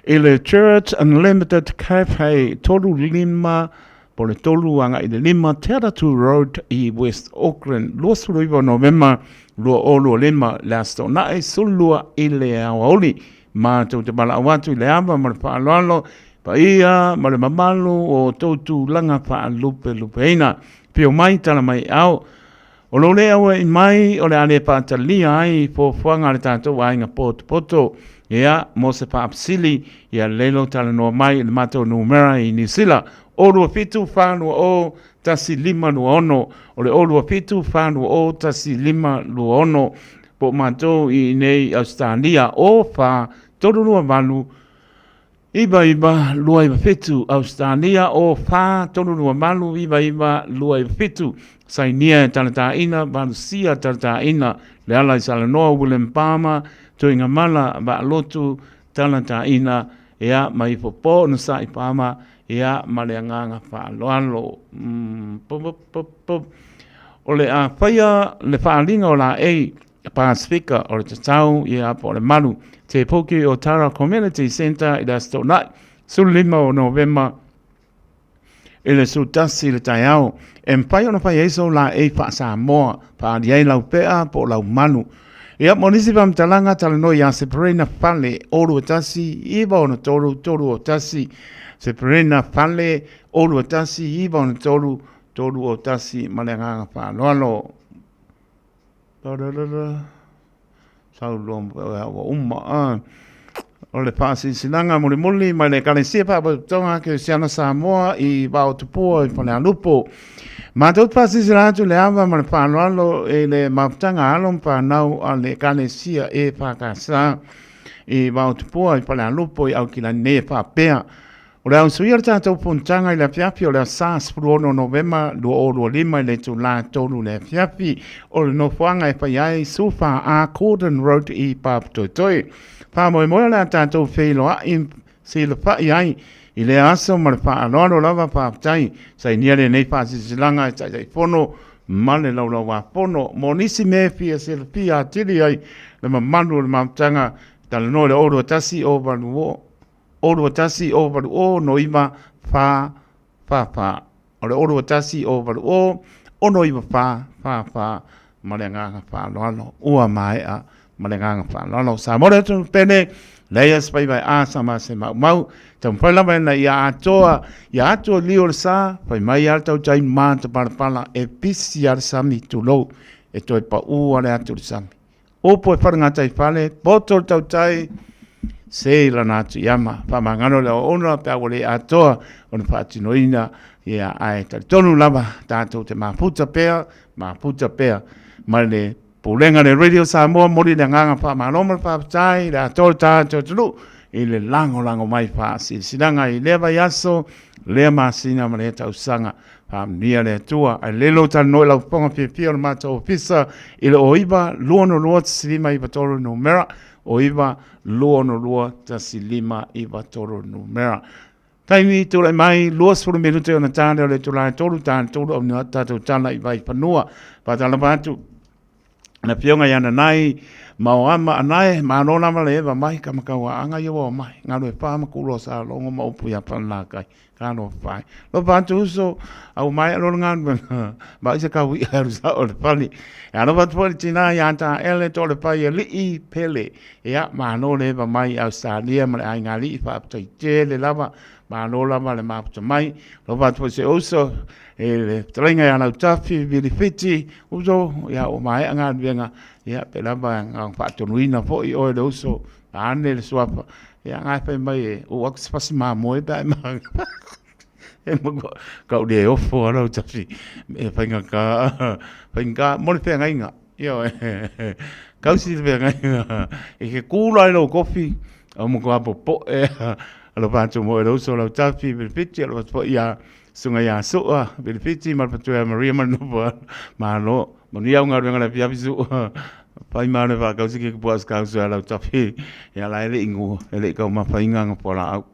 i le Church Unlimited Cafe 35 Po le 3 agai i le 5 Te Atatū Road i West Auckland, 29 o Novema 2025, le Aso Toonai, 12 i le aoauli. Matou te valaau atu i le ava ma le faaaloalo, paia ma le mamalu o outou tulaga faalupelupeina. Afio mai, tala mai ao. O lou le aua'i mai o le a le faatalia ai fuafuaga a le tatou aiga potopoto. Ia, mo se faafesili, ia lelei lou talanoa mai i le matou numera i Niu Sila, o 27 420 1526. O le o 27 420 1526. Po o matou i inei i Ausetalia, o 4 328 99297 Ausetalia o 4 3 2 8 9 9 2 7 Sainia e Talataina Valusia Talataina Leala i Salanoa William Palmer Tuigamala Vaalotu Talataina ia ma ifo po na sa'i Palmer ia ma le agaga faaaloalo. Mm, pup, pup, pup, pup. O le a faia le faaaliga o laei Pasifika o le tatau ia po o le malu. Te Puke o Tara Community Centre i le Aso Toonai, 15 o Novema i le 11 i le taeao. E mafai ona fai ai sou laei faa-Samoa, faaali ai lau pea po o lau malu. Ia, mo nisi faamatalaga, talanoa ia Seferina Fale, 021 963 301. Seferina Fale, 021 963 301 ma le agaga faaaloalo. Sau loa ua uma. Ah. O le faasilasilaga mulimuli mai le Ekalesia Faalapotopotoga Kerisiano Samoa i Vaotupua i Falealupo. Matou te faasilasila atu le ava ma le faaaloalo i le mafutaga a alo ma fanau a le Ekalesia EFKS i Vaotupua i Falealupo i Aukilani nei e faapea, O le a usuia le tatou fonotaga i le afiafi o le aso Sa 16 Novema 2025 i le itula 3 i le afiafi. O le nofoaga e fai ai Sufa A Cordon Road i Papatoetoe. Faamoemoe o le a tatou feiloai silafa'i ai i lea aso ma le faaaloalo lava faafetai. Sainia lenei faasilasilaga e Taitaifono ma le Laulauafono. Mo nisi mea e fia silafia atili ai le mamalu o le mafutaga, talanoa i le 021 080 O 21 O 8 O 6 9 4 4 4. O le O 21 O 8 O 6 9 4 4 4 ma le agaga faaaloalo. Ua maea ma le agaga faaaloalo. Samoa le atunuu pele, leai se faiva e asa ma se maumau. Taumafai lava ina ia atoa, ia atu o liu o le sa, fai mai lava le tautai ma ta palapala e pisi lava le sami, tulou. e toe paʻū ale atu i le sami. Upu e wharengatai fale, poto le tautai, se i lana atu i ama. Whamangano le auauna pe a ua le atoa ona faatinoina, ia ae talitonu lava tātou te mafuta pea, mafuta pea ma le Pulega le Radio Samoa moli le agaga faamalo ma le faafetai i le atoa o le tātou atunuu i le lagolago mai faasilasilaga i lea vaiaso, lea masina ma lea tausaga. Faamanuia le Atua. Ae lele o talanoa i lau fofoga fiafia o le matou ofisa i le 09 262 1593 numera, 09 262 1593 numera. Taimi tulai mai 20 minute ona tāne o le itula e 3, tāne 3 au ni tātou tala i Vaifanua. Whātalapa atu, na fioga i ana nai, ma o ama anae, malo lava le eva mai, ka makau a anga i o mai, ngalo e wha ma kulo sa longo ma upu ia whanlakai, ka no whai. Lopa atu uso, au mai alo le nganu, ma isa ka ui aru sa o le fali. E alofa atu foi le tina i ata ele to le pai e lii pele. Ia, malo le eva mai i Ausetalia ma le aiga alii faafetai tele lava, malo lava le mafuta mai. Alofa atu foi se uso i le fetalaiga ia Lautafi Vilifiti, uso, ia ua maea galuega, ia pe lava e faatonuina foi oe le uso, vaeane le suafa, ia na e fai mai e uu atu se fasi mamoe pe a e maga. E kau le ofo a Lautafi, e faigata, faigata mo le feagaiga. Ioe, kausi le feagaiga i ke kula i lou kofi, o matua popoe alofa atu mo e le uso Lautafi Vilifiti, alofa atu foi ia Susuga ia Sua Vilifiti ma le faletua ia Maria ma le nofo Malo. Manuia au galuega i le afiafi Sua. Fai malo e faakausi ke puaa o se kauso ia Lautafi, ia la e le i e le i taumafaina ana fualaau.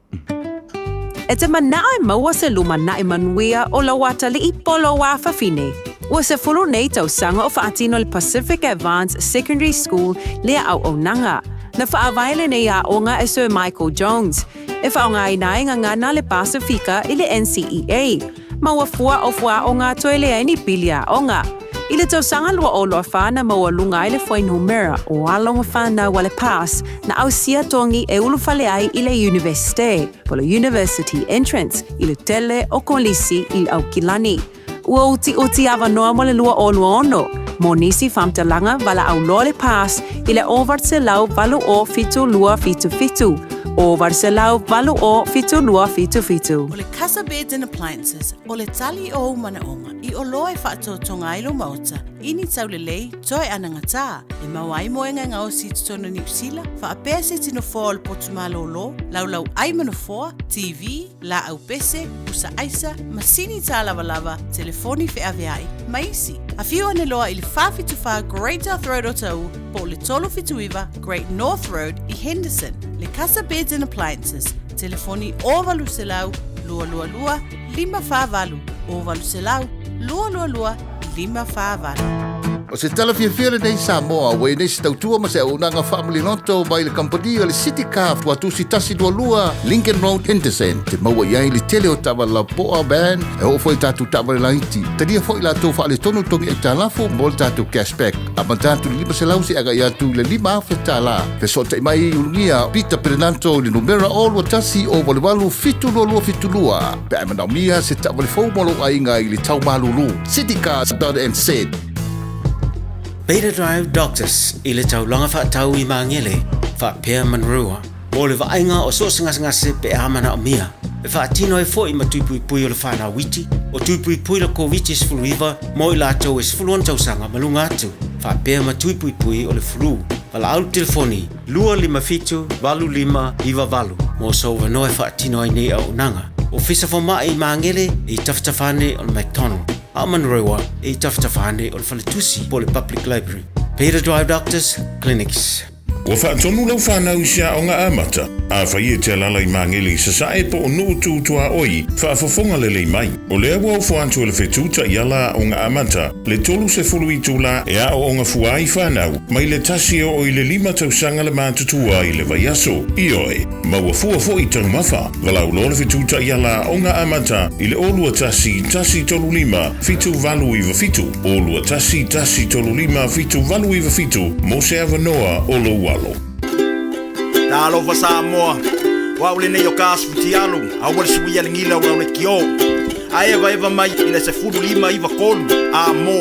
E te manao e maua se lumanai manuia o lou atalii po o lou afafine. Ua 10 nei tausaga o faatino le Pacific Advanced Secondary School lea auaunaga. Na faavae lenei aoga e Sir Michael Jones, e faaaogaina ai gagana le Pasifika i le NCEA. Ma ua fua o fuaaoga toe leai ni pili aoga. I le tausaga 2024 na maualuga ai le fuainumera o alo ma whanau a le PASS na ausia togi e ulufale ai i le Iunivesite, po le University Entrance, i le tele o kolisi i le Aukilani. Ua utiuti avanoa mo le 2026 mo nisi faamatalaga valaau loa le PASS i le 980 7277, 980 7277. O le Casa Beds and Appliances, o le tali o ou manaoga i oloa e faatotoga ai lou maota i ni taulelei toe anagatā e maua ai moega e gaosi i totonu o Niu Sila, faapea se tino foa o le potu malōlō, laulau ai ma nofoa, TV, laau pese, pusa aisa, masini tālavalava, telefoni feaveai, ma isi. Afio ane loa i le 474 Great South Road o Taʻu po o le 379 Great North Road i Henderson. Le Casa Beds and Appliances, telefoni 0800 222 548, 0800 222 548. O se tala fiafia lenei Samoa, ua i nei se tautua ma se auaunaga faamaliloto mai le kamupani o le City Car Tuatusi 122 Lincoln Road, Henderson. Te maua i ai le tele o taavale lapoa, van, e oo foi i tatou taavale laiti. Talia foi latou faaletonu togi aitalafu mo le tatou cash back. Amata atu i le 500 seia agai atu i le $5,000. Fesootai mai i Ulugia Peter Perenanto i le numera 021 088 72272 pe a e manaomia se taavale fou mo lou aiga i le tau malulu. Citycars.nz. Beta Drive Doctors i le taulaga faatau i Magele faapea Manurewa mo le vaaiga o so o se gasegase pe a manaomia. E faatino ai foi ma tui puipui o le whanau iti, o tui puipui le Koviti-19 mo i latou e 16 tausaga ma luga atu, faapea ma tui puipui o le flu. Valaau le telefoni 257 8598 mo sou avanoa e faatino ai nei auaunaga. Ofisa Fomai i Magele e i tafatafa ane o le McDonald, a o Manurewa e i tafatafa ane o le Faletusi po o le Public Library. Beta Drive Doctors Clinics. Ua faatonu lau fanau i se aoga amata? Afai e te alaala i Magele i Sasae po o Nuu Tu Tuaoi, faafofoga lelei mai. O lea ua ofo atu e le fetu taiala aoga amata le 30 itula e aooga fua ai fanau mai le tasi e oo i le lima tausaga le matutua i le vaiaso. Ioe, maua fua foi taumafa. Valaau loa le fetu taiala aoga amata i le 0 21 135 7897, 0 21 135 7897 mo se avanoa o lou alo. Talofa Samoa, o au lenei o Kas Fitialu, aua le suia le gila o lau lekiō. Ae evaeva mai i le 15 93 a mo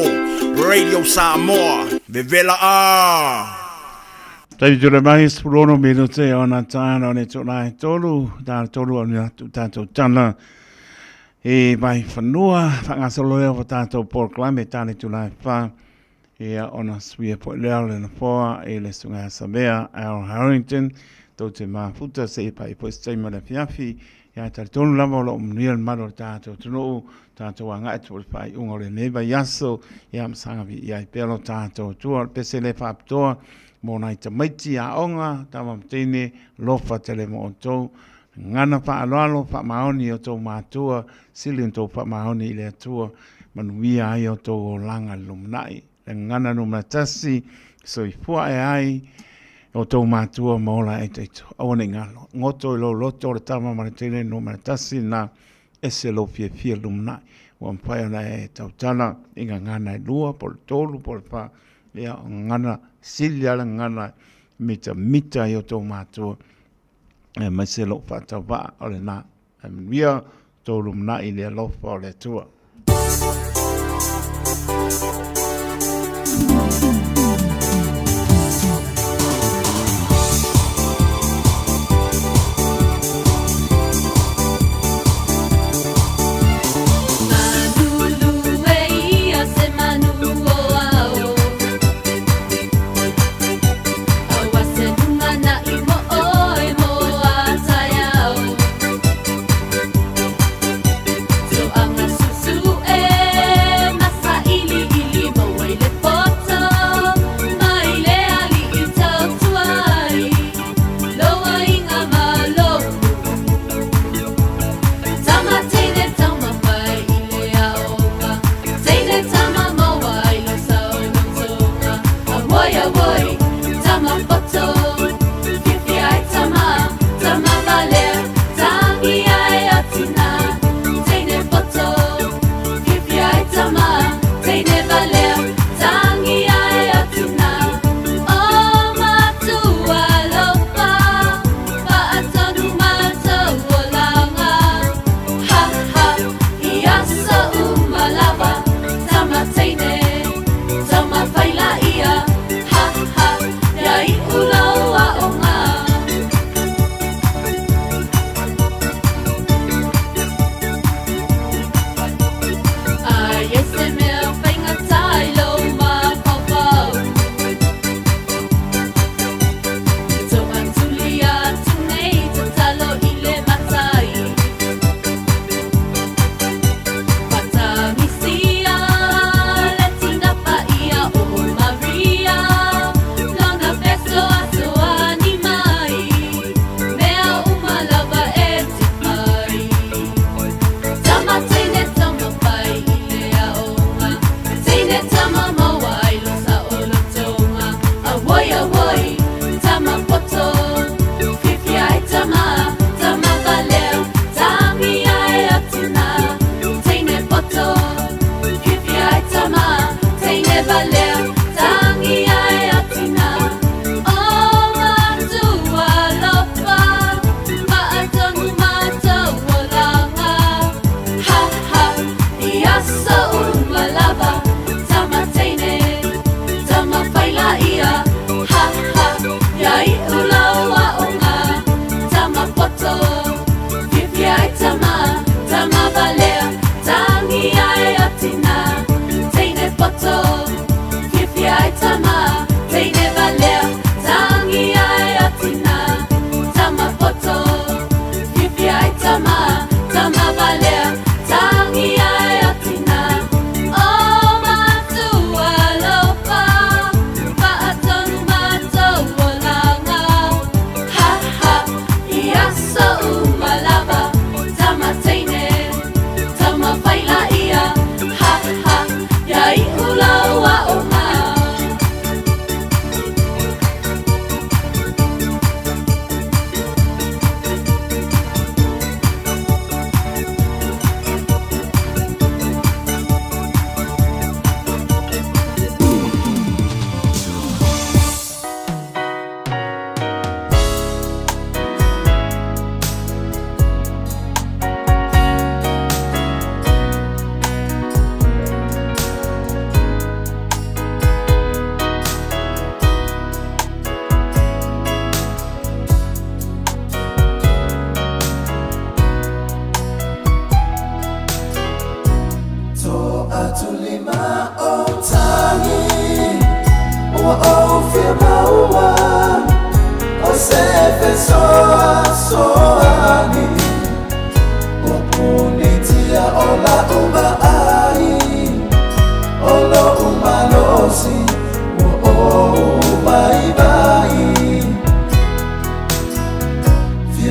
Radio Samoa vevela a. Taimi tula mai, 16 minute ona tāna o le tōna e tolu, tā tolu o ni atu tātou tana e mai whanua, whangasolo leo o tātou polokalame tāne tula e whā, ia ona suia po leo le na foa e le sunga Samea Al Harrington, tau te mafuta se i pai po se taima le fiafi, ia talitonu lava o loo manuia le mamalu o le tatou atunuu, tatou agai atu i le faaiuga o lenei vaiaso, ia ma saga viia ai pea lo tatou Atua. O le pese le faapitoa mo nai tamaiti aoga, tama ma teine, alofa tele mo outou, gagana faaaloalo, faamaoni i outou matua, sili ona outou faamaoni i le Atua, manuia ai outou olaga i le lumanai. Le gagana numera tasi, soifua ae ai outou matua ma ola ai taito. Aua ne i galo. Goto i lou loto o le tama ma le teine numera tasi na ese lou fiafia lumanai. Ua mafai ona e tautala i gagana e lua, po o le tolu, po o le fa. Ia, o gagana sili lava le gagana mitamita i outou matua, aemaise lou faatauvaa o lena. Ae manuia tou lumanai i le alofa o le Atua.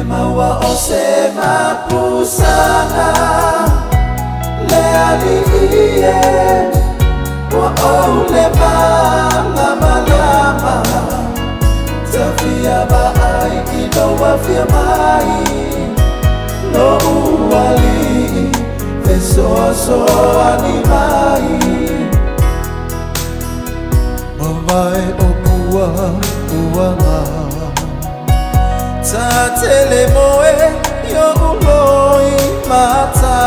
maua o se mapusaga Le alii e Ua ou le malamalama Tafia vaai i lou afio mai Lou alii Fesoasoani mai Mavae o pua uaga Tatele moe i oʻu loi mata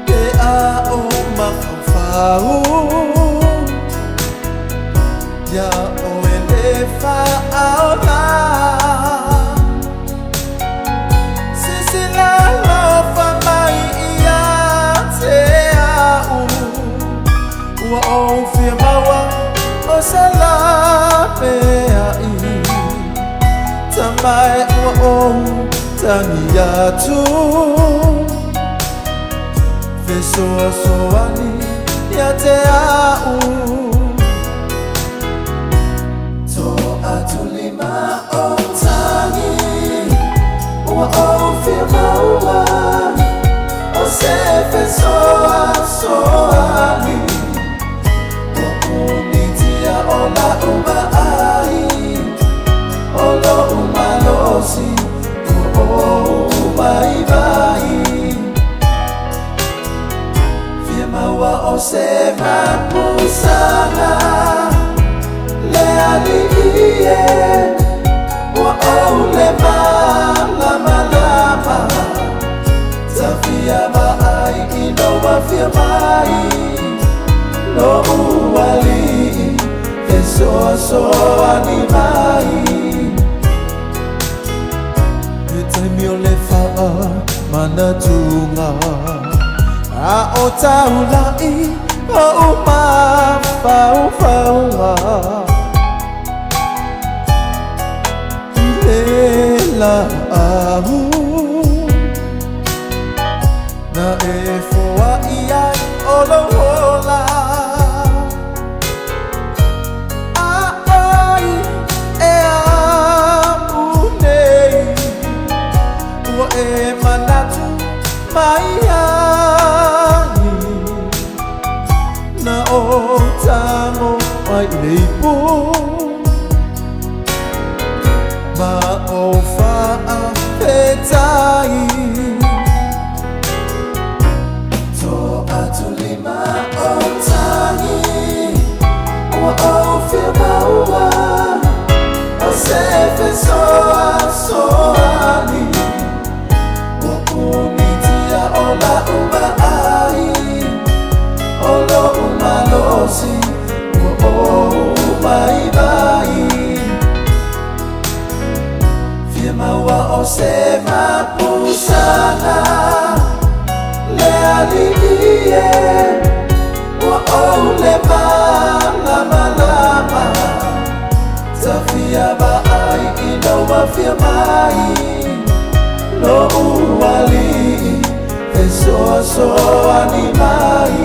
Pe a o mafaufau Ia oe le faaola Sisila alofa mai ia te au Ua ou fia maua o se laveai Tamae ua ou tagi atu Fesoasoani ia te au Toatulima o tagi Ua ou fia maua O se fesoasoani Ua umitia o la'u vaai O lo'u malosi Ua ou vaivai Fia maua o se mapusaga Le alii e Ua ou le malamalama Tafia vaai i lou afio mai Lou alii Fesoasoani mai He taimi o le faamanatuga A o taula'i o'u mafaufauga I le laau Na e foa'i ai o lou ola A ai e a'u nei Ua e manatu mai ai Na ou tago ai i le ipu Ma ou faafetai Toatulima o tagi Ua ou fia maua O se fesoasoani Ua umitia o la'u vaai O lo'u malosi Ua ou vaivai Fia maua o se mapusaga Le alii e Ua ou le malamalama Tafia vaai i lou afio mai Lou alii Fesoasoani mai.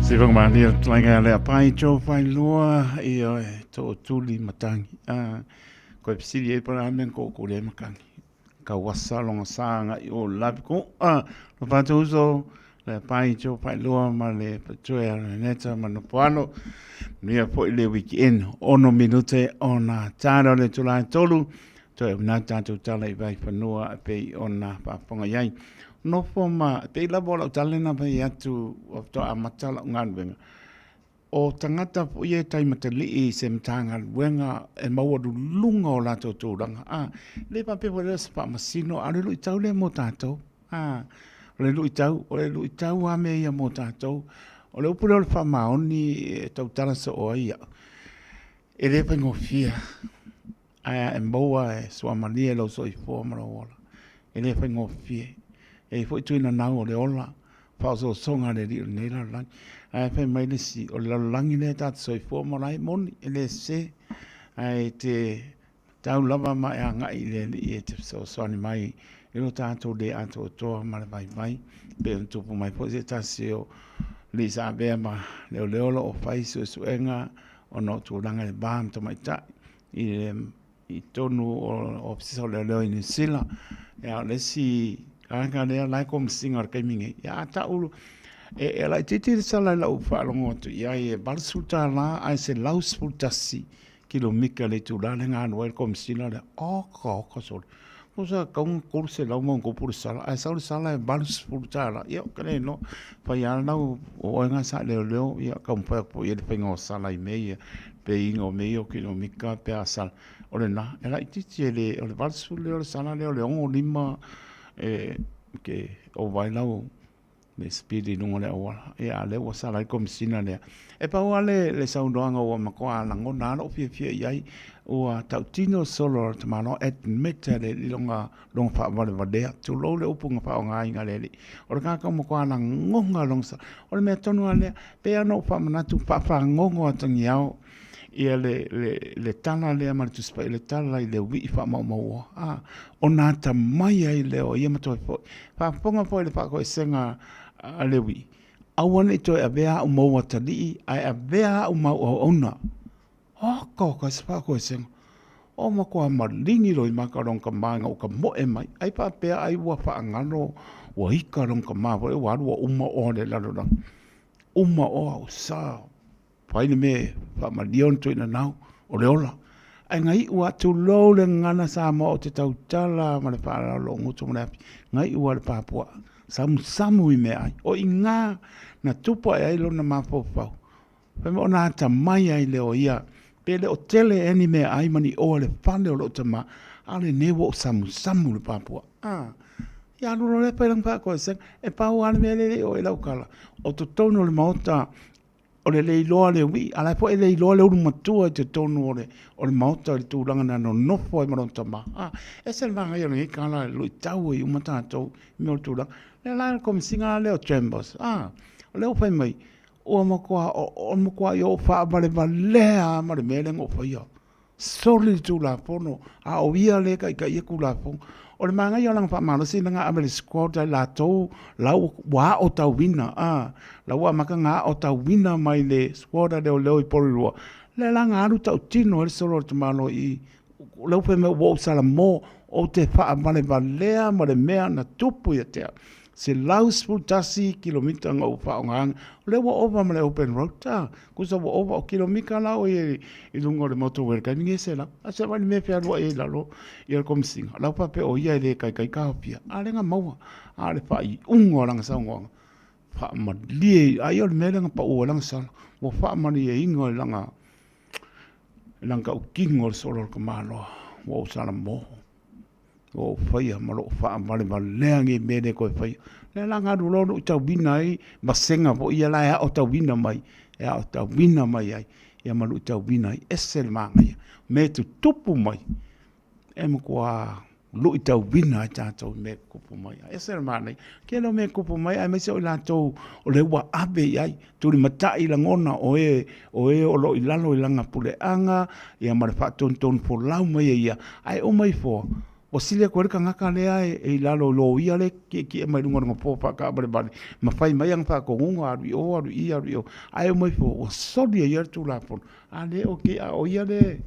Siva malia tlainga le apai tō whailoa i oe tō tuli matangi. Ah, koe pisili e para ame ko ko le makangi. Ka wasa longa sanga i o lapi ko ah, lo whātu uso le apai tō whailoa ma le patoe a neta ma no poano. Nia po i le weekend ono minute ona tāra le tulai tolu. Toe una tātou tala i vai whanua e pei ona whaafonga iai. Nofo ma, pei lava o lau tala lena fai atu o to amata lau galuega. O tagata foi ia e taimatalii i se Matagaluega e maualuluga o latou tulaga, a, le faapea foi lea o se faamasino, a o le luitau lea mo tatou. A, o le luitau, o le luitau lava mea ia mo tatou. O le upu lea o le faamaoni e tautala soo ai au, e le faigofie. Ae a e maua e suamalie lou soifua ma lou ola, e le faigofie. E i ai foi tui nanau o le ola, faaosoosoga a le Alii o lenei lalolagi. Ae fai mai le isi, o le lalolagi lea ta te soifua ma ola ai, e moni, e le sese. Ae te tau lava ma e agai i le Alii e te fesoasoani mai i lo tatou le atoatoa ma le vaivai. E pei ona tupu mai foi se tasi o alii sa avea ma leoleo o lo o fai suesuega. ona o tulaga i le va ma tamaitai i le i totonu o Ofisa o Leoleo i Niu Sila. Ia, o le isi vaega lea la e komesina i le taimi nei, ia a tau e laitiiti le sala i lau faalogo atu i ai e $80 ae 111 kilomita le itula lea na alu ai le komesina lea. Oka oka sole. Tusa e tatau ona 300 ma ona tupu le sala, ae sau le sala e $80. Ia ou te le iloa, fai lava lau o oe na sa leoleo, ia taumafai atu foi i ai le faiga o sala i mea ia, pay ina o mea ia o kilomita pe a sala. O lena, e laitiiti e le, o le 80 lea o le sala lea o le 65 e te ova ai lau le speed i luga o le auala. Ia, a o lea ua sala ai le Komesina lea. E pau lava le, le saunoaga ua matua lagona lava lou fiafia i ai, ua tautino solo a le tamaloa, admit le i lona, lona faavalevalea, tulou le upu na faaaogaina e le alii. O le tagata ua matua lagona lona sa, o le mea tonu lava lea, pei lava ona ou faamanatu, faafagogo atagiao ia le, le, le tala lea ma le Tusi Paia, le tala i le uii faamaumauoa, a, ona atamai ai lea o ia ma toe foi. Faafofoga foi i le faatoesega a le uii, aua ne i toe avea au ma ou atalii, ae avea au ma au auauna. Oka oka se faatoesega. O matua maligi loimaka lona tama ina ua tamoe mai. Ai faapea ai ua faagalo, ua ika lona tama foi ua alu ua uma oa le lalolagi. Uma oa ua sa. Fai le mea e faamalie ona toe nanau, o le ola. Ae na iu lava, tulou le gagana Samoa ou te tautala ma le faaaloalo lou gutu ma le afi, na iu lava le papuaa, samusamu i meaai. O i ina na tupu ae ai lona mafaufau, fai mai ona atamai ai lea o ia, pe le o tele ea ni meaai ma ni oa i le fale o lou tama, a o lenei ua ou samusamu i le papuaa. A, ia alu loa lea fai lana faatoesega. E pau lava le mea lea e le i oo i ai lau tala, o totonu o le Maota, o le le iloa o le uii, a o la e foi e le iloa le ulu matua i totonu o le, o le Maota i le tulaga na nonofo ai ma lona tama. A, ese le manaia o lenei tala e luitau ai uma tatou i mea o le tulaga. O lea la le Komesina lea o Chambers, a, o lea ua fai mai, ua matua, o le matuai ou faavalevalea lava ma le mea lea na ou faia. Soli le Tulafono, a o ia lea e taitaia Tulafono. O le manaia o lana faamalosi lena ave i le squad a i latou la ua aotauina, a, la ua amata ona aotauina mai le squad a leoleo i Porirua, lea la na alu tautino ai le solo a le tamaloa i i, lea ua fai mai ua ou salamo, ou te faavalevalea ma le mea na tupu ia te au. 111 kilomita na ou faaaogaina, o lea ua ova ma le open road, a, tusa ua ova, o kilomita la ua i ai i luga o le motorway i le taimi lenei e 100. Ae se i vaai i le mea e fealuai ai i lalo le Komesina, o la e faapea o ia e le taitai taofia, a o lea na maua. A o le faaiuga o lana saunoaga, faamalie, ai o le mea lea na pau ai lana sala, ua faamalieina i lana, i lana tautino o le solo o le tamaloa, ua ou salamo. Ua ou faia ma lou faavalevalea nei mea e le toe faia. O lea la na alu loa luitauina ai vasega foi ia la e aotauina mai, e aotauina mai ai, ia ma luitauina ai. Ese le manaia. O mea e tutupu mai, e matua luitauina ai tatou i mea e tutupu mai. Ese le manaia. Tele o mea e tutupu mai aemaise o i latou o lea ua ave i ai, tulimatai lagona o e o e o lo o i lalo i lana puleaga, ia ma le faatonutonu folau mai e ia, ae uma ifo, ua sili atu ai le tagata lea e i lalo i loia lea e tietie mai luga o le nofoa faataavalevale ma fai mai ana faatonuga, alu i o, alu i i, alu i o, ae uma ifo ua soli e ia le Tulafono. A le o ke, a o ia lea e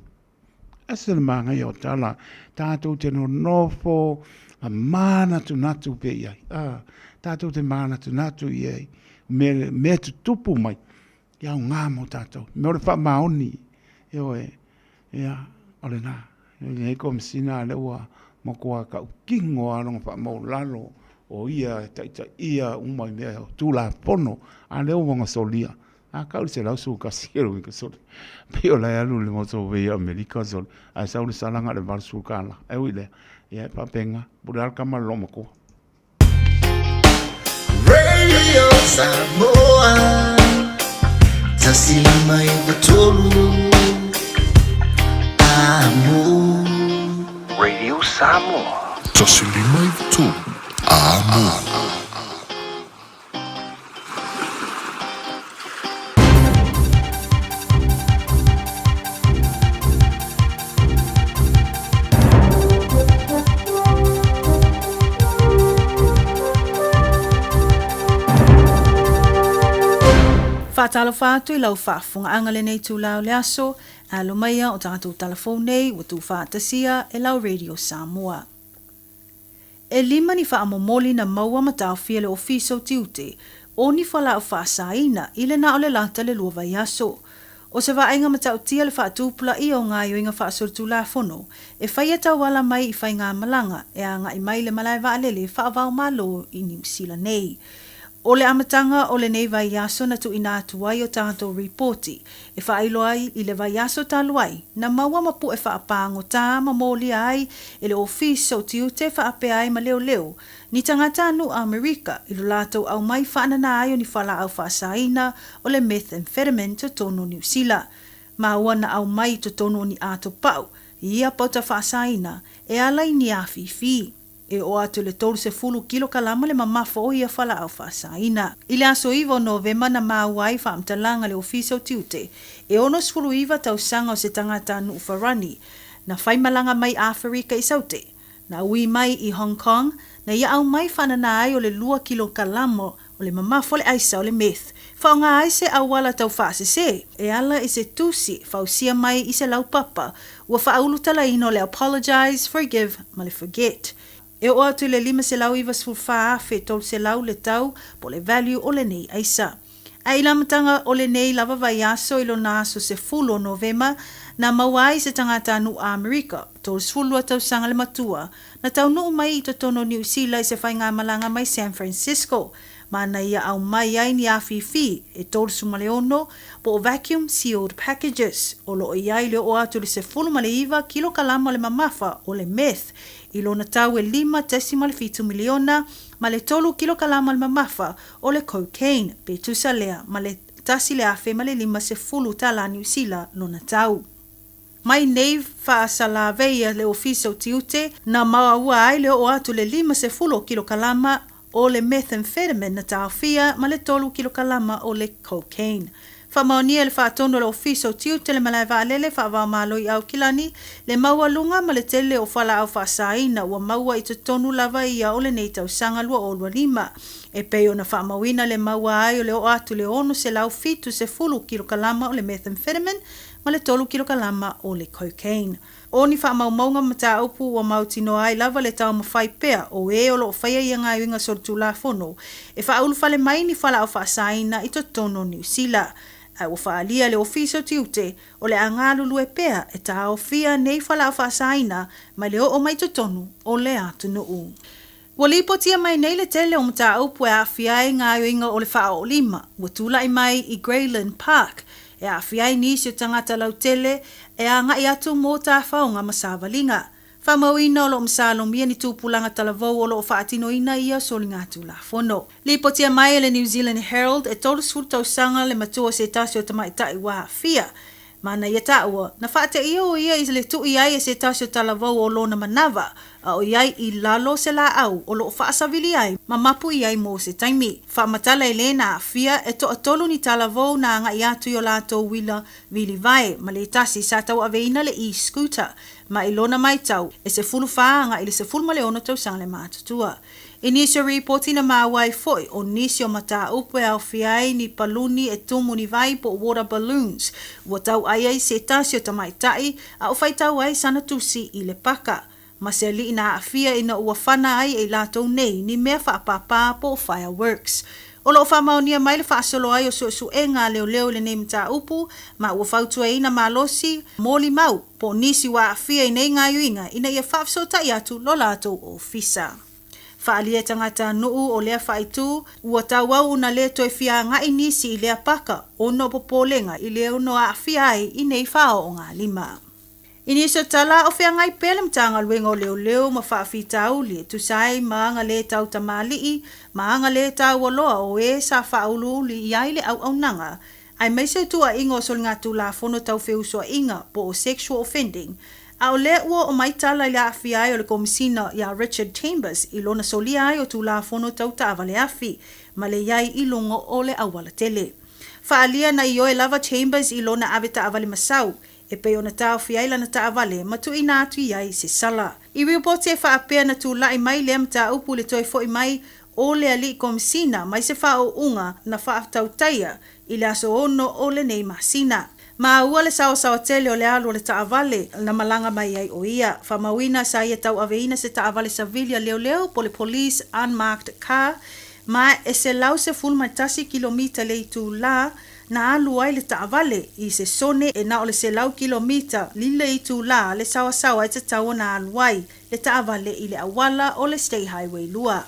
ese le manaia o tala, tatou te nonofo ma manatunatu pea i ai, a, tatou te manatunatu i ai, mea, mea tutupu mai, e aoga mo tatou. Mea o le faamaoni, ioe, ia, o lena. E i ai Komesina lea ua matua tautino lava lona faamaualalo o ia e taitaia uma i mea o Tulafono, a lea ua ona solia. A tau i le 111 kilomita sole, pei o la e alu i le motorway i Amerika sole, ae sau le sala na o le $80. Ae ui i lea, ia e faapena, pule lava le tama i le loomatua. Radio Samoa 153 Amo. Radio Samoa. 153 Amo. Faatalofa atu i lau faafofogaaga lenei itula o le aso, alo maia o tatou tala fou nei ua tuufaatasia e lau Radio Samoa. E lima ni faamomoli na maua ma taofia le Ofisa o Tiute o ni fualaau faasaina i le na o le lata le lua vaiaso. O se vaaiga matautia le faatupulaia o gaoioiga faasolitulafono e faia tauala mai i faigamalaga e agai mai le malae vaalele faava-o-Malo i Niu Sila nei. O le amataga o lenei vaiaso na tuuina atu ai o tatou ripoti e faailoa ai i le vaiaso talu ai na maua ma pu'e faapagota ma molia ai e le Ofisa o Tiute faapea ai ma leoleo ni tagata nu'u Amerika i lo latou aumai faanana ai o ni fualaau faasaina o le methamphetamine totonu o Niu Sila. Maua na aumai i totonu o ni ato pa'u i ia pauta faasaina e ala i ni afifi. E oo atu i le 30 kilokalama le mamafa o ia fualaau faasaina. I le aso 9 o Novema na maua ai faamatalaga le Ofisa o Tiute e 69 tausaga o se tagata nu'u Farani na faimalaga mai Aferika i Saute, na ui mai i Hong Kong, na ia aumai faanana ai o le lua kilokalama o le mamafa o le aisa o le meth, faaaoga ai se auala tau faasese e ala i se tusi fausia mai i se laupapa ua faaulutalaina o le Apologise, Forgive ma le Forget. E oo atu i le $594,300 le tau po o le value o lenei aisa. Ae i le amataga o lenei lava vaiaso i lona aso 10 o Novema, na maua ai se tagatanuu Amerika, 32 tausaga le matua, na taunuu mai i totonu o Niu Sila i se faigamalaga mai San Francisco, ma na ia aumai ai ni afifi e 36 po o vacuum sealed packages o lo o i ai le oo atu i le 19 kilokalama o le mamafa o le meth i lona tau e $5.7 miliona ma le 3 kilokalama o le mamafa o le cocaine pe tusa lea ma le $1,050 tala Niu Sila lona tau. Mai nei faasalavei a le Ofisa o Tiute, na maua ai le oo atu le 50 o kilokalama o le methamphetamine na taofia ma le 3 kilokalama o le cocaine. Faamaonia e le faatonu a le Ofisa o Tiute le malae vaalele faava-o-Malo i Aukilani le maualuga ma le tele o fualaau faasaina ua maua i totonu lava ia o lenei tausaga 2025 e pei ona faamauina le maua ai o le oo atu i le 670 kilokalama o le methamphetamine ma le 3 kilokalama o le cocaine. O ni faamaumauga ma mataupu ua mautinoa ai lava le taumafai pea o ē o lo o faia ia gaoioiga solitulafono e faaulufale mai ni fualaau faasaina i totonu o Niu Sila. Ae ua faaalia le Ofisa o Tiute o le a galulue pea e taofia nei fualaau faasaina mai le oo mai totonu o le atunuu. Ua lipotia mai nei le tele o mataupu e aafia ai gaoioiga o le faaoolima ua tulai mai i Grey Lynn Park, e aafia ai nisi o tagata lautele e agai atu mo tafaoga ma savaliga. Faamauina o lo o masalomia ni tupulaga talavou o lo o faatinoina ia soligatulafono. Lipotia mai e le New Zealand Herald e 30 tausaga le matua o se tasi o tamaitai ua aafia. Ma na ia taua, na faateia o ia i le tui ai e se tasi o talavou o lona manava, a o i ai i lalo o se laau o lo o faasavili ai ma mapu i ai mo se taimi. Faamatala e le na aafia e toatolu ni talavou na agai atu i o latou uila vilivae ma le tasi sa tauaveina le e-scooter ma i lona maitau e 14 agai i le 16 tausaga le matutua. I nisi o ripoti na maua ai foi o nisi o mataupu e aofia ai ni paluni e tumu ni vai po o water balloons ua tauai ai se tasi o tamaitai a o faitau ai sana tusi i le paka ma se alii na aafia ina ua fana ai e i latou nei ni mea faapāpā po o fireworks. O lo o faamaonia mai le faasolo ai o suesuega a leoleo i lenei mataupu ma ua fautuaina malosi molimau po o nisi ua aafia i nei gaoioiga ina ia faafesootai atu lo latou ofisa. Faaalia e tagata nuu o lea faaitu, ua tauau ona le toe fia agai nisi i lea paka ona o popolega i le ono aafia ai i nei faaoogalima. I nisi o tala, o feagai pea le Matagaluega o Leoleo ma faafitauli e tusa ai ma aga le tau tamalii ma aga le taualoa o e sa faauluulu i ai le auaunaga aemaise o tuuaiga o soligatulafono tau feusuaiga po o sexual offending, a o lea ua oo mai tala i le aafia ai o le Komisina iā Richard Chambers i lona solia ai o Tulafono tau taavale afi ma le i ai i luga o le aualatele. Faaalia na ioe lava Chambers i lona ave taavale masau e pei ona taofi ai lana taavale ma tuuina atu i ai se sala. I ripoti e faapea na tulai mai lea mataupu i le toe foi mai o le alii komisina mai se faaūūga na faatautaia i le aso 6 o lenei masina. Maua le saosaoa tele o le alu o le taavale na malaga mai ai o ia. Faamauina sa ia tauaveina se taavale savili a leoleo po o le Police Unmarked Car ma e 111 kilomita le itulā na alu ai le taavale i se sone e na o le 100 kilomita i le itulā le saoasaoa e tatau ona alu ai le taavale i le auala o le State Highway 2.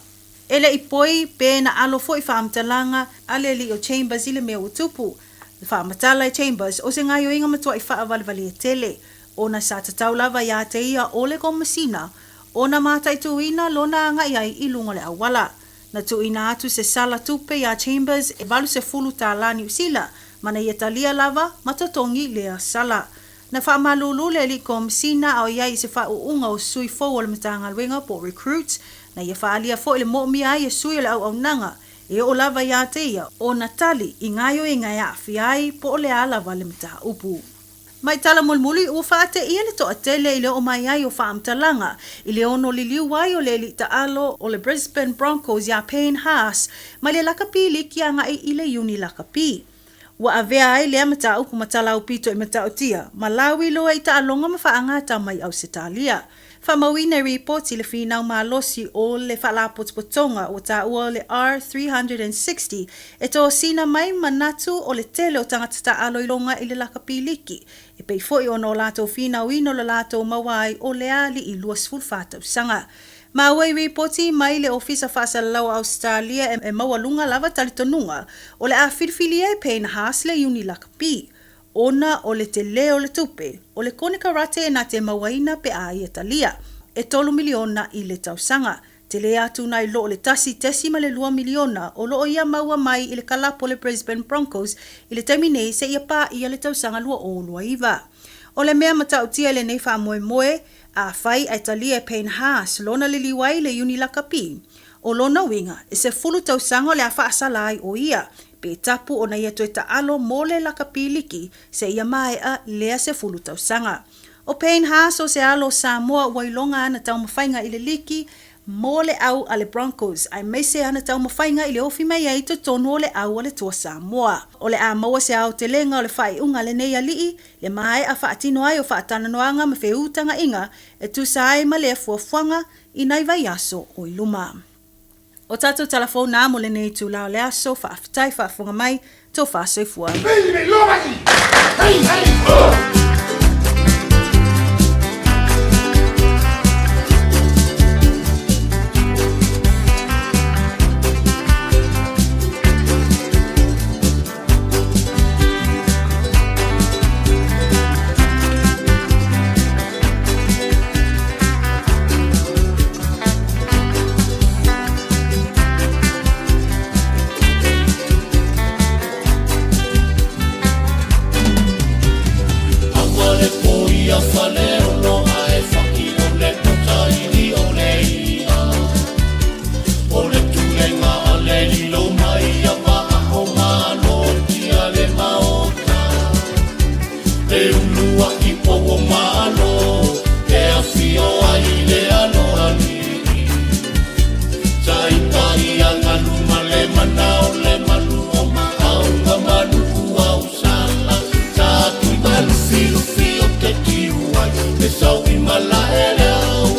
E le i poi pe na alo foi faamatalaga a le alii o Chambers i le mea ua tupu. Na faamatala e Chambers o se gaioiga matuai faavalevalea tele ona sa tatau lava ia te ia o le Komasina ona mataituina lona agai ai i luga o le auala. Na tuuina atu se sala tupe iā Chambers e 80 tālā Niu Sila ma na ia talia lava ma totogi lea sala. Na faamalulu le alii Komasina a o i ai i se faauuga o sui fou o le Matagaluega po o recruits, na ia faaalia foi le moomia ai e sui o le auaunaga e oo lava iā te ia ona tali i gaioiga e aafia ai po o le a lava le mataupu. Mai tala mulimuli, ua faateia le toatele i le oo mai ai o faamatalaga i le ono liliu ai o le alii taalo o le Brisbane Broncos iā Payne Haas mai le lakapi liki agai i le iuni lakapi. Ua avea ai lea mataupu ma tala aupito i Matautia, ma Lawi loa i taaloga ma faagata mai Ausetalia. Faamauina i ripoti le finau malosi o le Faalapotopotoga ua taua o le R360 e tosina mai manatu o le tele o tagata taaalo iloga i le lakapi liki, e pei foi ona o latou finauina o le latou maua ai o lea alii 24 tausaga. Maua i ripoti mai le Ofisa Faasalalau o Ausetalia e maualuga lava talitonuga o le a filifilia e Payne Haas le iuni lakapi, ona o le telē o le tupe o le konekarate e na te mauaina pe a ia talia, e $3 miliona i le tausaga. Telē atu nai lo le 1.2 miliona o lo o ia maua mai i le kalapu o le Brisbane Broncos i le taimi nei seia paia le tausaga 2029. O le mea matautia i lenei faamoemoe, Afai ae talia e Payne Haas lona liliu ai i le iuni lakapi, o lona uiga, e 10 tausaga o le a faasala ai o ia, pe tapu ona ia toe taalo mo le lakapi liki seia maea lea 10 tausaga. O Payne Haas o se alo o Samoa ua iloga ana taumafaiga i le liki mo le au a le Broncos aemaise ana taumafaiga i le ofi mai ai i totonu o le au a le Toa Samoa. O le a maua se aotelega o le faaiuga a lenei alii le maea faatino ai o faatalanoaga ma feutagaiga e tusa ai ma lea fuafuaga i nai vaiaso o i luma. O tatou tala fou na mo lenei itula o le aso, faafetai faafofoga mai, tofa soifua. Aua le poia faleolo ae faki o le potaili o le ia. O le tulega a le lilo mai ia vaa o malo tia le maota. Le uluai pou o malo e afio ai le aloalii. Taitai a galu ma le mana o le malu o maauga manu'u au sala. Sa tui malufilufi o te tiu ai le sau i malae le au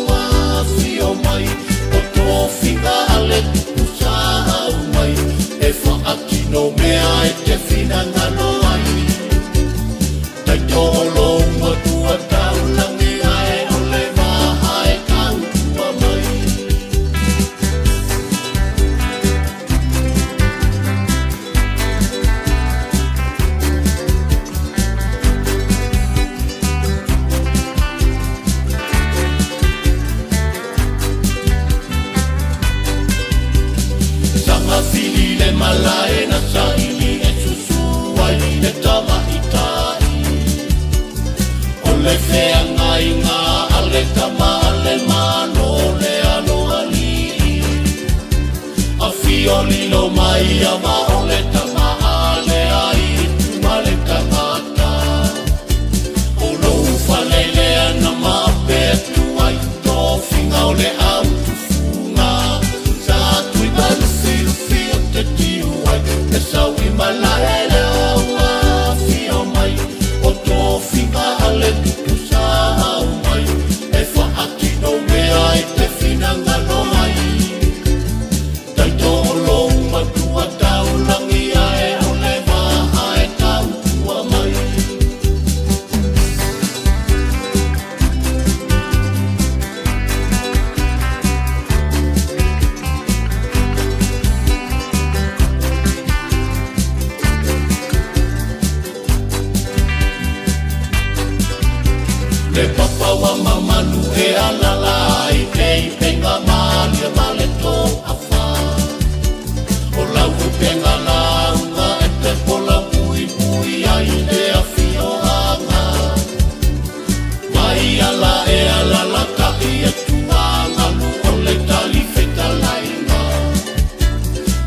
afio mai. O tofiga a le tupu sa au mai e faatino mea e te finagalo ai. Taitoolo matua taulagi ae o le vaha e tautua mai. Sanga fili le malae na saili e susu ai le tamaitai. O le feagaiga a le tama a le Malo le aloalii. Afio lilo mai a vao le tama a le aitu ma le tagata. O lou fale lea na mape atu ai tofiga o le au tufuga. Sa tui malufilufi o te tiu ai le sau i malae le Le papa ua mamalu e alala ai te ipenga malie ma le toafa. O lau upenga lauga e te pola puipui ai le afioaga. Mai ala e alalata'i e tuagalu o le talifetalaiga.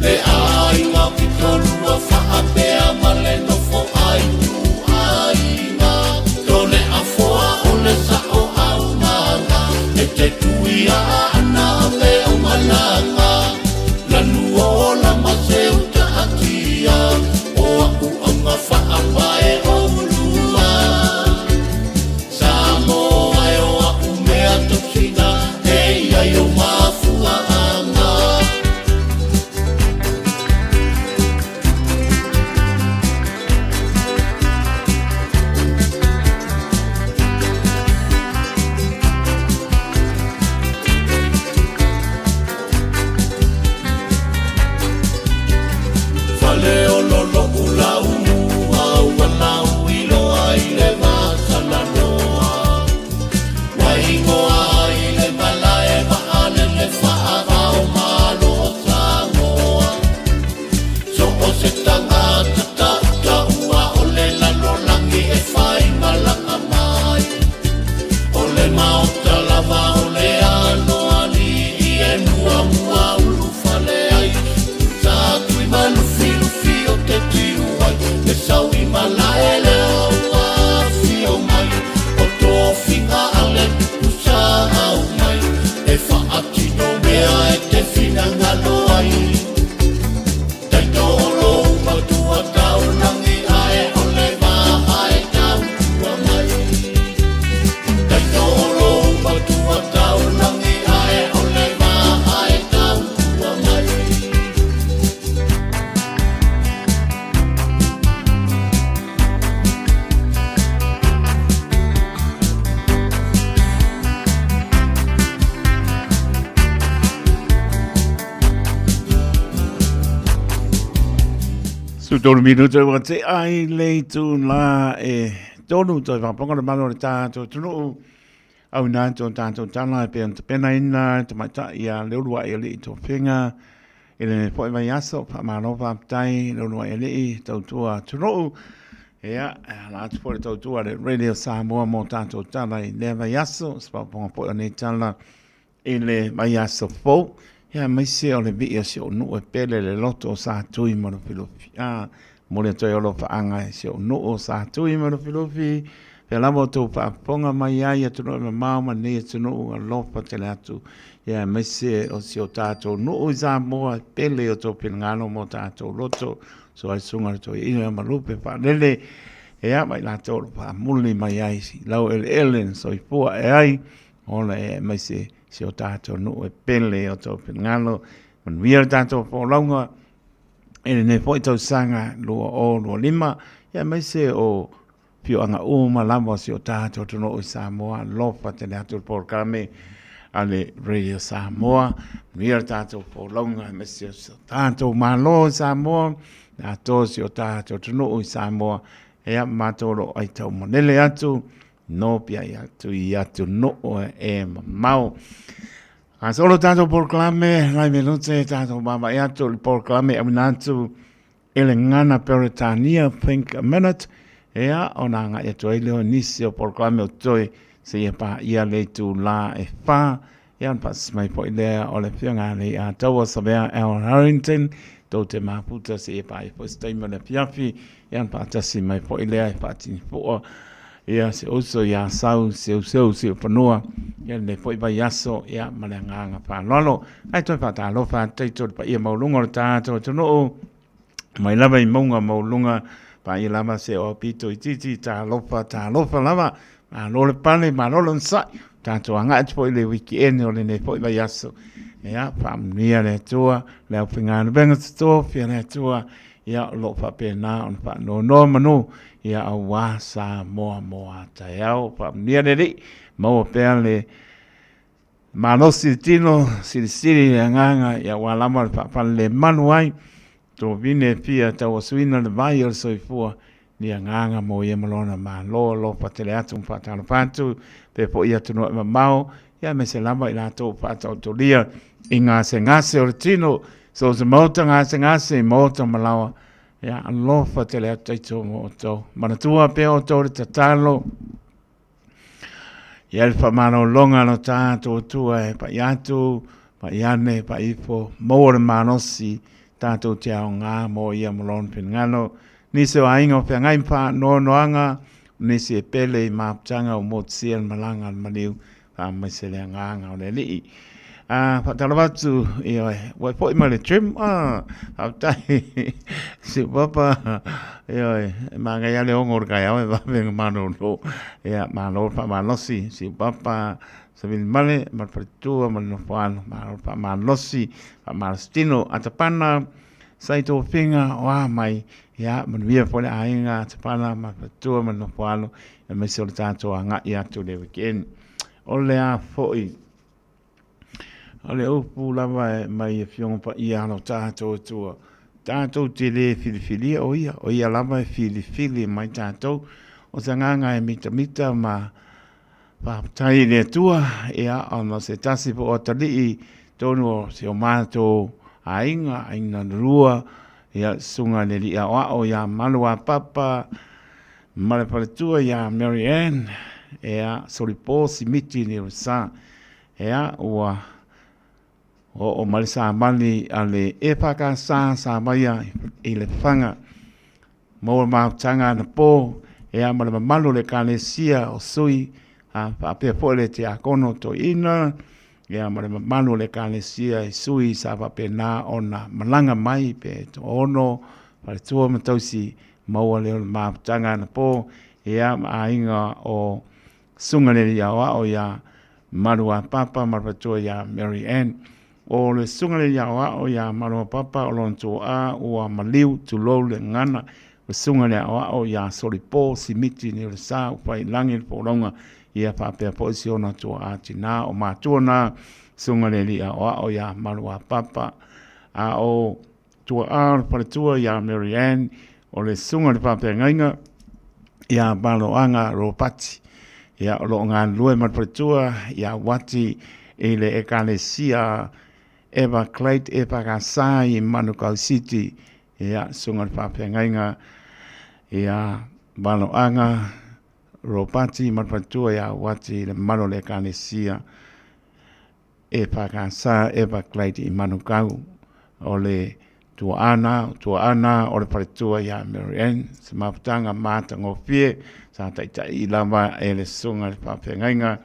Le aiga pitolua faapea ma le nofo ai ituaiga. Tole afoa o le sa'o aumaga e te tuia ana me o malaga. Lanu ola ma se uta atia o a'u auga faapae o ulua. Samoa e o a'u mea tausina e ia i o mafuaaga. Fale o lolo'u laumua ua lau iloa i le vatalaloa. Ua igoa ai le malae vaalele faava o Malo o Samoa. So o se tagata ta'utaua o le lalolagi e fai malaga mai. O le maota lava o le aloalii e muamua ulufale ai. Sa tui ma lufilufi o te tiu ai, le sau i malae le ua afio mai. O tofiga a le tupu sa au mai, e faatino mea e te finagalo ai. Taitolo matua taulagi ae o le vaa e tautua mai. Taitolo matua taulagi ae o le vaa e tautua mai. Su tolu minutu ua te ai le itu la e tolu toi whaponga le malo le tātou tunuu au nā tō tātou tala e pea pena ina te maitai ia le urua e li i tō whenga i le poe mai aso wha malo whaptai le urua e li i tautua tunuu Ia, e ala atu foi le tautua le Radio Samoa mō tātou tala i lea vaiaso, se paopaoga foi o nei tala i le vaiaso fou. Ia, aemaise o le vii o si ou nuu e pele le loto o Satui ma Lufilufi. A, momoli atu ai o alofaaga e si ou nuu o Satui ma Lufilufi, pea lava o tou faafofoga mai ai i atunuu e mamao ma lenei atunuu, alofa tele atu. Ia, aemaise o si o tatou nuu i Samoa e pele i o tou finagalo ma o tatou loto. So ai susuga le toeaina ma lupe faalele, ia ma i latou o lo o faamuli mai ai i lau eleele na soifua ae ai, ola e aemaise si o tatou nuu e pele i o tou finagalo. Manuia le tatou folauga i lenei foi tausaga 2025, ia aemaise o afioaga uma lava o si o tatou atunuu i Samoa. Alofa tele atu le polokalame a le Radio Samoa. Manuia le tatou folauga aemaise o si o tatou Malo i Samoa, atoa si o tatou atunuu i Samoa. Ia, matou o lo o aitau malele atu, nopiai atu i atunuu e mamao. A solo tatou polokalame, lai minute tatou vaavaai atu i le polokalame auina atu E le gagana Peretania, Think a Minute, ea, ona agai atu ai lea o nisi o polokalame o totoe seia paia le itulā e whā, ea, ona faasisi mai foi lea o le Afioga a Leiataua Savea Al Harrington, tou te mafuta seia paia foi se taimi o le afiafi, ea, ona faatasi mai foi lea e faatinifua ia se uso ia Sau Seuseu Siufanua, ia lenei foi vaiaso, ia, ma le agaga faaaloalo. Ae toe faatalofa atu tatou i le paia maualuga o le tatou atunuu, mai lava i mauga maualuga, paia lava se o aupito itiiti, talofa, talofa lava, malo le pale, malo le onosai, tatou agai atu foi i le weekend o lenei foi vaiaso. Ia, faamanuia le Atua, le aufaigaluega totofi a le Atua, ia, o lo o faapena ona faanonoa manu, ia, aua Samoa mo a taeao. Faamanuia le Alii, maua pea le malosi le tino, silisili le agaga, ia aua lava le faafalelemalu ai, tovine e fia tauasuina le vai o le soifua, Ni agaga mo ia ma lona Malo, alofa tele atu ma faatalofa atu, pea foi i atunuu e mamao, ia aemaise lava i latou ua faataotolia i gasegase o le tino, so o se maota gasegase i maota ma laoa, ia alofa tele atu taito mo outou. Manatua pea outou le tatalo, Ia le faamalologa lo tatou Atua e pai atu, pai ane, pai ifo, maua le malosi, tatou te aoga mo ia ma lona finagalo. Nisi o aiga o feagai ma faanoanoaga, nisi e pele i mafutaga ua motusia le malaga a le maliu, faamaise le agaga o le Alii. A faatalofa atu, ioe, ua e foi mai le gym, ah, faafetai, Siupapa, ioe, e manaia lava le 6 o le taeao e vave ona malolo. Ia, malo le faamalosi, Siupapa, Savilimale ma le faletua ma le nofoalo, malo le faamalosi, faamalositino, Atapana, sa i tofiga o a mai, ia, manuia foi le aiga Atapana ma le faletua ma le nofoalo, aemaise o le tatou agai atu i le weekend. O le a foi. O le upu lava e mai Afioga Paia a lo tatou Atua, tatou te le filifilia o Ia, o Ia lava e filifili mai tatou. O se agaga e mitamita ma faafetai i le Atua, ia, ona o se tasi foi o atalii tonu o si o matou aiga, aiga lua, ia, susuga i le Alii Aoao ia Maluapapa ma le faletua ia Mary Ann, ia, Solipo Simiti Niusa. Ea, ua oo mai le samani a le EFKS sa maia i Lefaga. Maua mafutaga anapo, ea ma le mamalu o le Ekalesia o sui, a faapea foi le Tiakono Toeaina, ea ma le mamalu o le Ekalesia i sui sa faapena ona malaga mai pe toaono, faletua ma tausi, maua lea o le mafutaga anapo, ea ma aiga o Susuga le Alii Aoao ia Maluapapa ma le faletua ia Mary Ann. O le Susuga le Alii Aoao ia Maluapapa o lona tuaa ua maliu, tulou le gagana. O le Susuga le Aoao ia Solipo Simiti Niulesa ua fai i lagi le folauga ia faapea foi si ona tuaa tina o matua na Susuga le Alii Aoao ia Maluapapa. A o Tuaa o le faletua ia Mary Ann, o le susuga i le faafeagaiga ia Maloaga Ropati. Ia, o lo o galulue ma le faletua ia Wati i le Ekalesia Everglade EFKS i Manukau City. Ia, susuga i le faafeagaiga ia Maloaga Ropati ma le faletua ia Wati i le mamalu o le Ekalesia EFKS Everglade i Manukau. O le tuaana, o tuaana o le faletua ia Mary Ann, se mafutaga matagofie sa taitai lava e le susuga i le faafeagaiga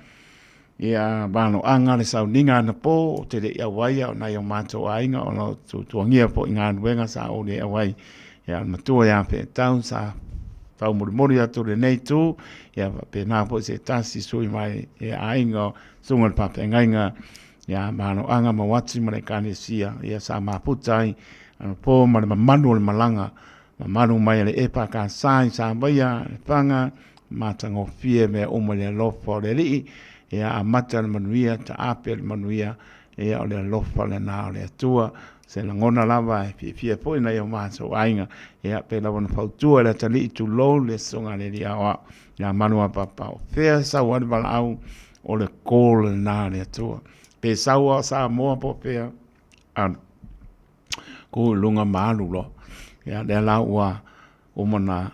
ia valoaga le sauniga anapo ou te le i auai a o nai o matou aiga o lo o tuatuagia foi i galuega sa ou le auai ia le matua ia Feetau sa taumolimoli atu lenei itu ia faapena foi se tasi sui mai e aiga Susuga i le Faafeagaiga ia Maloaga Mauati ma le Ekalesia ia sa mafuta ai anapo ma le mamalu o le malaga mamalu mai a le EFKS i Savaia, Lefaga, matagofie mea uma i le alofa o le Alii ia amata le manuia taape le manuia ia o le alofa lena o le Atua. Se lagona lava e fiafia foi nai o matou aiga ia pei lava ona fautua e le atalii tulou le Susuga a le Alii Aoao ia Maluapapa o fea e sau ai le valaau o le call lena a le Atua. Pe sau a o Samoa po o fea, alu. Ku i luga ma alu loa. Ia, lea la ua uma ona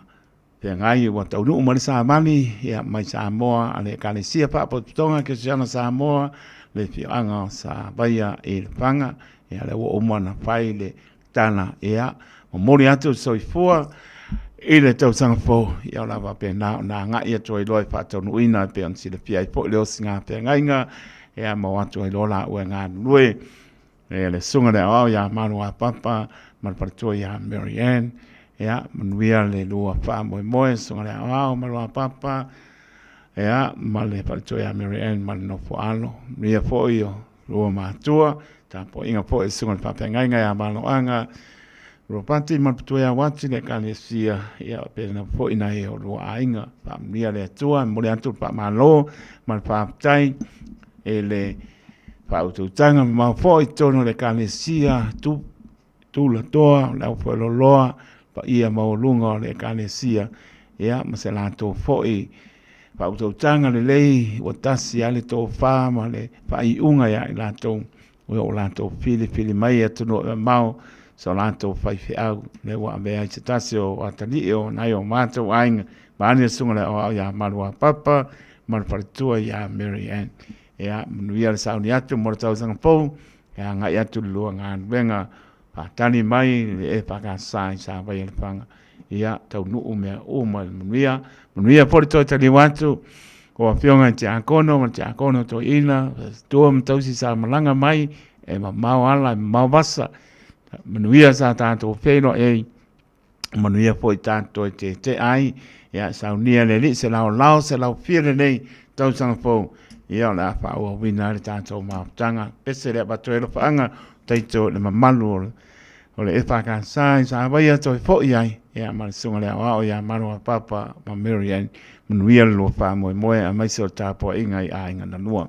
feagai, ua taunuu mai le savali, ia, mai Samoa a le Ekalesia Faapotopotoga Kerisiano Samoa, le afioaga o Savaia i Lefaga. Ia, lea ua uma ona fai le tala, ia, momoli atu le soifua i le tausaga fou, ia o le a faapena ona agai atu ai loa e faataunuuina e pei ona silafia ai foi le osiga feagaiga, ia, ma o atu ai loa laua e galulue e le Susuga i le Aoao ia Maluapapa ma le faletua ia Mary Ann, ia, manuia le lua faamoemoe, Susuga i le Aoao Maluapapa, ia, ma le faletua ia Mary Ann ma le nofo alo, manuia foi o lua matua, tapuaiga foi a le susuga i le faafeagaiga ia Maloaga Ropati ma le faletua ia Uati le ekalesia, ia faapena foi nai o lua aiga. Faamanuia le Atua, e momoli atu le faamalo ma le faafetai i le faautautaga mamao foi i totonu o le ekalesia Tulatoa, le Aufueloloa, paia maualuga o le Ekalesia, ia, ma se latou foi faautautaga lelei ua tasi lava le tofa ma le faaiuga ia i latou ua o latou filifili mai i atunuu e mamao so latou faifeau lea ua avea ai se tasi o atalii o nai o matou aiga vaeane le susuga i le aoao ia Maluapapa ma le faletua ia Mary Ann. Ia, manuia le sauni atu mo le tausaga fou, e agai atu le lua galuega faatali mai le EFKS i Savaii-a-le-Faga. Ia, taunuu mea uma i le manuia. Manuia foi le toe taliu atu o afioga i tiakono ma tiakono toeaina, tua ma tausi sa malaga mai, e mamao ala, e mamao vasa. Manuia sa tatou feiloai ai, manuia foi tatou e tetea ai. Ia, saunia le Alii se laolao, se laufia lelei, tausaga fou. Ia, o le a faaauauina ai le tatou mafutaga. Pese le avatu ai alofaaga, taito i le mamalu o le O le EFKS i Savaia toe foi ai, ia ma le susuga i le aoao ia Maluapapa ma Mary Ann. Manuia le lua faamoemoe aemaise o le tapuaiga i aiga na lua.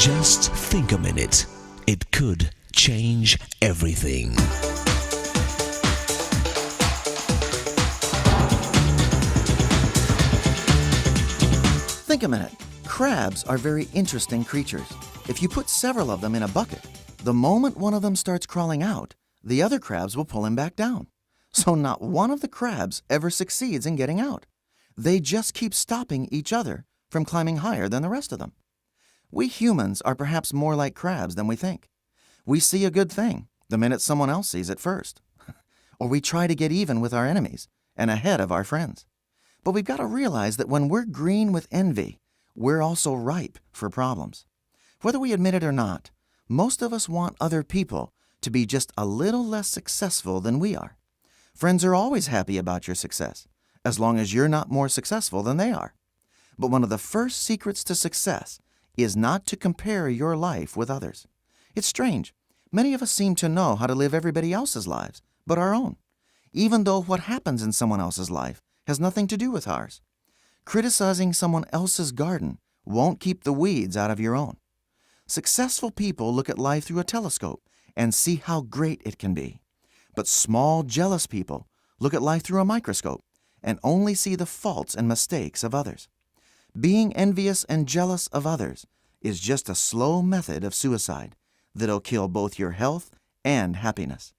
Just think a minute. It could change everything. Think a minute. Crabs are very interesting creatures. If you put several of them in a bucket, the moment one of them starts crawling out, the other crabs will pull him back down. So not one of the crabs ever succeeds in getting out. They just keep stopping each other from climbing higher than the rest of them. We humans are perhaps more like crabs than we think. We see a good thing the minute someone else sees it first. or we try to get even with our enemies and ahead of our friends. But we've got to realize that when we're green with envy, we're also ripe for problems. Whether we admit it or not, most of us want other people to be just a little less successful than we are. Friends are always happy about your success, as long as you're not more successful than they are. But one of the first secrets to success is not to compare your life with others. It's strange. Many of us seem to know how to live everybody else's lives, but our own, even though what happens in someone else's life has nothing to do with ours. Criticizing someone else's garden won't keep the weeds out of your own. Successful people look at life through a telescope and see how great it can be. But small, jealous people look at life through a microscope and only see the faults and mistakes of others. Being envious and jealous of others is just a slow method of suicide that'll kill both your health and happiness.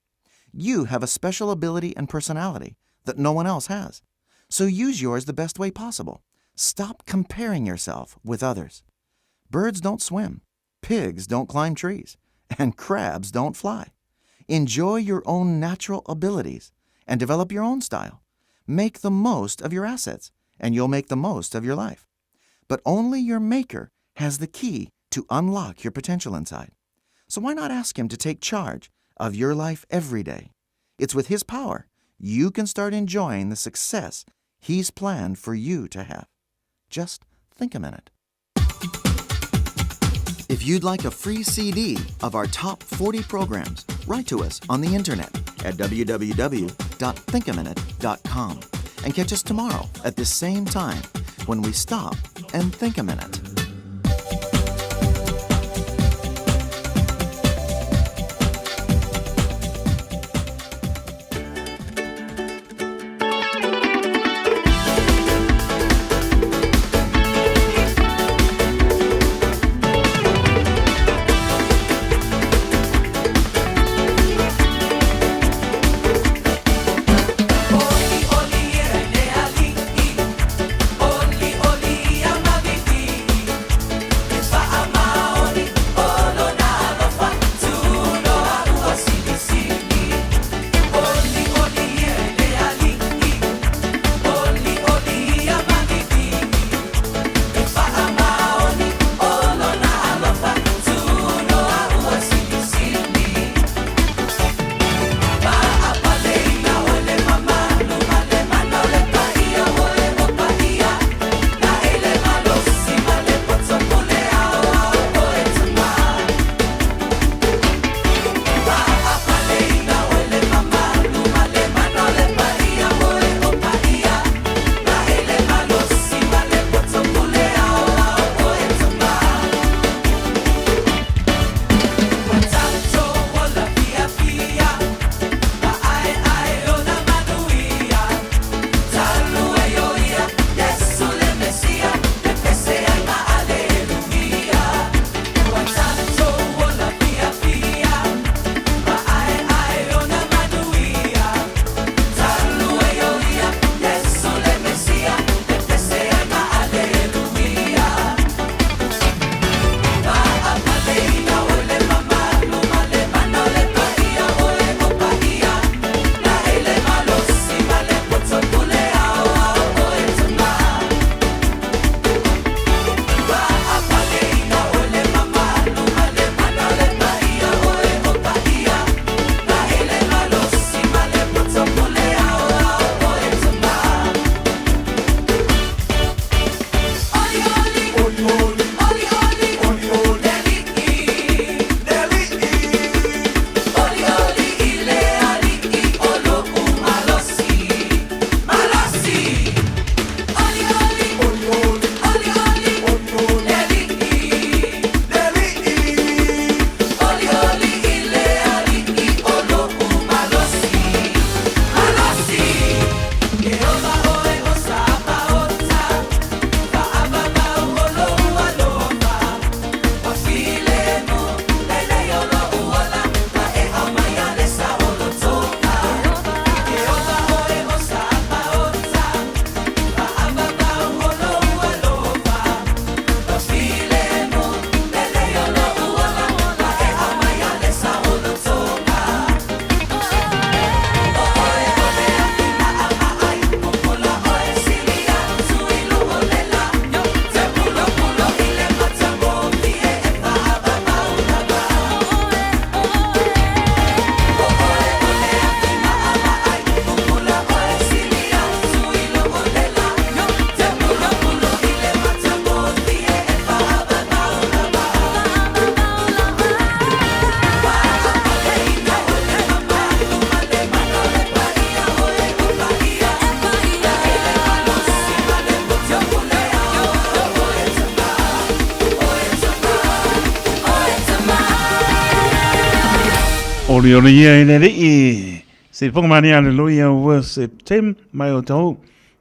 You have a special ability and personality that no one else has. So use yours the best way possible. Stop comparing yourself with others. Birds don't swim, pigs don't climb trees, and crabs don't fly. Enjoy your own natural abilities and develop your own style. Make the most of your assets, and you'll make the most of your life. But only your Maker has the key to unlock your potential inside. So why not ask Him to take charge of your life every day? It's with His power you can start enjoying the success He's planned for you to have. Just think a minute. If you'd like a free CD of our top 40 programs, write to us on the internet at www.thinkaminute.com and catch us tomorrow at this same time when we stop and think a minute. Oli oli ia le alii, oli oli ia maviki. Olioli ia i le alii. Se fonga mani aleluia worship team mai o tau.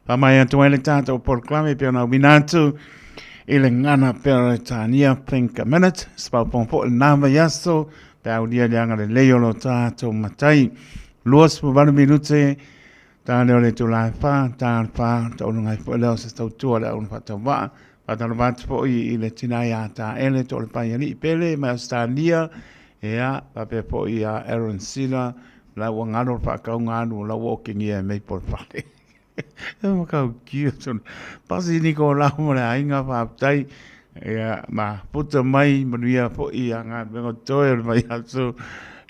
Fa mai atu ai le tātou polokalame pe ona uina atu i le ngana Peretania Think a Minute. Spau pong po le nā mai aso pe aulia le anga le lei o lo tātou matai. 28 minute tā leo le tū lai whā, tā le whā, tā unu ngai fo leo se tautua le aunu whātau waa. Whātalo wātu fo i le tina i a tā ele tō le pai ali pele mai Australia. Ia, whapea fo i a Aaron Sila, la ua ngaro le whaakau ngānu, la ua okengia e mei po le whale. E makau kia tonu. Pasi ni ko lau mo le ainga whāptai. Ia, ma puta mai manuia fo i a ngā mengo toe o le mai aso.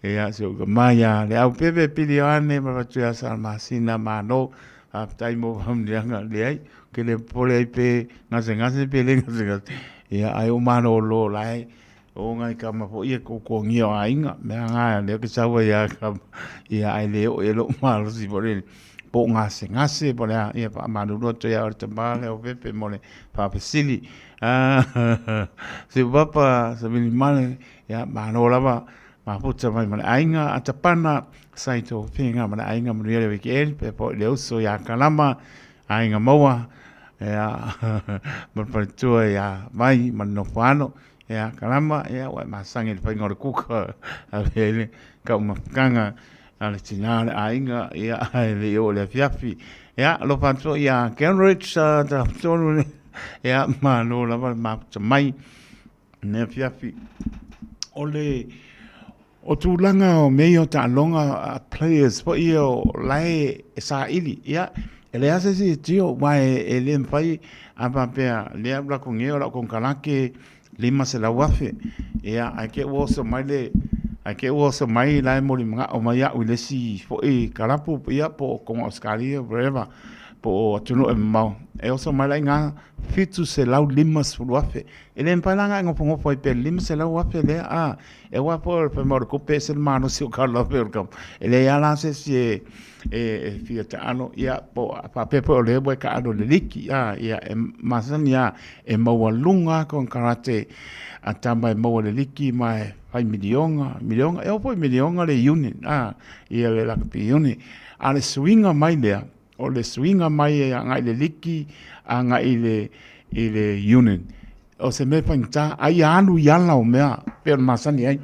Ia, se uka mai a le au pepe pili o ane ma whatu ia sa masina mano. Whāptai mo whamnianga le ai. Ke le pole ai pe ngase ngase pe le ngase ngase. Ia, ai o mano lo lai. O ngai kama fo ia ko ko ngia o ainga. Mea ngā leo ke saua ia kama. Ia ai le o e lo malo si po le po ngase ngase po le ia pa manurua to ia o te male o pepe mo le whapesili. Se papa sa vili male ia mano lava ma puta mai ma le ainga atapana sai tō whenga ma le ainga manuia le weekend pe po le uso ia kalama ainga maua ia ma paletua ia mai ma le nofo Ia, kalama, ia, ua e masangi le whainga o le kuka, a le le, ka umafukanga, a le tina le aiga, ia, e le i o le afiafi. Ia, alofa atu ia Kenrich, ta tonu le, ia, malo lava le mafuta mai, ne afiafi. O le, o tulaga o mea ia o taaloga a players foi ia o lae e saili, ia, e leai lava se isi e tio, aua e le mafai a faapea lea ua latou gea o lau konekarake 500,000, ia, ae te i ua oso mai le, ae te i ua oso mai la e molimagao mai au i le isi foi kalapu, ia, po o Kongo Ausekalia, whatever, po o atunuu e mamao, e oso mai la i ina 750,000. E le mafai la ona e nofonofo ai pe 500,000 lea, a, e aua foi o le fai mai o le tupe e ese le malosi o ka lave o le kama. E leai lava la se isi e, e, e fia taalo, ia, po o faapea foi o lea ua e taalo i le liki, a, ia, e masani lava e maualuga lava konekarate a tama e maua i le liki ma e fai miliona, miliona, e oo foi i miliona le unit, a, ia le rugby unit. A o le suiga mai lea, O le suiga mai e agai i le liki, agai i le, i le union. O se mea faigata, a ia alu i ala o mea, pei ona masani ai.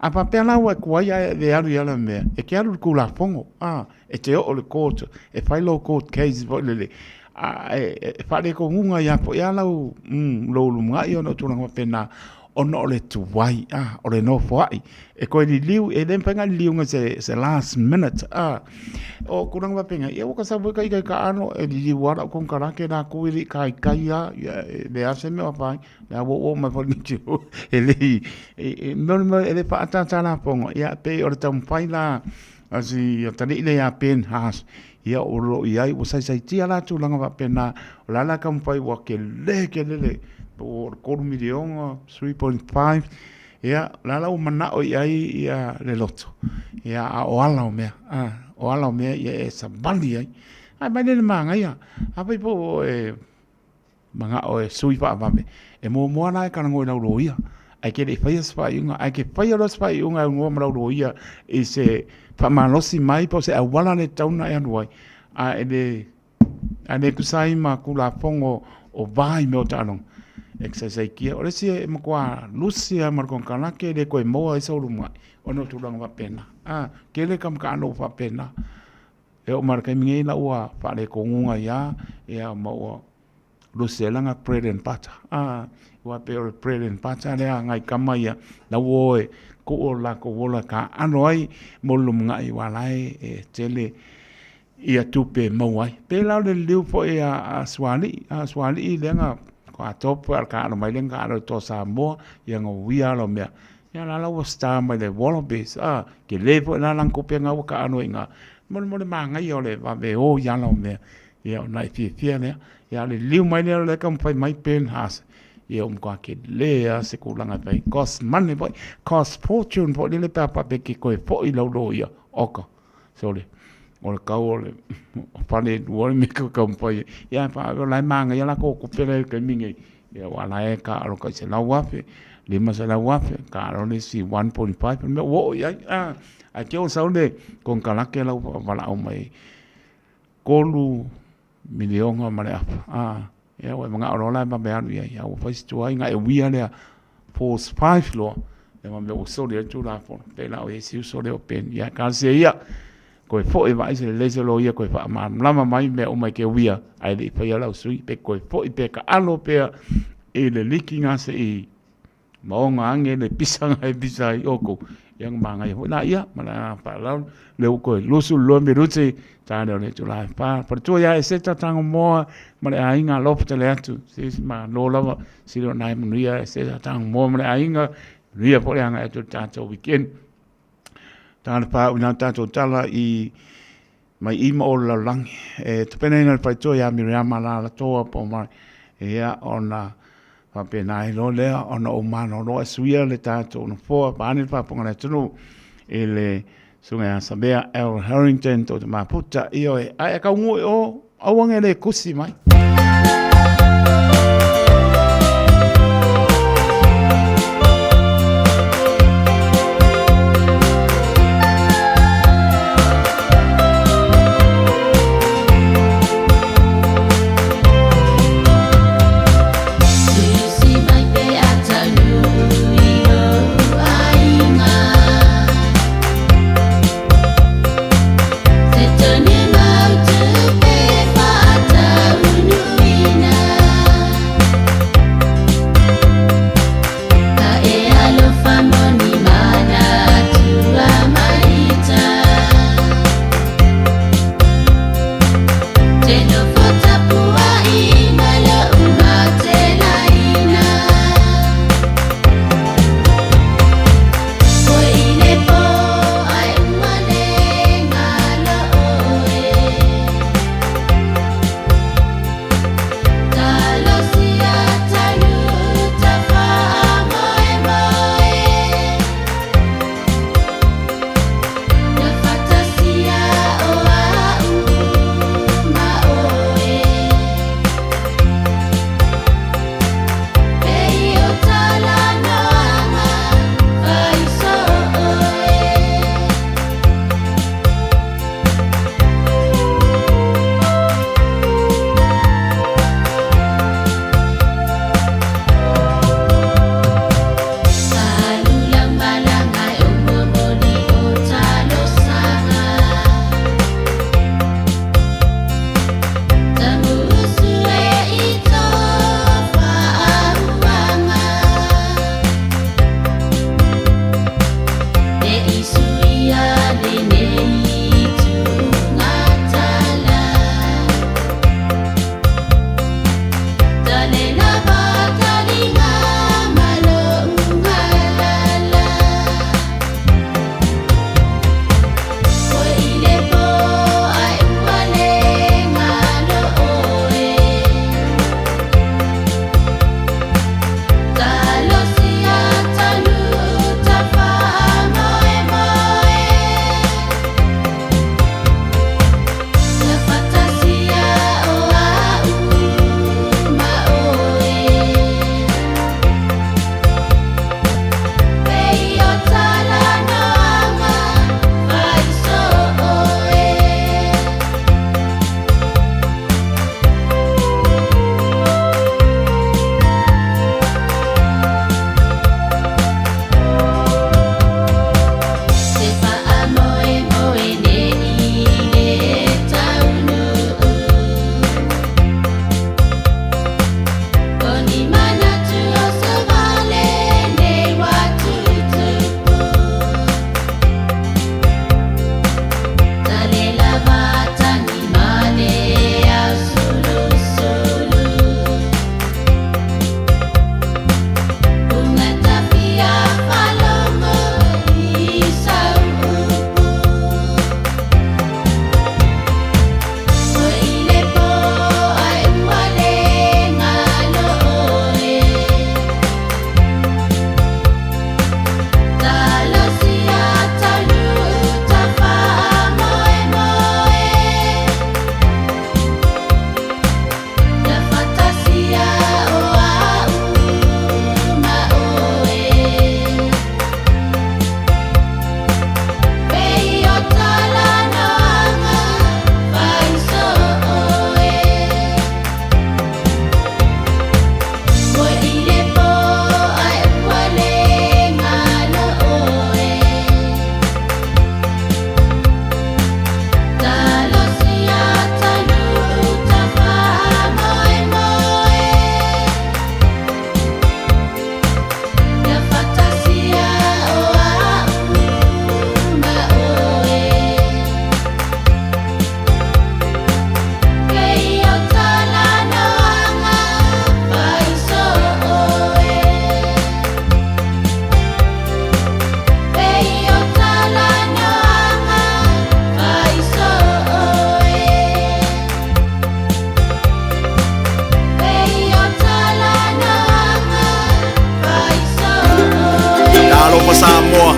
A faapea la ua e kuai ae le alu i ala o mea, e te alu i le Tulafono, a, e te oo i le court, e fai lou court case foi lele, a e, e faaletonuga ia foi a lau, mm, lou lumanai ona o tulaga faapena, ona o le tuai, a, o le nofoai. E koe liliu, e le mafai ona liliuga se, se last minute, a. O tulaga faapena, ia ua ka sau foi ka ika i ka alo, e liliu lava lau konekarake latou e le i taitai lava, ia e leai lava se mea o afaina. Lea ua oo mai foi nisi e le i, e, mea o le mea e le faaataata lafoga, ia pei o le taumafai la a si atalii lea ia Ben Haas, ia o lo o i ai, ua saisaitia la tulaga faapena, o le a la taumafai ua tele tele le, po o le 3 miliona, 3.5, ia, o le a la ua manao i ai ia le loto, ia, a o ala o mea, a, o ala o mea ia e savali ai. Ae mai lea i le manaia, afai po o e manao e sui faavave, e muamua la e talanoa i lau loia, ae ke le i faia se faaiuga, ae ke faia loa se faaiuga e aunoa ma lau loia i se faamalosi mai po o se auala le tatau ona e alu ai, a e le, a le tusa ai ma Tulafono o va i mea o taaloga, e saisaitia. O le isi e matua lusi lava ma le konekarate e le toe maua ai sou lumanai ona o tulaga faapena. A, tele tama taalo faapena. E oo mai i le taimi nei la ua faaletonuga ai lava, ia ma ua lusi ai lana bread and butter. A, aua pei o le bread and butter lea a nai tama ia, la ua o e tuu o latou ola e taaalo ai mo le lumanai aua la e tele ia tupe e maua ai. Pei la o le liliu foi a Sualii, a Sualii lea na atoa a o le taaalo mai lea na taaalo i le Toa Samoa, ia na uia ala o mea. Ia la la ua star mai le Wallabies, a, tele foi la lana tupe na ua taaalo ai i ina. Mo le manaia o le vave o i ala o mea, ia ona e fiafia lea. Ia a o le liliu mai lea o lea e taumafai mai Ben Haas, ia ua matua tele lava se tulaga e fai, cost money foi, cost fortune foi lele pe a faapea e te toe foi i lau loia, oka. Sole, o le kau o le fale e lua le mea e taumafai ai. Ia, o la e manaia la tou tupe la i le taimi lenei. Ia aua la e taalo tai $100,000, $500,000, taalo le isi 1.5, le mea ua oo i ai. Ae te i ua sau le konekarate la ua valaau mai $3 miliona ma le afa. Ia ua e manao loa la e vave alu i ai, a ua fai si tuai ona e uia lea force 5 loa, ia ma mea ua soli ai le Tulafono. Pei la o i ai si uso lea o Ben, ia talosia ia, toe foi e vaai se lelei se loia toe faamalamalama mai mea uma e te uia, ae le i faia lau sui, pe toe foi pe taalo pea i le liki na se i maoga ane le pisa na e pisa ai outou, ia ona manaia foi laia ma le agaga faaaloalo. O lea ua toe 22 minute ta lea o le itula e 4. Faletua ia Eseta Tagomoa ma le aiga, alofa tele atu. Se malo lava, sili ona e manuia Eseta Tagomoa ma le aiga, manuia foi le agai atu i le tatou weekend. Ta le pā ina tatou tala i mai i ma o le lalolagi. E tapenaina le faitoa ia Miriama Lalatoa po mai. Ia ona faapena ai loa lea ona ou malolo e suia le tatou nofoa vaeane le faafofoga a le atunuu i le Susuga ia Samea L. Harrington tou te mafuta, ioe, ae a taunuu i o, aua ne le tusi mai. Alofa Samoa.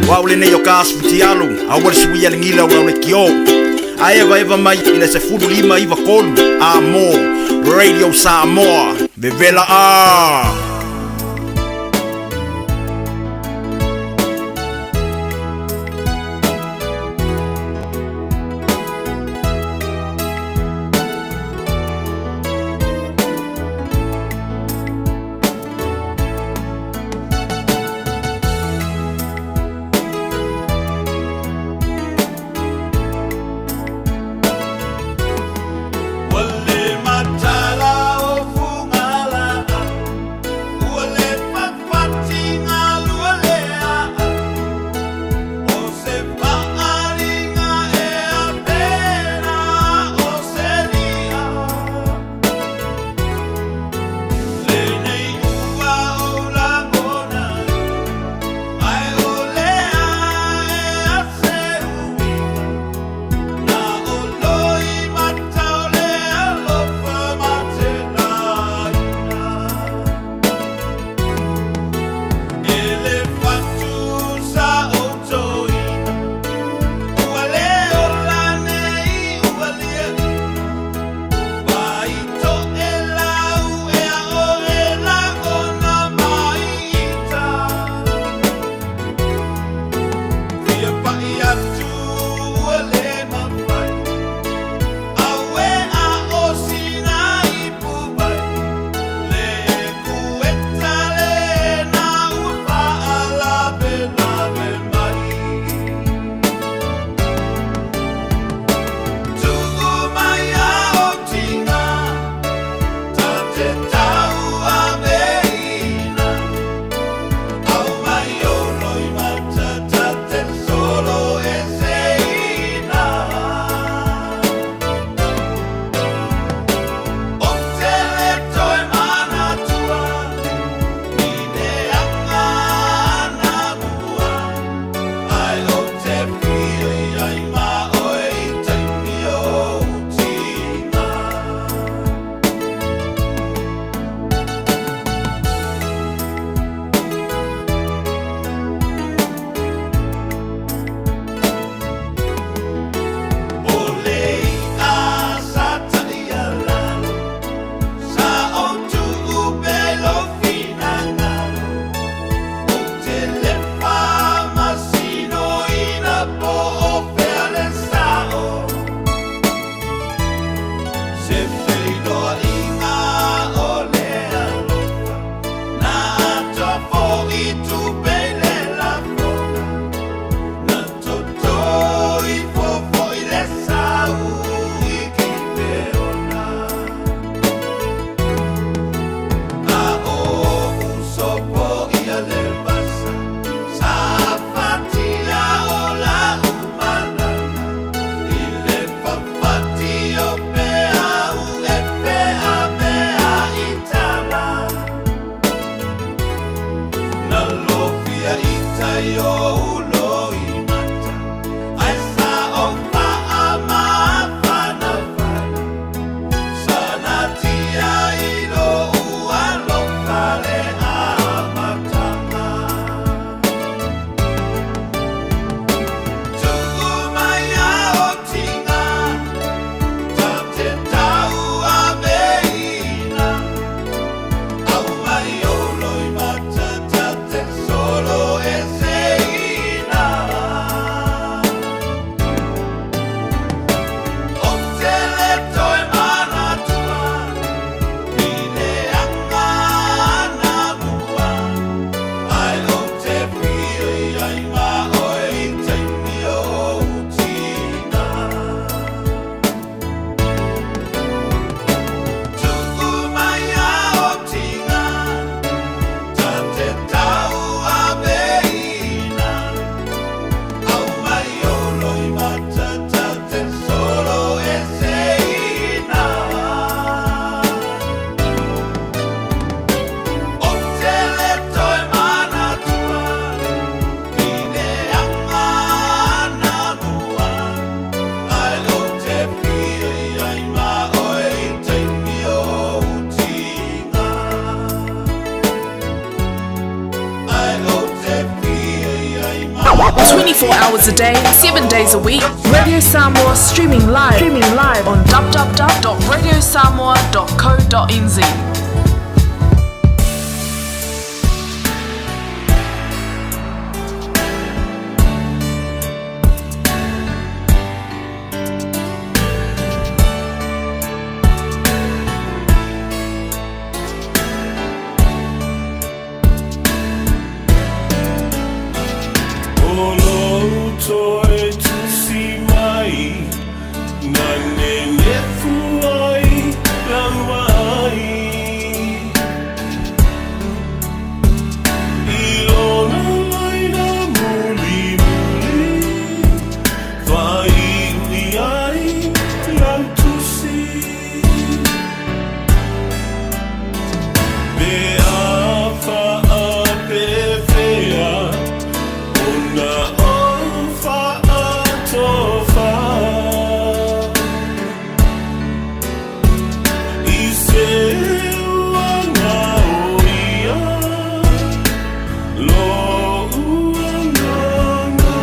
O au lenei o ka asifutialu, aua le suia le gila o lau lekiō. Ae evaeva mai i le 15 93 A mo Radio Samoa. Vevela a! Ua le matala o fugalaa, ua le fafatigalua lea, o se faaaliga e apena o se lia. Lenei ua ou lagona ai, ae o lea ea se uiga, na o loimata o le alofa matelaina. E le fatu sa outoina, ua le ola nei ua liaina, vaitoelau ea o e lagona mai ita. Fia pai atu ua le mafai, aue a o sina ipu vai, le kueta lena ua faalavelave mai. Tuu mai a o tiga, ta te tauaveina, au mai o loimata ta te solo eseina. Ou te le toe manatua, i leaga anamua, ae ou te fia i ai ma oe i taimi o ou tiga. O le i'a sa ta'ialalo, sa ou tuu pea i lou finagalo, ou te lefa masinoina po o fea le sa'o. Se feiloaiga o le alofa, na atoa fo'i tupe i le lafoga, na totoifo fo'i le sau i Kipeona. A o usopoia le vasa, sa fatia o la'u malala, i le fafati o peau e feavea'i tala. Na lofia i tai o ou loimata, ae sa ou faamafanafana, sanatia i lo'u alofa le amataga. Tuu mai a o tiga, ta te tauaveina, au mai o loimata ta te solo eseina. 24 hours a day, 7 days a week. Radio Samoa streaming live, streaming live on www.radiosamoa.co.nz. O lou toe tusi mai, na nenefu ai lau ai. I lona laina mulimuli, faaiu i ai lau tusi. Pe a faapefea ona ou faatofa i se uaga o ia lo'u agaga.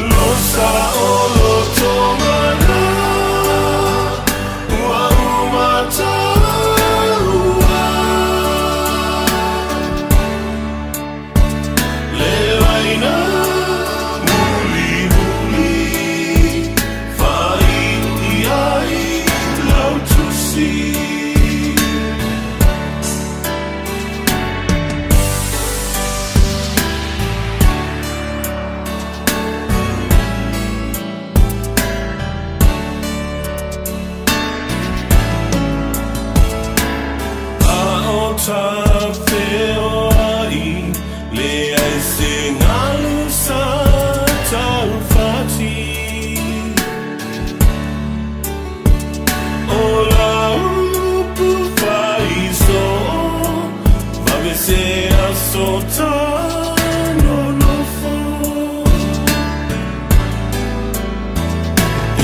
Lo saʻolotoga na ua umataua le laina mulimuli faaiu i ai lau tusi. A o tafeoai leai se galu sa taufati O lau upu faisoo vave se aso tanonofo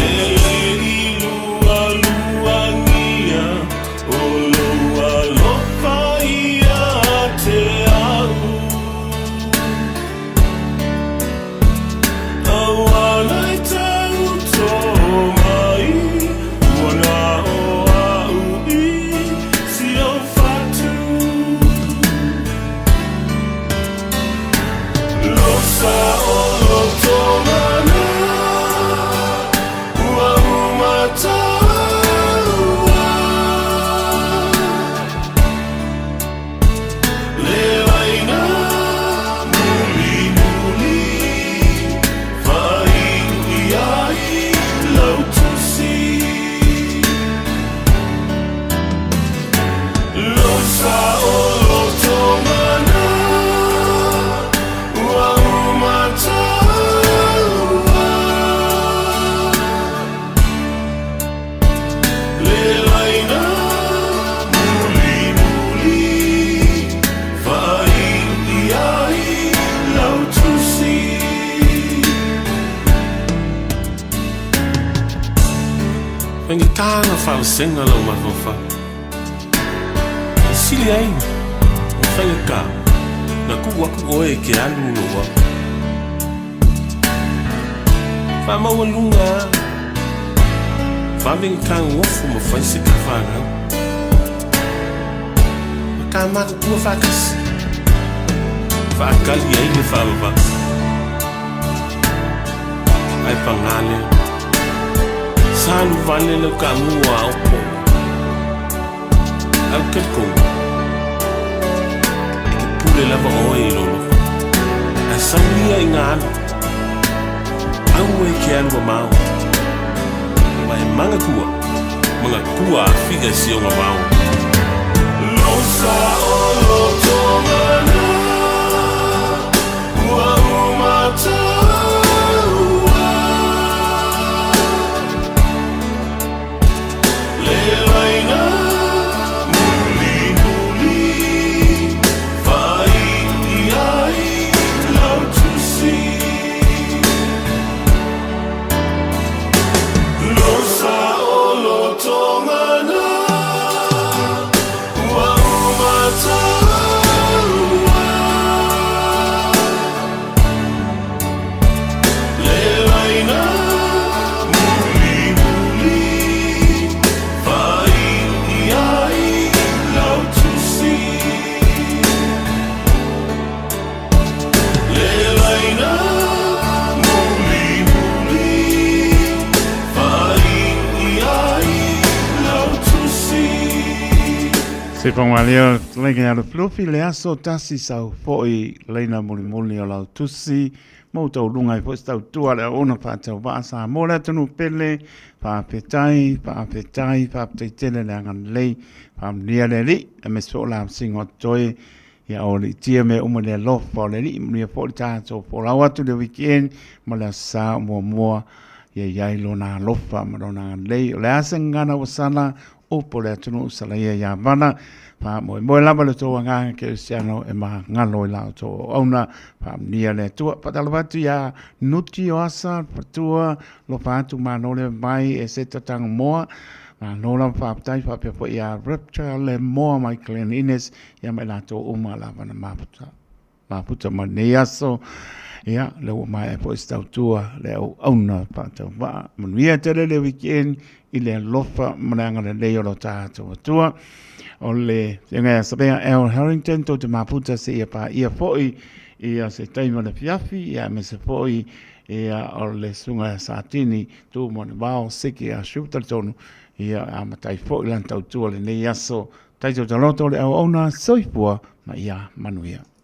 E le i lualuagia o lou alofa ia te au Auala e tau tō mai ua na o au i si o fatu Lo saʻolotoga na ua umataua le laina mulimuli faaiu i ai lau tusi Lo saʻolotoga na ua umataua le laina mulimuli faaiu i ai lau tusi. Faigata ona faavasega lou mafaufau. E sili ai ona faigata na tuu atu oe e te alu i lou ao. Faamaualuga lava, vave ona tagofo ma fai se ta fanau. Ma ta matutua faatasi, faatali ai le faavavau. Ae pagā lea, sa alu vale lau taamu a aopo. Ae ou te talitonu, e te pule lava oe i lou loto. Ae sau ia ina alu, aua e te alu mamao. Ma e manatua, manatua afi'a i si ona vao. Lo saʻolotoga na ua umataua le laina mulimuli faaiu i ai lau tusi Lo saʻolotoga na ua umataua Se whangalea lenga ia Lufilufi le aso tasi sau foi leina mulimuli o lau tusi mo tau lunga i foi se tautua le auauna faatauvaa Samoa le atunuu pele faafetai faafetai faafetai tele le agalelei faamanuia le Alii aemaise foi o la vasinga o totoe ia o liitia mea uma i le alofa o le Alii manuia foi le tatou folau atu i le weekend ma le aso Sa o muamua ia i ai lona alofa ma lona agalelei o le a se gagana ua sala upu o le atunuu salaia ia vala faamoemoe lava le tou agaga kerisiano e magalo i la outou auauna faamanuia le Atua faatalofa atu ia Nuti o Asa Fatua lofa atu malo le vai e se tatanga moa malo lava faafetai faapea foi ia Rapture le moa mai Glen Innes ia ma i latou uma lava na mafuta mafuta ma lenei aso. Ia, lea ua maea foi se tautua le auauna faatauvaa. Manuia tele le weekend i le alofa ma le agalelei o lo tatou Atua. O le Afioga ia Savea L. Harrington, tou te mafuta seia paia foi ia se taimi o le afiafi, ia aemaise foi ia o le Susuga ia Satini Tumanuvao Siki Ashu talitonu, ia amata ai foi lana tautua i lenei aso. Taito taloto le auauna, soifua ma ia manuia.